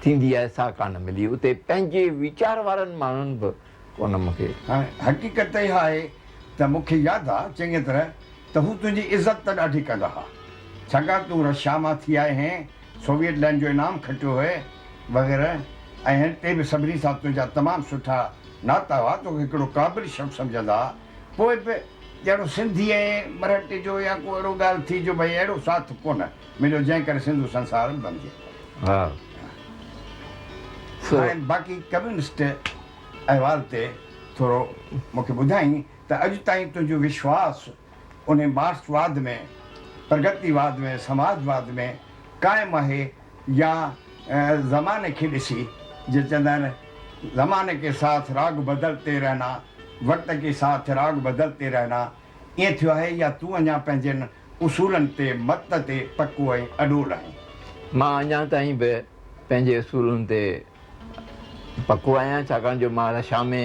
ٿيندي آهي سا ڪانه ملي. اتي پنهنجي ويچار وارن ماڻهن به ڪونه مون کي. هاڻي حقيقت ته اها آهي ته مون کي ياد آ چڱيء طرح ته هو تنهنجي عزت ته ڏاڍي ڪندا ها، ڇاڪاڻ تون رشيا مان ٿي آئي هئين، سوويت لينڊ جو انعام کٽيو هئي وغيره ۽ هتي به سڀني سان تنهنجا تمام سٺا ناتا هئا، توکي هڪڙو قابل شخص سمجهندا ها. پوء به ڄڻ سنڌي ۽ مرهٽي جو يا ڪو اهڙو ڳالهه ٿي جو ڀئي اهڙو ساٿ ڪونه مليو جنهن ڪري سنڌو سنسار به بند ٿي ويو. هاڻي باقي ڪميونسٽ احوال تي ٿورو مون کي ٻڌائين ته اڄ تائين تنهنجو وشواس انهي مارڪسواد ۾ پرگتيواد ۾ سماجواد ۾ قائم آهي يا زماني کي ڏسي جيئن چوندا آهن زماني ڪي ساٿ راڳ بدلتي رهنا وقت ڪي ساٿ راڳ بدلتي رهنا ائين ٿيو آهي يا تون اڃا پنهنجن اصولن تي مت تي پڪو ۽ اڏول آهين؟ مان اڃا تائين به پنهنجي اصولن تي پڪو آهيان ڇاڪاڻ جو مان رشا ۾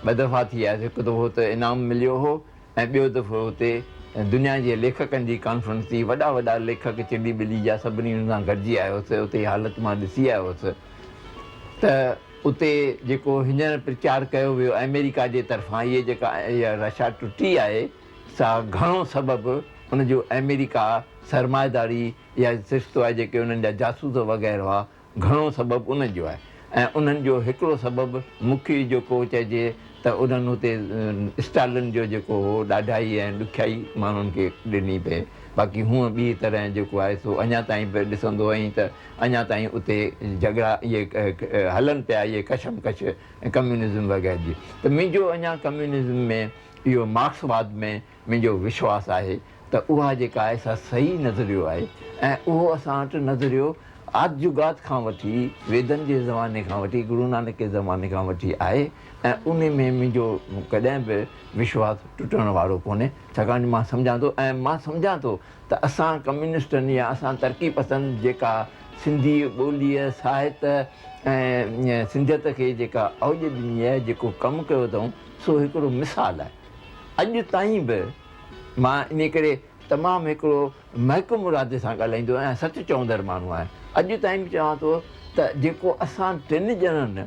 ٻه دفعا ٿي آيس هڪ دفعو ته انعام مليو هو ۽ ٻيو دفعو اتي دنيا جي ليکڪن جي ڪانفرنس ٿي، وڏا وڏا ليکڪ چلي ٻلي جا سڀني ان سان گڏجي آيو هوس، اتي حالت مان ڏسي آيو هوس ته اتي جيڪو هينئر پرچار ڪيو ويو آمريڪا جي طرفان هيء جيڪا اها رشا ٽٽي آهي سا گهڻو سبب ان جو آمريڪا سرمائيداري يا سرشتو آهي جيڪي انهن جا جاسوس وغيره هئا گهڻو سبب ان جو آهي ۽ انهن جو هڪڙو سبب مکيه جيڪو چئجي ته انهن اتي اسٽالن جو جيڪو هو ڏاڍائي ۽ ڏکيائي ماڻهن کي ڏني پئي باقي هونء ٻي طرح جيڪو آهي سو اڃا تائين به ڏسندو آهين ته اڃا تائين اتي جهڳڙا اهي هلن پيا اهي ڪشمڪش ڪميونزم وغيره جي ته منهنجو اڃا ڪميونزم ۾ اهو مارڪسواد ۾ منهنجو وشواس آهي ته اها جيڪا آهي سا صحيح نظريو آهي ۽ اهو اسان وٽ نظريو آدجڳاد کان وٺي ويدن جي زماني کان وٺي گرو نانڪ جي زماني کان وٺي آهي ۽ انهي ۾ منهنجو ڪڏهن به وشواس ٽٽڻ وارو ڪونهي ڇاڪاڻ جو مان سمجهان ٿو ۽ مان سمجهان ٿو ته اسان ڪميونسٽن يا اسان ترقي پسند جيڪا سنڌي ٻوليء ساهت ۽ سنڌيت کي جيڪا اوڄ ڏني آهي جيڪو ڪم ڪيو اٿئون سو هڪڙو مثال آهي. اڄ تائين به مان انهي ڪري تمام هڪڙو محڪم ارادي سان ڳالهائيندو آهيان ۽ سچ چوندڙ ماڻهو آهيان. اڄ تائين به چوان ٿو ته جيڪو اسان ٽن ڄڻن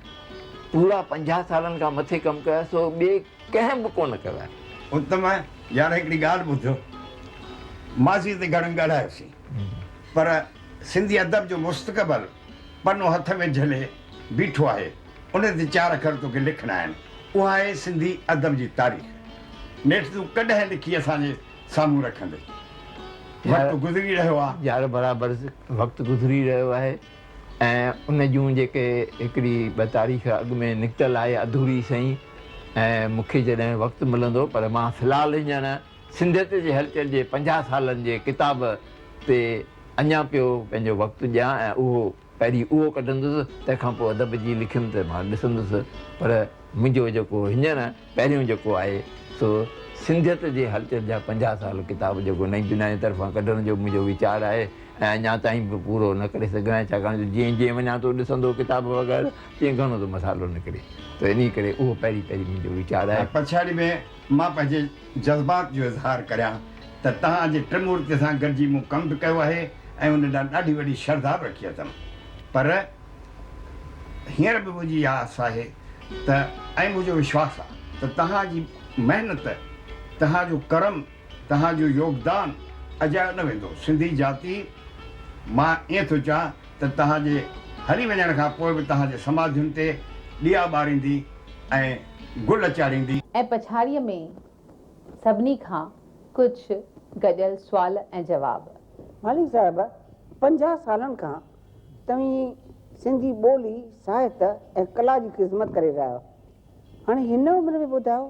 پورا 50 سالن کان مٿي ڪم ڪيو آهي سو ٻئي ڪنهن به ڪونه ڪيو آهي. اتم، يار هڪڙي ڳالهه ٻڌ، ماضي تي گهڻو ڳالهايوسين پر سنڌي ادب جو مستقبل پنو هٿ ۾ جهلي بيٺو آهي. ان تي چار اکر توکي لکڻا آهن. اها آهي سنڌي ادب جي تاريخ. نيٺ تون ڪڏهن لکي اسان جي سامهون رکندين؟ وقت گذري رهيو آ. يار برابر وقت گذري رهيو آهي ۽ ان جون جيڪي هڪڙي ٻه تاريخ اڳ ۾ نڪتل آهي اڌوري سهي ۽ مون کي جڏهن وقت ملندو پر مان في الحال هينئر سنڌيت جي هلچل جي 50 سالن جي ڪتاب تي اڃا پيو پنهنجو وقت ڏيان ۽ اهو پهرين اهو ڪڍندس، تنهن کان پوء ادب جي لکيم ته مان ڏسندس، پر منهنجو جيڪو هينئر پهريون جيڪو آهي سو سنڌيت جي هلچل جا 50 سال ڪتاب جيڪو نئين دنيا جي طرفان ڪڍڻ جو منهنجو ويچار آهي ۽ اڃا تائين به پورو نه ڪري سگهيو آهيان ڇاڪاڻ جو جيئن جيئن وڃان ٿو ڏسندو ڪتاب وغيره تيئن گهڻو ٿو مسئلو نڪري ته انهي ڪري اهو پهرين پهرين منهنجو ويچار آهي. پڇاڙي ۾ مان پنهنجي جذبات جو اظهار ڪريان ته توهان جي ٽمورتي سان گڏجي مون ڪم به ڪيو آهي ۽ ان ڏانهن ڏاڍي وڏي شرڌا به رکي اٿم پر هينئر به منهنجي اها آس آهي ته ۽ منهنجو وشواس آهي ته توهان جي محنت، توهان جو ڪرم، توهان جو يوگدان اجايو نه ويندو. سنڌي جاتي مان ائين ٿو چاهان ته توهان جي هلي وڃڻ کان پوء به توهان جي سماڌين تي ڏيئا ٻاريندي ۽ گل چاڙهيندي. ۽ پڇاڙيء ۾ سڀني کان ڪجهه گڏيل سوال ۽ جواب. مالهي صاحب، 50 سالن کان توهين سنڌي ٻولي، ساهت ۽ ڪلا جي خذمت ڪري رهيا آهيو. هاڻي هن عمر ۾ ٻڌايو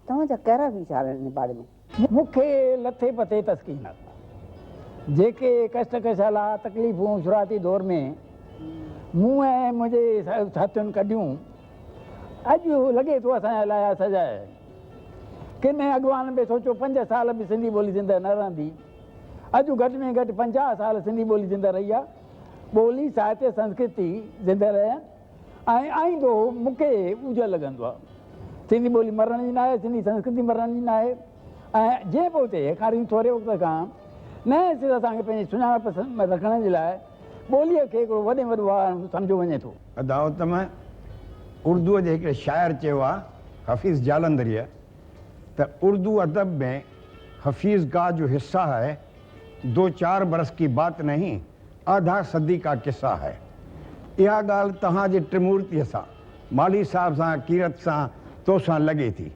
توهان جا ڪهڙا ويچار آهن ان باري ۾؟ مون کي لٿي پٿي تسڪين آ. جيڪي ڪشٽ ڪشالا، تڪليفون شروعاتي دور ۾ مون ۽ منهنجي ساٿين ڪڍيون، اڄ لڳي ٿو اسان جي لاء اها سزا آهي. ڪن اڳواڻن به سوچيو 5 سال به سنڌي ٻولي زنده نه رهندي. اڄ گهٽ ۾ گهٽ 50 سال سنڌي ٻولي زنده رهي آ. ٻولي، ساهتيه، سنسڪرتي زنده رهيا آهن ۽ آئيندو مون کي اجل لڳندو آ. سنڌي ٻولي مرڻ جي ناهي، سنڌي سنسڪرتي مرڻ جي ناهي ۽ جنهن به اتي هيڪاريون ٿوري وقت کان نئين سر اسان کي پنهنجي سڃاڻپ رکڻ جي لاء ٻوليء کي هڪڙو وڏي ۾ وڏو واهڻ سمجهيو وڃي ٿو. ادا اتم، اردوء جي هڪڙي شاعر چيو آ، حفيظ جالنڌريء، ته اردو ادب ۾ حفيظ ڪا جو حصه هي، دو چار برس ڪي بات نهين، آڌا صدي ڪا قصه هي. اها ڳالهه توهان جي ٽمورتيء سان، مالهي صاحب سان، ڪيرت سان، تو سان لڳي ٿي.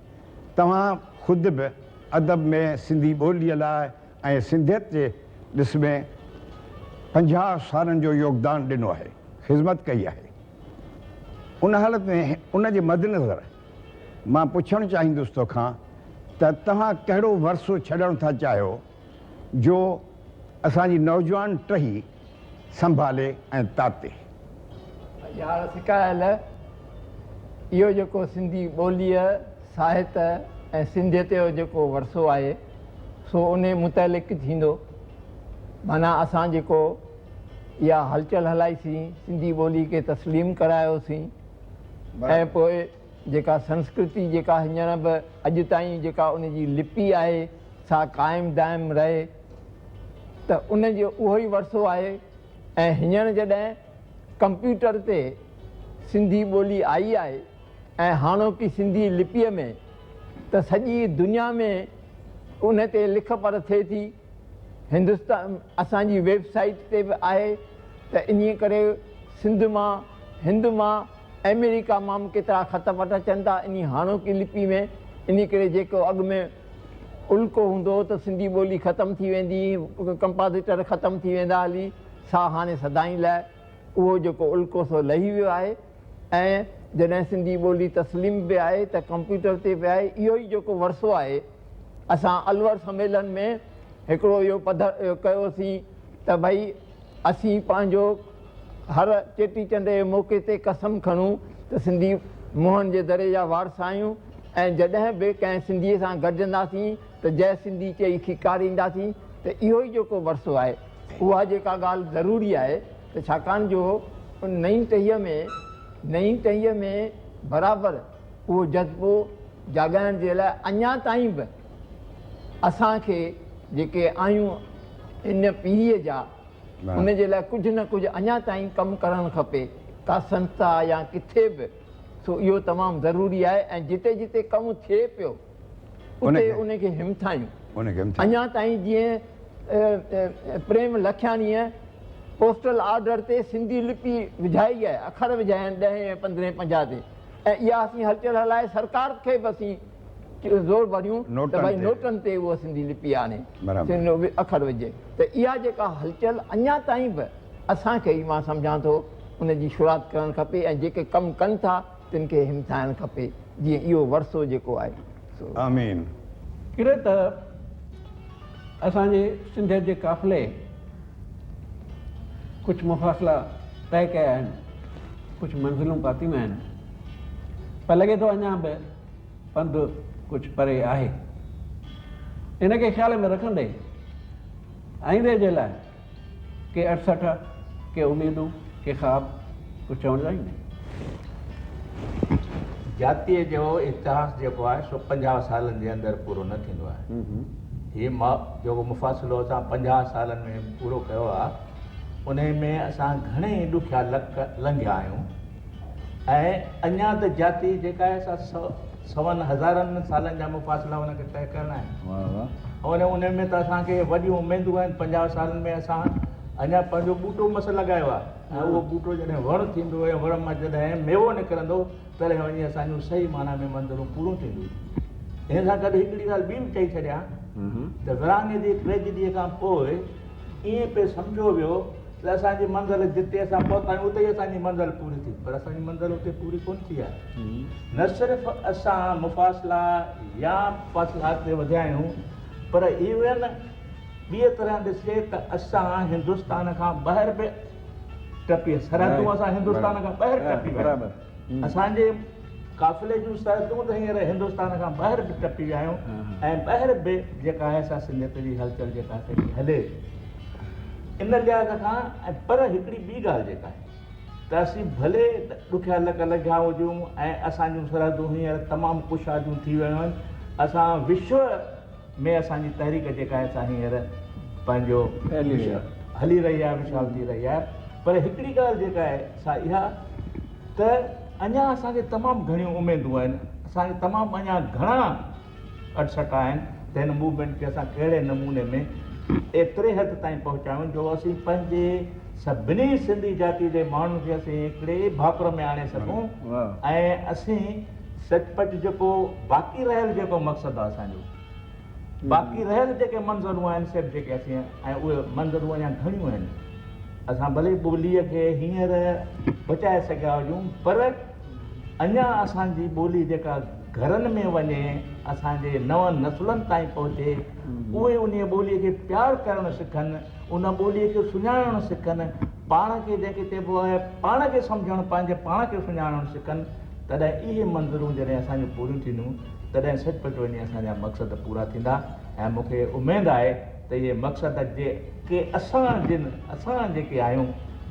توهان خود به ادب ۾ سنڌي ٻوليء لاء ۽ سنڌيت جي ڏس ۾ 50 سالن جو يوگدان ڏنو آهي، خذمت ڪئي آهي. ان حالت ۾ ان جي مدنظر مان پڇڻ چاهيندس توکان ته توهان ڪهڙو ورثو ڇڏڻ ٿا چاهيو جو اسان جي نوجوان ٽهي سنڀالي ۽ تاتي. يار سڪايل، اهو جيڪو سنڌي ٻوليء، ساهت ۽ سنڌيت جو جيڪو ورثو آهي، سو انهي متعلق ٿيندو. معنيٰ اسان جيڪو اها هلچل هلائيسين، سنڌي ٻولي کي تسليم ڪرايوسين ۽ پوء جيڪا سنسڪرتي جيڪا هينئر به اڄ تائين جيڪا ان جي لپي آهي، سا قائم دائم رهي ته ان جو اهو ئي ورثو آهي ۽ هينئر جڏهن ڪمپيوٽر تي سنڌي ٻولي آئي آهي ۽ هاڻوڪي سنڌي لپيء ۾ ته سڄي دنيا ۾ ان تي لک پڙهه ٿئي ٿي. هندستان اسان جي ويب سائيٽ تي به آهي ته انهيء ڪري سنڌ مان، هند مان، آمريڪا مان به ڪيترا خط پٽ اچن ٿا انهي هاڻوڪي لپي ۾. انهيء ڪري جيڪو اڳ ۾ الڪو هوندو هو ته سنڌي ٻولي ختم ٿي ويندي، ڪمپازيٽر ختم ٿي ويندا هلي، سا هاڻي سدائين لاء اهو جيڪو الڪو سو لهي ويو آهي ۽ جڏهن سنڌي ٻولي تسليم به آهي ته ڪمپيوٽر تي به آهي، اهو ئي جيڪو ورثو آهي. اسان الور سميلن ۾ هڪڙو اهو پڌر ڪيوسين ته ڀئي اسين پنهنجو هر چيٽي چنڊ جي موقعي تي قسم کڻون ته سنڌي موهن جي دڙي جا وارث آهيون ۽ جڏهن به ڪنهن سنڌيء سان گڏجنداسين ته جئه سنڌي چئي کيڪارينداسين ته اهو ئي جيڪو ورثو آهي اها جيڪا ڳالهه ضروري آهي ته ڇاڪاڻ جو ان نئين ٽهيء ۾ نئين ٽهيء ۾ برابر اهو جذبو جاڳائڻ جي لاء اڃا تائين به اسان کي جيڪي آهيون ان پيڙهيء جا ان جي لاء ڪجهه نه ڪجهه اڃا تائين ڪم ڪرڻ کپي، ڪا سنسٿا يا ڪٿي به، سو اهو تمام ضروري آهي ۽ جتي جتي ڪم ٿئي پيو اتي ان کي همٿايون. اڃا تائين جيئن پريم لکياڻيء پوسٽل آرڊر تي سنڌي لپي وجهائي آهي، اکر وجهايا آهن ڏهين ۽ پندرهين 50 تي ۽ اها اسين هلچل هلائي سرڪار کي به اسين زور ڀريون ته ڀائي نوٽن تي اها سنڌي لپي آڻي اکر وجهي ته اها جيڪا هلچل اڃا تائين به اسان کي ئي مان سمجهان ٿو ان جي شروعات ڪرڻ کپي ۽ جيڪي ڪم ڪن ٿا تن کي همٿائڻ کپي جيئن اهو ورثو جيڪو آهي سو. آمين. ڪري ته اسان جي سنڌيت جي قافلي ڪجهه مفاصلا طئي ڪيا آهن، ڪجهه منزلون پاتيون آهن پر لڳي ٿو اڃا به پنڌ ڪجهه پري آهي. ان کي خيال ۾ رکندي آئيندي جي لاء ڪي اٺسٺ، ڪي اميدون، ڪي خواب ڪجهه چوڻ چاهيندين؟ جاتيء جو اتهاس جيڪو آهي سو 50 سالن جي اندر پورو نه ٿيندو آهي. هي جيڪو مفاصلو اسان 50 سالن ۾ پورو ڪيو آهي، انهي ۾ اسان گهڻيئي ڏکيا لڪ لنگهيا آهيون. ۽ اڃا ته جاتي جيڪا آهي سا سون هزارن سالن جا مفاصلا ان کي طئي ڪرڻا آهن ۽ ان ۾ ته اسان کي وڏيون اميدون آهن. 50 سالن ۾ اسان اڃا پنهنجو ٻوٽو مس لڳايو آهي ۽ اهو ٻوٽو جڏهن وڻ ٿيندو ۽ وڻ مان جڏهن ميوو نڪرندو تڏهن وڃي اسان جون صحيح معنيٰ ۾ منزلون پوريون ٿينديون. ان سان گڏ هڪڙي ڳالهه ٻي به چئي ڇڏيان ته ورهاڱي جي ٽريجڊيء کان پوء ائين پئي سمجهيو ويو ته اسان جي منزل جتي اسان پهتا آهيون اتي ئي اسان جي منزل پوري ٿي، پر اسان جي منزل اتي پوري ڪونه ٿي آهي. نه صرف اسان مفاصلا يا فاصلا اڳتي وڌيا آهيون پر ايون ٻيء طرح ڏسجي ته اسان هندستان کان ٻاهر به ٽپي، سرحدون اسان هندستان کان ٻاهر ٽپي ويا آهيون. اسان جي قافلي جون سرحدون ته هينئر هندستان کان ٻاهر به ٽپي ويا آهيون ۽ ٻاهر به جيڪا آهي سا سنڌيت جي هلچل جيڪا آهي سا هلي ٿي. ان لحاظ کان ۽ پر هڪڙي ٻي ڳالهه جيڪا آهي ته اسين ڀلي ڏکيا لڪ لنگهيا هجون ۽ اسان جون سرحدون هينئر تمام ڪشاديون ٿي ويون آهن، اسان وشو ۾ اسان جي تحريڪ جيڪا آهي سا هينئر پنهنجو هلي رهي آهي، وشال ٿي رهي آهي، پر هڪڙي ڳالهه جيڪا آهي سا اها ته اڃا اسان کي تمام گهڻيون اميدون آهن، اسان کي تمام اڃا گهڻا اٺسٺ آهن ته هن موومينٽ کي اسان ڪهڙي نموني ۾ ايتري حد تائين پهچايون جو اسين پنهنجي سڀني سنڌي جاتي جي ماڻهن کي اسين هڪڙي ڀاڪر ۾ آڻي سگهون ۽ اسين سچ پچ جيڪو باقي رهيل جيڪو مقصد آهي اسان جو باقي رهيل جيڪي منزلون آهن سي به جيڪي اسين ۽ اهي منزلون اڃا گهڻيون آهن اسان ڀلي ٻوليء کي هينئر بچائي سگهيا هجون پر اڃا اسان جي ٻولي جيڪا گهرن ۾ وڃي، اسان جي نون نسلن تائين پهچي، اهي انهيء ٻوليء کي پيار ڪرڻ سکن، ان ٻوليء کي سڃاڻڻ سکن، پاڻ کي جنهن کي چئبو آهي پاڻ کي سمجهڻ، پنهنجي پاڻ کي سڃاڻڻ سکن، تڏهن اهي منزلون جڏهن اسان جون پوريون ٿينديون، تڏهن سچ پچ وڃي اسان جا مقصد پورا ٿيندا ۽ مون کي اميد آهي ته اهي مقصد جيڪي اسان جن اسان جيڪي آهيون،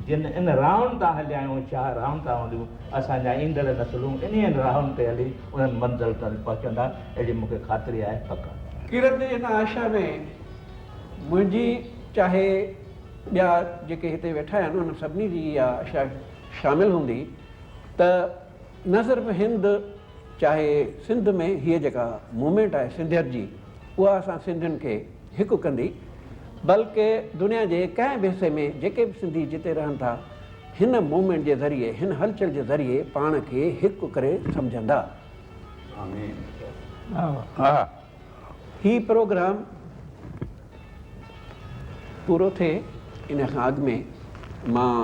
جن ان راهن تان هليا آهيون، شاهه راهن تان هليون، اسان جا ايندڙ نسلون انهين راهن تي هلي انهن منزلن تائين پهچندا، اهڙي مون کي خاطري آهي، پڪ. ڪيرت جي ان آشا ۾ منهنجي چاهي ٻيا جيڪي هتي ويٺا آهن انهن سڀني جي اها آشا شامل هوندي ته نه صرف هند چاهي سنڌ ۾ هيء جيڪا موومينٽ آهي سنڌيت جي اها اسان سنڌين کي هڪ ڪندي بلڪه دنيا جي ڪنهن به حصي ۾ جيڪي به سنڌي جتي رهن ٿا هن موومينٽ جي ذريعي هن هلچل جي ذريعي پاڻ کي هڪ ڪري سمجهندا. آمين. هي پروگرام پورو ٿئي ان کان اڳ ۾ مان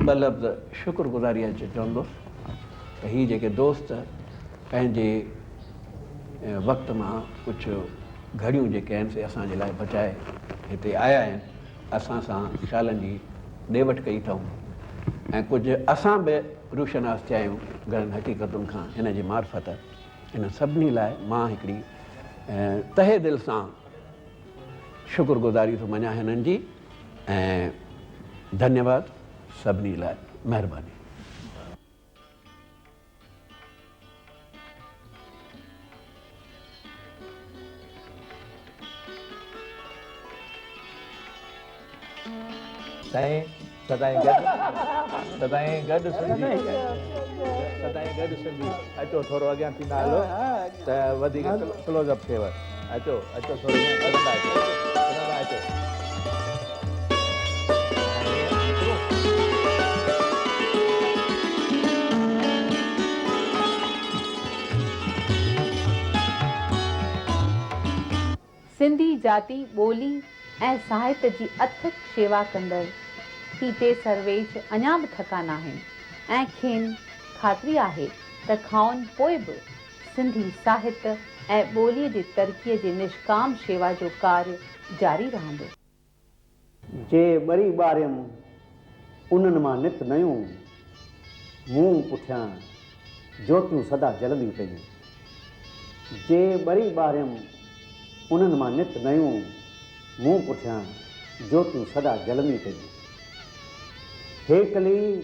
ٻه لفظ شڪر گذاريء جا چوندس ته هي جيڪي دوست پنهنجي وقت مان ڪجهه گهڙيون جيڪي آهن سي اسان جي لاء بچائي هتي آيا آهن اسان سان خيالن جي ڏي وٺ ڪئي اٿئون ۽ ڪجهه اسان به روشناس ٿيا آهيون گهڻن حقيقتن کان هن جي معرفت انهن سڀني لاء مان هڪڙي تهه دل سان شڪر گذاري ٿو مڃان هنن جي ۽ ڌنيواد سڀني لاء مهرباني. سائين سدائين گڏ سدائين گڏ سنڌي سدائين گڏ سنڌي اچو ٿورو اڳيان ٿيندا هلو ته وڌيڪ ڪلوز اپ ٿئيو اچو اچو ٿورو اڳيان کلندا اچو کلندا اچو. سنڌي جاتي، ٻولي ۽ ساهت جي اٿڪ شيوا ڪندڙ هي ٽي سرويچ اڃا به ٿڪا ناهن ۽ کين خاطري آهي ته کانئن پوء به سنڌي ساهت ۽ ٻوليء جي ترقيء جي نشڪام شيوا جو ڪاريه جاري رهندو. جي ٻري ٻاريم انهن مان نت نيون، مون پٺيان جوتيون سدا جلنديون پيون. جي ٻري ٻاريم انهن مان نت نيون، مون پٺيان جوتيون سدا جلنديون پيون. هيڪلي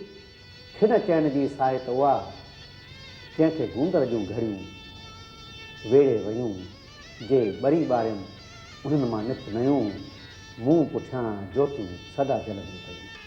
کن چين جي سائت اها، جنهن کي گوندر جون گهڙيون ويڙهي ويون. جي ٻري ٻاريم انهن مان نت نيون، مون پٺيان جوتيون سدا جلنديون پيون.